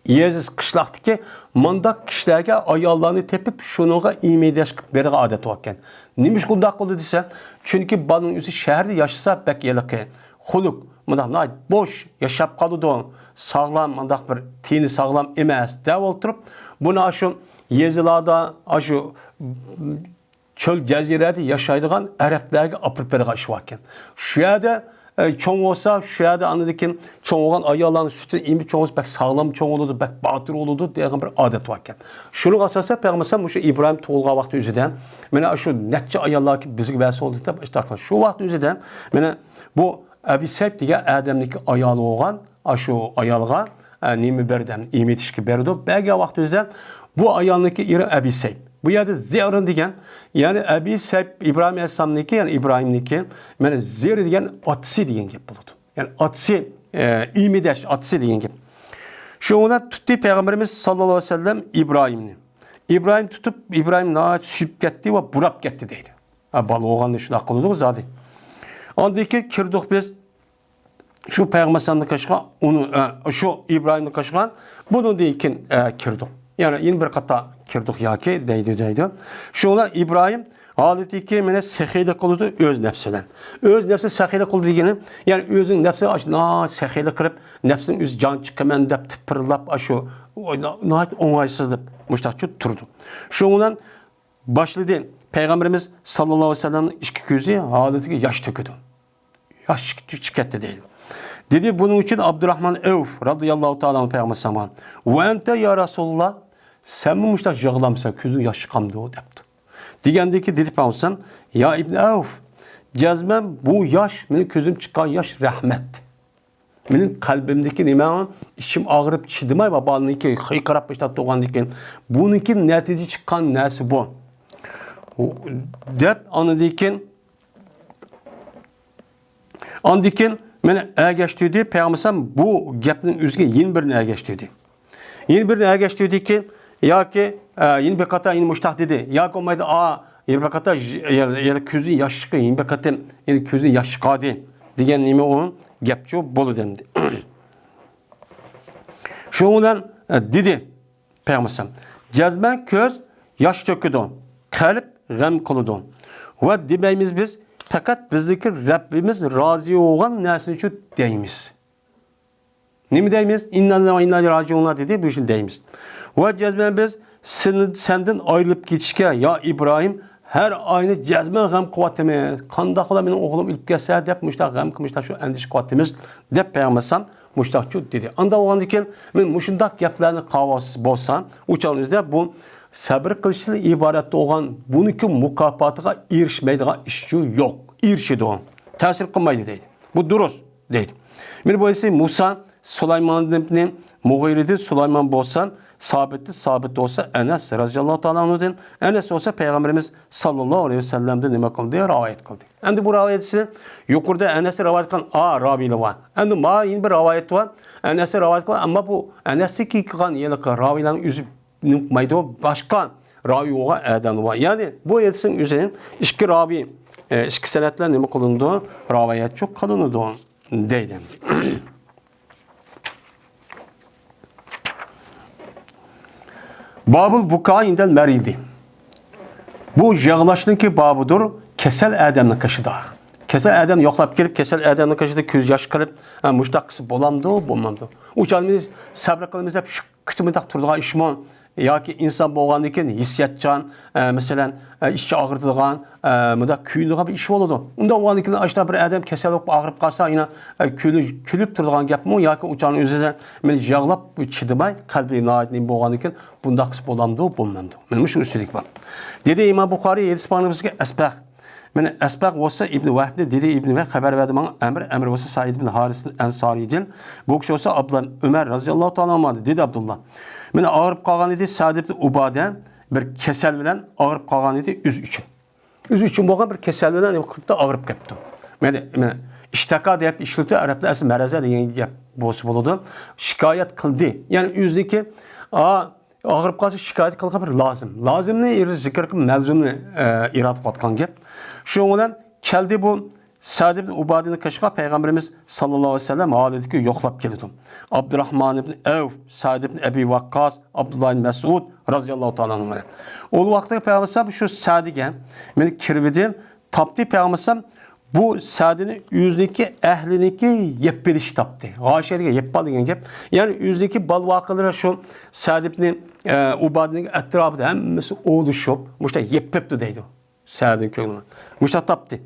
يېزا، قىشلاقتىكى مانداق كىشىلەرگە ئاياللارنى تېپىپ، شۇنىڭغا ئىمىدەش قىلىپ بېرىدىغان ئادەت باركەن. نېمىشقا ئۇنداق قىلىدۇ دېسە، چۈنكى بالىنىڭ ئۆزى شەھەردە ياشىسا، بەك ھېلىقى خۇلۇق، مۇنداق ناھايىتى بوش ياشاپ قالىدۇ، ساغلام، مۇنداق بىر تېنى ساغلام ئەمەس دەپ ئولتۇرۇپ، بۇنى ئاشۇ يېزىلاردا، ئاشۇ چۆل جەزىرەدە ياشايدىغان ئەرەبلەرگە ئاپىرىپ بېرىدىغان ئىش باركەن. شۇ يەردە، ئە، چوڭ بولسا، شۇ يەردە ئاندىن كېيىن چوڭ بولغان ئاياللارنىڭ سۈتىنى ئېمىپ چوڭ بولسا، بەك ساغلام چوڭ بولىدۇ، بەك باتۇر بولىدۇ دېگەن بىر ئادەت باركەن. شۇنىڭغا ئاساسەن، پەيغەمبەر ئەلەيھىسسالام مۇشۇ ئىبراھىم تۇغۇلغان ۋاقتى ئۆزىدە، مانا شۇ نەچچە ئاياللار بىزگە بەرسە بولدى دەپ ئىشتىھار قىلغان. شۇ ۋاقىت ئۆزىدە، مانا بۇ ئەبى سەيب دېگەن ئادەمنىڭكى ئايالى بولغان، ئاشۇ ئايالغا، ئە، نېمە بەردى؟ ئېمىتىشكە بەردى. بەرگەن ۋاقتى ئۆزىدە بۇ ئايالنىڭكى ئېرى ئەبى سەيب. بۇ يەردە زېرۇ دېگەن، يەنى ئەبى سەيب ئىبراھىم ئەلەيھىسسالامنىڭكى، يەنى ئىبراھىمنىڭكى، مانا زېرۇ دېگەن ئاتىسى دېگەن گەپ بولىدۇ. يەنى ئاتىسى، ئە، ئىمىدەش ئاتىسى دېگەن گەپ. شۇ بىلەن تۇتتى پەيغەمبىرىمىز ساللاللاھۇ ئەلەيھى ۋەسەللەم ئىبراھىمنى. ئىبراھىم تۇتۇپ، ئىبراھىم ناھايىتى سۆيۈپ كەتتى ۋە بۇراپ كەتتى دەيدۇ. ھە، بالا بولغاندا شۇنداق قىلىدۇ زادى. ئاندىن كېيىن كىردۇق بىز شۇ پەيغەمبەر ئەلەيھىسسالامنى قېشىغا، ئۇنى، ئە، شۇ ئىبراھىمنى قېشىغا، بۇنىڭدىن كېيىن، ئە، كىردۇق. يەنى يەنە بىر قاتا كىردۇق ياكى دەيدۇ، دەيدۇ. شۇڭا ئىبراھىم ھالىتىكى مېنى سېخىيلىق قىلىدۇ ئۆز نەپسى بىلەن. ئۆز نەپسى سېخىيلىق قىلىدۇ دېگىنى، يەنى ئۆزىنىڭ نەپسى ئاش-، ناھايىتى سېخىيلىق قىلىپ، نەپسىنىڭ ئۆزى جان چىقىمەن دەپ تىپىرلاپ، ئاشۇ ناھايىتى ئوڭايسىزلىنىپ مۇشتاقچە تۇرىدۇ. شۇنىڭ بىلەن باشلىدى. پەيغەمبىرىمىز ساللاللاھۇ ئەلەيھى ۋەسەللەمنىڭ ئىككى كۆزى ھالىتىگە ياش تۆكىدۇ. ياش چىقىپ كەتتى دەيدۇ. دېدى، بۇنىڭ ئۈچۈن ئابدۇراخمان ئەۋف رازىياللاھۇ تائالا ئەنھۇ پەيغەمبەر ئەلەيھىسسالامغا، ۋە ئەنتە يا رەسۇلاللا، سەنمۇ مۇشۇنداق يىغلامسەن، كۆزۈڭ ياش چىقامدۇ؟ دەپتۇ. دېگەندىكى دېدى پەيغەمبەر ئەلەيھىسسالام، يا ئىبنى ئەۋف، جەزمەن بۇ ياش، مېنىڭ كۆزۈم چىققان ياش رەھمەت. مېنىڭ قەلبىمدىكى نېمە، ئىچىم ئاغرىپ چىدىماي، بالىنىڭكى قىيقىراپ باشلاپ تۇرغاندىن كېيىن، بۇنىڭكى نەتىجە چىققان نەرسە بۇ. دەپ، ئاندىن كېيىن، ئاندىن كېيىن مېنى ئەگەشتۈردى، پەيغەمبەر ئەلەيھىسسالام بۇ گەپنىڭ ئۆزىگە يەنە بىرنى ئەگەشتۈردى. يەنە بىرنى ئەگەشتۈردىكى، ياكى، ئە، يەنە بىر قاتا يەنە مۇشتاق دېدى. ياكى بولمايدۇ، ئا، يەنە بىر قاتا ژ-، يا، يا كۆزى ياش چىقى، يەنە بىر قېتىم يەنە كۆزى ياش چىقاردى دېگەن نېمە ئۇ گەپچۇ بولىدۇ ئەمدى. شۇنىڭ بىلەن، ئە، دېدى پەيغەمبەر ئەلەيھىسسالام، جەزمەن كۆز ياش تۆكىدۇ، قەلب غەم قىلىدۇ. ۋە دېمەيمىز بىز، پەقەت بىزنىڭكى رەببىمىز رازى بولغان نەرسىنىچۇ دەيمىز. نېمە دەيمىز؟ ئىننا لىللاھى ۋە ئىننا ئىلەيھى راجىئۇنلار دېدى، بۇ ئىشنى دەيمىز. ۋە جەزمەن بىز سېنى، سەندىن ئايرىلىپ كېتىشكە، يا ئىبراھىم، ھەر ئاينى جەزمەن غەم قىلىۋاتىمىز. قانداقلا مېنىڭ ئوغلۇم ئۆلۈپ كەتسە دەپ مۇشۇنداق غەم، مۇشۇنداق شۇ ئەندىشە قىلىۋاتىمىز دەپ پەيغەمبەر ئەلەيھىسسالام مۇشۇنداق شۇ دېدى. ئاندا بولغاندىن كېيىن مەن مۇشۇنداق گەپلەرنى قىلىۋاتسا بولسا، ئۇ چاغنىڭ ئۆزىدە بۇ سەبرى قىلىشتىن ئىبارەت بولغان بۇنىڭكى مۇكاپاتىغا ئېرىشمەيدىغان ئىشچۇ يوق. ئېرىشىدۇ. تەسىر قىلمايدۇ دەيدۇ. بۇ دۇرۇس دەيدۇ. مانا بۇ ئەسلى مۇسا سۇلايماندىن مۇغىرىدىن سۇلايمان بولسا، سابىتتىن سابىت بولسا، ئەنەس رازىياللاھۇ تائالا ئەنھۇدىن، ئەنەس بولسا پەيغەمبىرىمىز ساللاللاھۇ ئەلەيھى ۋەسەللەمدىن نېمە قىلدى؟ رىۋايەت قىلدى. ئەمدى بۇ رىۋايەتسى يۇقىرىدا ئەنەسنى رىۋايەت قىلغان ئا راۋىيلار بار. ئەمدى ما يەنە بىر رىۋايەت بار. ئەنەسنى رىۋايەت قىلغان، ئەمما بۇ ئەنەسنى كىيگەن يىلقى راۋىيلارنىڭ ئۆزى نېمە قىلمايدۇ؟ باشقا راۋىي بولغان ئادەم بار. يەنى بۇ ھەدىسنىڭ ئۆزى ئىككى راۋىي، ئە، ئىككى سەنەدلەر نېمە قىلىنىدۇ؟ رىۋايەتچۇ قىلىنىدۇ دەيدۇ. بابۇل بۇكا ئىندەل مەرىدى. بۇ يىغلاشنىڭكى بابىدۇر، كېسەل ئادەمنىڭ قېشىدا. كېسەل ئادەم يوقلاپ كېلىپ، كېسەل ئادەمنىڭ قېشىدا كۆز ياش قىلىپ، ھە، مۇشۇنداق قىلسا بولامدۇ، بولمامدۇ؟ ئۇ چاغدا بىز سەبرى قىلىمىز دەپ شۇ كۈتۈمىداق تۇرىدىغان ئىشمۇ؟ ياكى ئىنسان بولغاندىن كېيىن ھېسسىياتچان، ئە، مەسىلەن، ئە، ئىچى ئاغرىتىدىغان، ئە، مۇنداق كۆيۈنىدىغان بىر ئىش بولىدۇ. ئۇنداق بولغاندىن كېيىن ئاشۇنداق بىر ئادەم كېسەل بولۇپ ئاغرىپ قالسا، يەنە، ئە، كۈلۈ-، كۈلۈپ تۇرىدىغان گەپمۇ ياكى ئۇ چاغنىڭ ئۆزىدە مېنى يىغلاپ چىدىماي، قەلبى ناھايىتى نېمە بولغاندىن كېيىن بۇنداق قىلسا بولامدۇ، بولمامدۇ؟ مانا مۇشۇ ئۈستۈنلۈك بار. دېدى ئىمام بۇخارىي، ھەدىس بارمىزكى ئەسبەغ. مانا ئەسبەغ بولسا ئىبنى ۋەھبنى دېدى، ئىبنى ۋەھب خەۋەر بەردى ماڭا، ئەمر، ئەمر بولسا سەئىد ئىبن ھارىس ئەنسارىدىن. بۇ كىشى بولسا ئابدۇللا ئۆمەر رەزىياللاھۇ تائالا ئەنھۇدىن دېدى ئابدۇللا. مانا ئاغرىپ قالغان ئىدى سەئد ئىبن ئۇبادە، بىر كېسەل بىلەن ئاغرىپ قالغان ئىدى ئۆزى ئۈچۈن. ئۆزى ئۈچۈن بولغان بىر كېسەل بىلەن نېمە قىلىپتۇ، ئاغرىپ كەپتۇ. مانا، مانا، ئىشتاكا دەپ ئىشلىتىدۇ ئەرەبلەر، ئەسلى مەرەزە دېگەن گەپ بولسا بولىدۇ. شىكايەت قىلدى. يەنى ئۆزىنىڭكى، ئا، ئاغرىپ قالسا شىكايەت قىلغان بىر لازىم. لازىمنى ئېرى زىكىر قىلىپ مەلزۇمنى، ئە، ئىرادە قىلىۋاتقان گەپ. شۇنىڭ بىلەن كەلدى بۇ سەئد ئىبن ئۇبادىنىڭ قېشىغا پەيغەمبىرىمىز ساللاللاھۇ ئەلەيھى ۋەسەللەم ھالىدىكى يوقلاپ كېلىدۇ. ئابدۇراھمان ئىبن ئەۋف، سەئد ئىبن ئەبى ۋەققاس، ئابدۇللا ئىبن مەسئۇد رازىياللاھۇ تائالا ئەنھۇ. ئۇ ۋاقىتتا پەيغەمبەر شۇ سەئدىگە مېنى كىرىۋىدى، تاپتى پەيغەمبەر بۇ سەئدنى ئۆزىنىڭكى ئەھلىنىڭكى يەپ بېلىشى تاپتى. غاشىيە دېگەن يەپ بال دېگەن گەپ. يەنى ئۆزىنىڭكى بال ۋاقىلىرى شۇ سەئد ئىبنى، ئە، ئۇبادىنىڭ ئەتراپىدا ھەممىسى ئولىشىپ، مۇشۇنداق يەپ بېپتۇ دەيدۇ. سەئدنىڭ كۆڭلىنى مۇشۇنداق تاپتى.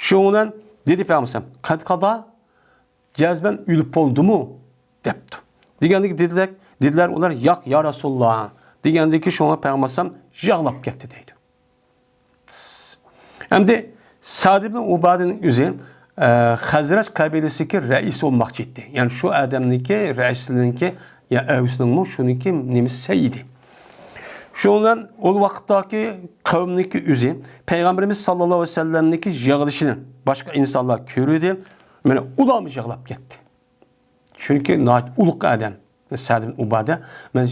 شۇنىڭ بىلەن دېدى پەيغەمبەر، «قەد قادا، جەزمەن ئۆلۈپ بولدىمۇ؟» دەپتۇ. دېگەندىكى دېدىلەر، دېدىلەر ئۇلار، «ياق، يا رەسۇلۇللا.» دېگەندىكى شۇڭا پەيغەمبەر يىغلاپ كەتتى دەيدۇ. ئەمدى سەئد ئىبن ئۇبادىنىڭ ئۆزى، ئە، خەزرەج قەبىلىسىدىكى رەئىس بولماقچى ئىدى. يەنى شۇ ئادەمنىڭكى رەئىسلىرىنىڭكى، يا ئەۋسنىڭمۇ شۇنىڭكى نېمىسى سەي ئىدى. شۇنىڭ بىلەن ئۇ ۋاقىتتاكى قەۋمنىڭكى ئۆزى پەيغەمبىرىمىز ساللاللاھۇ ئەلەيھى ۋەسەللەمنىڭكى يىغلىشىنى باشقا ئىنسانلار كۆردى. مانا ئۇلارمۇ يىغلاپ كەتتى. چۈنكى ناھايىتى ئۇلۇغ ئادەم. سەئد ئىبن ئۇبادە، مەن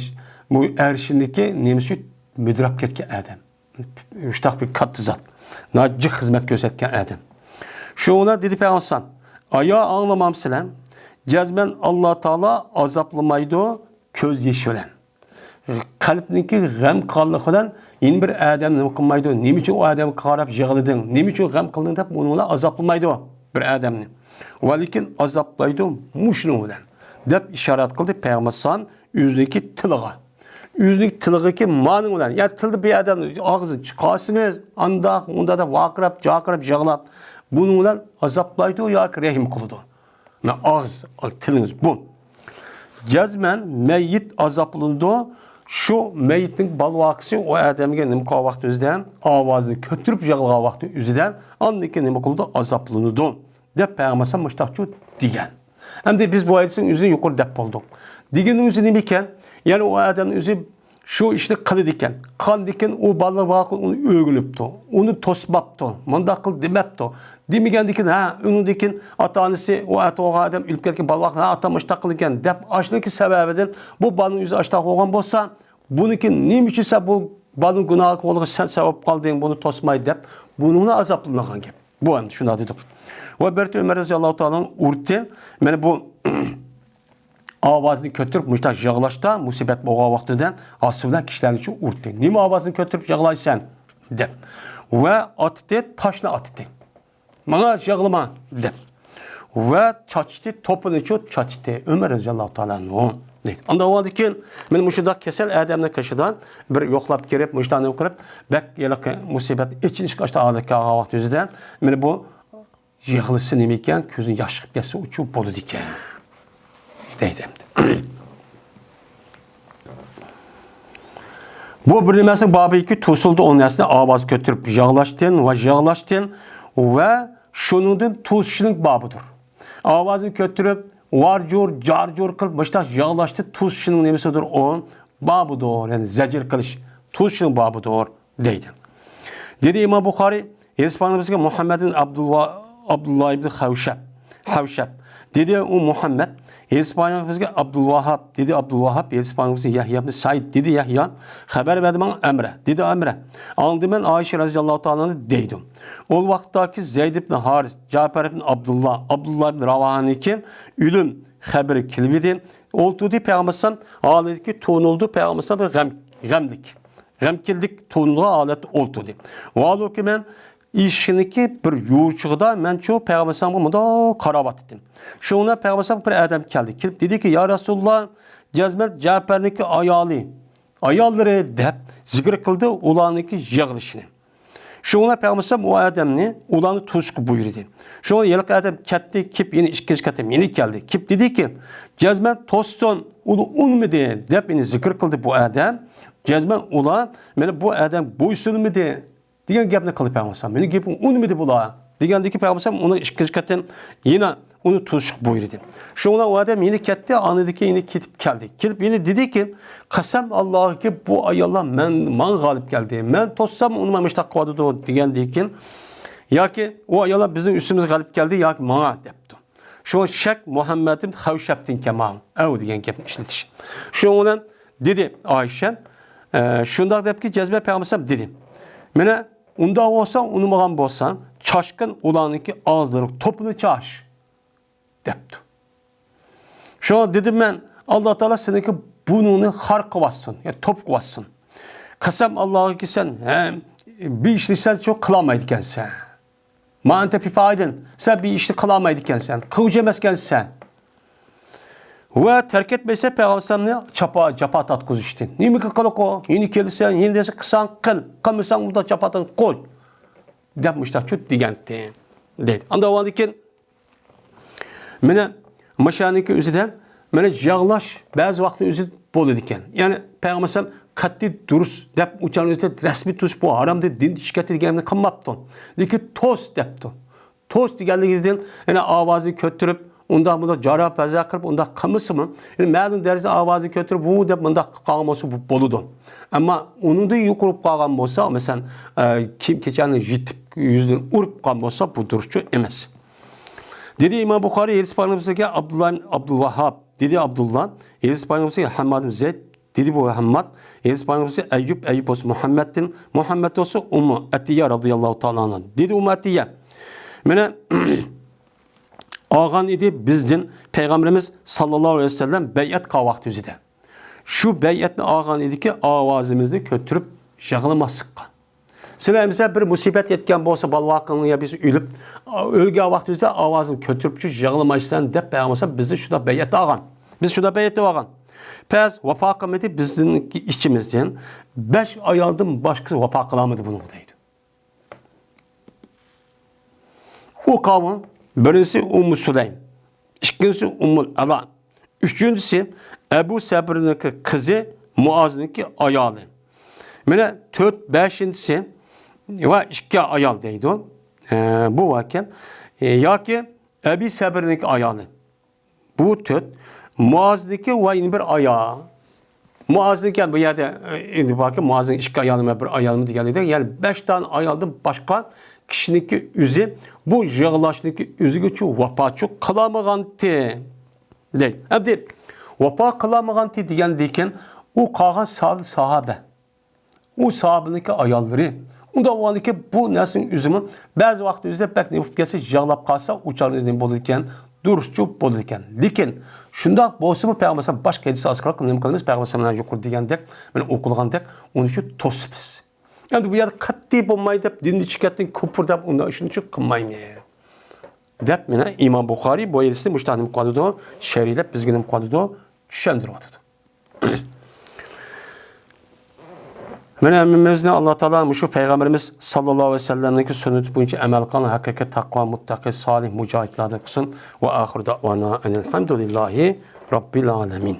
بۇ ئەرشىنىڭكى نېمىسى ئۈچۈن مۈدۈرەپ كەتكەن ئادەم. مۇشتاق بىر كاتتا زات. ناھايىتى جىق خىزمەت كۆرسەتكەن ئادەم. شۇڭا دېدى پەيغەمبەر، «ئايا، ئاڭلىمامسىلەر؟ جەزمەن ئاللا تائالا ئازابلىمايدۇ كۆز يېشى بىلەن. قەلبنىڭكى غەم قانلىقى بىلەن يەنە بىر ئادەم نېمە قىلمايدۇ؟ نېمە ئۈچۈن ئۇ ئادەمگە قاراپ يىغلىدىڭ؟ نېمە ئۈچۈن غەم قىلدىڭ؟» دەپ ئۇنىڭ بىلەن ئازابلىمايدۇ بىر ئادەمنى. ۋەلىكىن ئازابلايدۇ مۇشۇنىڭ بىلەن، دەپ ئىشارەت قىلدى پەيغەمبەر ئۆزىنىڭكى تىلىغا. ئۆزىنىڭ تىلىغىكى مانىڭ بىلەن، يا تىلدا بىر ئادەم ئاغزىنى چىقارسىڭىز، ئانداق، ئۇنداق دەپ ۋارقىراپ، جارقىراپ، يىغلاپ، بۇنىڭ بىلەن ئازابلايدۇ ياكى رەھىم قىلىدۇ. مانا ئاغزى، تىلىڭىز بۇ. جەزمەن مەييىت ئازابلىنىدۇ. شۇ مەييىتنىڭ بالىۋاقىسى ئۇ ئادەمگە نېمە قىلغان ۋاقتى ئۆزىدە، ئاۋازىنى كۆتۈرۈپ يىغلىغان ۋاقتى ئۆزىدە، ئاندىن كېيىن نېمە قىلىدۇ؟ ئازابلىنىدۇ. دەپ پەيغەمبەر مۇشتاقچۇ دېگەن. ئەمدى بىز بۇ ھەدىسنىڭ ئۆزىنى يۇقىرى دەپ بولدۇق. دېگەننىڭ ئۆزى نېمە ئىكەن؟ يەنى ئۇ ئادەمنىڭ ئۆزى شۇ ئىشنى قىلىدىكەن. قىلغاندىكىن ئۇ بالىلار بار ئۇنى ئۆگىنىپتۇ. ئۇنى توسماپتۇ. مۇنداق قىل دېمەپتۇ. دېمىگەندىكىن، ھە، ئۇنىڭدىكىن ئاتا-ئانىسى ئۇ ئەتىۋالغان ئادەم ئۆلۈپ كەتكەن بالا ۋاقتىدا، ھە، ئاتام ئاشتاق قىلىدىكەن دەپ ئاشۇنىڭكى سەۋەبىدىن بۇ بالىنىڭ ئۆزى ئاشتاق بولغان بولسا، بۇنىڭكى نېمە ئۈچۈن سەن بۇ بالىنىڭ گۇناھى بولغان سەن سەۋەب قالدىڭ، بۇنى توسماي دەپ، بۇنىڭغا ئازابلانغان گەپ. بۇ ئەمدى شۇنداق دېدۇق. ۋە بىر ئۆمەر رەزىياللاھۇ تائالا ئۇرتتى. مانا بۇ ئاۋازنى كۆتۈرۈپ مۇشتاق يىغلاشتا مۇسىبەت بولغان ۋاقتىدا ئاستى بىلەن كىشىلەرنى شۇ ئۇرتتى. نېمە ئاۋازنى كۆتۈرۈپ يىغلايسەن؟ دەپ. ۋە ئاتتى، تاشنى ئاتتى. ماڭا يىغلىما دەپ. ۋە چاچتى، توپىنىچۇ چاچتى ئۆمەر رەزىياللاھۇ تائالا ئەنھۇ دەيدۇ. ئاندىن ئاۋۋالدىن كېيىن مانا مۇشۇنداق كېسەل ئادەمنىڭ قېشىدا بىر يوقلاپ كىرىپ، مۇشۇنداق نېمە قىلىپ، بەك ھېلىقى مۇسىبەت ئېچىنىشقا ئاشتا ھالەتكە كەلگەن ۋاقىت يۈزىدە، مانا بۇ يىغلىسا نېمە ئىكەن، كۆزىدىن ياش چىقىپ كەتسە ئۇچۇ بولىدىكەن. دەيدۇ ئەمدى. بۇ بىر نېمىسىنىڭ بابىكى توسۇلدى، ئۇ نەرسىنى ئاۋاز كۆتۈرۈپ يىغلاشتىن ۋە يىغلاشتىن ۋە شۇنىڭدىن توسۇشنىڭ بابىدۇر. ئاۋازنى كۆتۈرۈپ، ۋارجۇر، جارجۇر قىلىپ مۇشتاق يىغلاشتىن توسۇشنىڭ نېمىسىدۇر ئۇ؟ بابىدۇر، يەنى زەجىر قىلىش، توسۇشنىڭ بابىدۇر. دەيدۇ. دېدى ئىمام بۇخارىي، ھەدىس پەيغەمبىرىمىزگە مۇھەممەدىن ئابدۇللا-، ئابدۇللا ئىبن خەۋشەب، خەۋشەب. دېدى ئۇ مۇھەممەد، ھەدىس پەيغەمبىرىمىزگە ئابدۇلۋاھاب، دېدى ئابدۇلۋاھاب، ھەدىس پەيغەمبىرىمىزگە يەھيا ئىبن سەئىد، دېدى يەھيا، خەۋەر بەردى ماڭا ئەمرە، دېدى ئەمرە. ئاڭلىدىم مەن ئائىشە رەزىياللاھۇ تائالا ئەنھا دەيدۇ. ئۇ ۋاقىتتاكى زەيد ئىبن ھارىس، جەپەر ئىبن ئابدۇللا، ئابدۇللا ئىبن راۋاھانىڭكى ئۆلۈم خەۋىرى كېلىۋىدى. ئولتۇردى پەيغەمبەر ھالىدىكى تونۇلدى پەيغەمبەر بىر غەم، غەملىك. غەمكىنلىك تونۇلغان ھالەتتە ئولتۇردى. ۋاھالۇكى مەن ئىشىكنىڭكى بىر يوچۇقىدا مەنچۇ پەيغەمبەر ئەلەيھىسسالامغا مۇنداق قاراۋاتىتتىم. شۇڭا پەيغەمبەر ئەلەيھىسسالام بىر ئادەم كەلدى. كېلىپ دېدىكى، يا رەسۇلاللا، جەزمەن جەپەرنىڭكى ئايالى ئاياللىرى دەپ زىكىر قىلدى ئۇلارنىڭكى يىغلىشىنى. شۇڭا پەيغەمبەر ئەلەيھىسسالام ئۇ ئادەمنى، ئۇلارنى توسۇشقا بۇيرۇدى. شۇڭا ھېلىقى ئادەم كەتتى، كېلىپ يەنە ئىككىنچى قېتىم يەنە كەلدى. كېلىپ دېدىكى، جەزمەن توستۇم، ئۇلار ئۇنىمىدى دەپ يەنە زىكىر قىلدى بۇ ئادەم. جەزمەن ئۇلار مانا بۇ ئادەم بويسۇنمىدى دېگەن گەپنى قىلىپ پەيغەمبەر ئەلەيھىسسالام، مېنىڭ گېپىم ئۇنىمىدى بۇلار دېگەندىكى پەيغەمبەر ئەلەيھىسسالام ئۇنى ئىككىنچى قېتىم يەنە ئۇنى توسۇشقا بۇيرۇدى. شۇڭا ئۇ ئادەم يەنە كەتتى، ئاندىن كېيىن يەنە كېتىپ كەلدى. كېلىپ يەنە دېدىكى، قەسەم ئاللاھكى بۇ ئاياللار مەن، ماڭا غالىب كەلدى. مەن توسسام ئۇنى مانا مۇشۇنداق قىلىۋاتىدۇ دېگەندىكىن، ياكى ئۇ ئاياللار بىزنىڭ ئۈستىمىزگە غالىب كەلدى ياكى ماڭا دەپتۇ. شۇڭا شەك مۇھەممەدتىن خەۋشەپتىن كەما ئەۋ دېگەن گەپنى ئىشلىتىش. شۇنىڭ بىلەن دېدى ئائىشە، ئە، شۇنداق دەپكى جەزمە پەيغەمبەر دېدى، مانا ئۇنداق بولسا ئۇنىمىغان بولسا چاشقىن ئۇلارنىڭكى ئاغزىلىرى توپىنى چاش دەپتۇ. شۇڭا دېدىم مەن، ئاللا تائالا سېنىڭكى بۇرنۇڭنى خار قىلىۋاتسۇن، يا توپ قىلىۋاتسۇن. قەسەم ئاللاغىكى سەن، ھە، بىر ئىشنى سەن شۇ قىلالمايدىكەنسەن. ما ئەنتە بىفائىلىن، سەن بىر ئىشنى قىلالمايدىكەنسەن، قىلغۇچى ئەمەسكەنسەن. ۋە تەرك ئەتمەيسەن پەيغەمبەرنى چاپا، جاپا تارتقۇزۇشتىن. نېمىگە قىلىقۇ؟ يەنە كېلىسەن، يەنە دېسە قىلساڭ قىل، قىلمىساڭ ئۇنداق جاپادىن قۇتۇل دەپ مۇشتاق چۇت دېگەنتى. دەيدۇ. ئاندىن ئاۋۋالدىن كېيىن مانا مۇشۇنىڭكى ئۆزىدە مانا يىغلاش بەزى ۋاقىتتا ئۆزى بولىدىكەن. يەنى پەيغەمبەر ئەلەيھىسسالام قەتئىي دۇرۇس دەپ ئۇچارنى ئۆزىدە رەسمىي توسۇپ بۇ ھارام دېدى، دىن چىقىپ كەتتى دېگەننى قىلماپتۇ. لېكىن توس دەپتۇ. توس دېگەنلىكىدىن يەنە ئاۋازىنى كۆتۈرۈپ، ئۇنداق مۇنداق جارا پەزا قىلىپ ئۇنداق قىلمىسىمۇ، يەنى مەلۇم دەرىجىدە ئاۋازىنى كۆتۈرۈپ ۋۇ دەپ مۇنداق قىلىپ قالغان بولسا بۇ بولىدۇ. ئەمما ئۇنىڭدىن يۇقىرى بولۇپ قالغان بولسا، مەسىلەن، ئە، كىيىم كېچەكنى يىرتىپ يۈزىدىن ئۇرۇپ قالغان بولسا بۇ دۇرۇسچۇ ئەمەس. دېدى ئىمام بۇخارىي، ھەدىس پەيغەمبەرگە ئابدۇللا ئابدۇلۋاھاب، دېدى ئابدۇللا، ھەدىس پەيغەمبەرگە ھەمماد بىن زەيد، دېدى بۇ ھەمماد، ھەدىس پەيغەمبەرگە ئەييۇب، ئەييۇب بولسا مۇھەممەدتىن، مۇھەممەد بولسا ئۇممۇ ئەتىيە رازىياللاھۇ تائالا ئانھا. دېدى ئۇممۇ ئەتىيە، مانا ئالغان ئىدى بىزدىن پەيغەمبىرىمىز ساللاللاھۇ ئەلەيھى ۋەسەللەم بەيئەت قىلغان ۋاقتىمىزدا. شۇ بەيئەتنى ئالغان ئىدىكى، ئاۋازىمىزنى كۆتۈرۈپ يىغلىماسلىققا. سىلەر ئەمىسە بىر مۇسىبەت يەتكەن بولسا، بالا-ۋاقىڭ يا بىرسى ئۆلۈپ، ئۆلگەن ۋاقتىڭىزدا ئاۋازىڭنى كۆتۈرۈپچۇ يىغلىمايسەن دەپ پەيغەمبەر بىزدىن شۇنداق بەيئەت ئالغان. بىز شۇنداق بەيئەت ئالغان. پەس ۋاپا قىلمىدى بىزنىڭ ئىچىمىزدىن بەش ئايالدىن باشقىسى ۋاپا قىلالمىدى بۇنىڭغا دەيدۇ. ئۇ قاۋۇم، بىرىنچىسى ئۇممۇ سۇلەيم، ئىككىنچىسى ئۇممۇل ئەلا، ئۈچىنچىسى ئەبۇ سەبىرنىڭكى قىزى مۇئازنىڭكى ئايالى. مانا تۆت، بەشىنچىسى ۋە ئىككى ئايال دەيدۇ. ئە، بۇ ۋاكىن، ئە، ياكى ئەبى سەبىرنىڭكى ئايالى. بۇ تۆت. مۇئازنىڭكى ۋە يەنە بىر ئايال. مۇئازنىڭكى بۇ يەردە، ئە، ئەمدى باركى مۇئازنىڭ ئىككى ئايالىمۇ، بىر ئايالىمۇ دېگەنلىكتە، يەنى بەش دانە ئايالدىن باشقا كىشىنىڭكى ئۆزى بۇ يىغلاشنىڭكى ئۆزىگىچۇ ۋاپاچۇ قىلالمىغانتى. دەيدۇ. ئەمدى ۋاپا قىلالمىغانتى دېگەندىن كېيىن ئۇ قالغان سالىھ ساھابە. ئۇ ساھابىنىڭكى ئاياللىرى. ئۇنداق بولغاندىكىن بۇ نەرسىنىڭ ئۆزىمۇ بەزى ۋاقىت ئۆزىدە بەك نېمە بولۇپ كەتسە، يىغلاپ قالسا، ئۇ چاغدا ئۆزى نېمە بولىدىكەن؟ دۇرۇسچۇ بولىدىكەن. لېكىن شۇنداق بولسىمۇ پەيغەمبەر ئەلەيھىسسالام باشقا ھەدىس ئاسقىراق نېمە قىلىمىز؟ پەيغەمبەر ئەلەيھىسسالام يۇقىرىدا دېگەندەك، مانا ئوقۇلغاندەك، ئۇنى شۇ توسىمىز. ئەمدى بۇ يەردە قەتئىي بولماي دەپ، دىندىن چىقىپ كەتتىڭ، كۇپۇر دەپ، ئۇنداق ئىشنى شۇ قىلمايمىز. دەپ مانا ئىمام بۇخارىي بۇ ھەدىسنى مۇشۇنداق نېمە قىلىدۇ؟ شەرھلەپ بىزگە نېمە قىلىدۇ؟ چۈشەندۈرۈۋاتىدۇ. مانا ھەممىمىزنى ئاللا تائالا مۇشۇ پەيغەمبىرىمىز ساللاللاھۇ ئەلەيھى ۋەسەللەمنىڭكى سۈننىتى بويىچە ئەمەل قىلغان ھەقىقىي تەقۋا، مۇتتەقى، سالىھ، مۇجاھىدلاردىن قىلسۇن. ۋە ئاخىرۇ دەئۋانا ئەنىل ھەمدۇلىللاھى رەببىل ئالەمىن.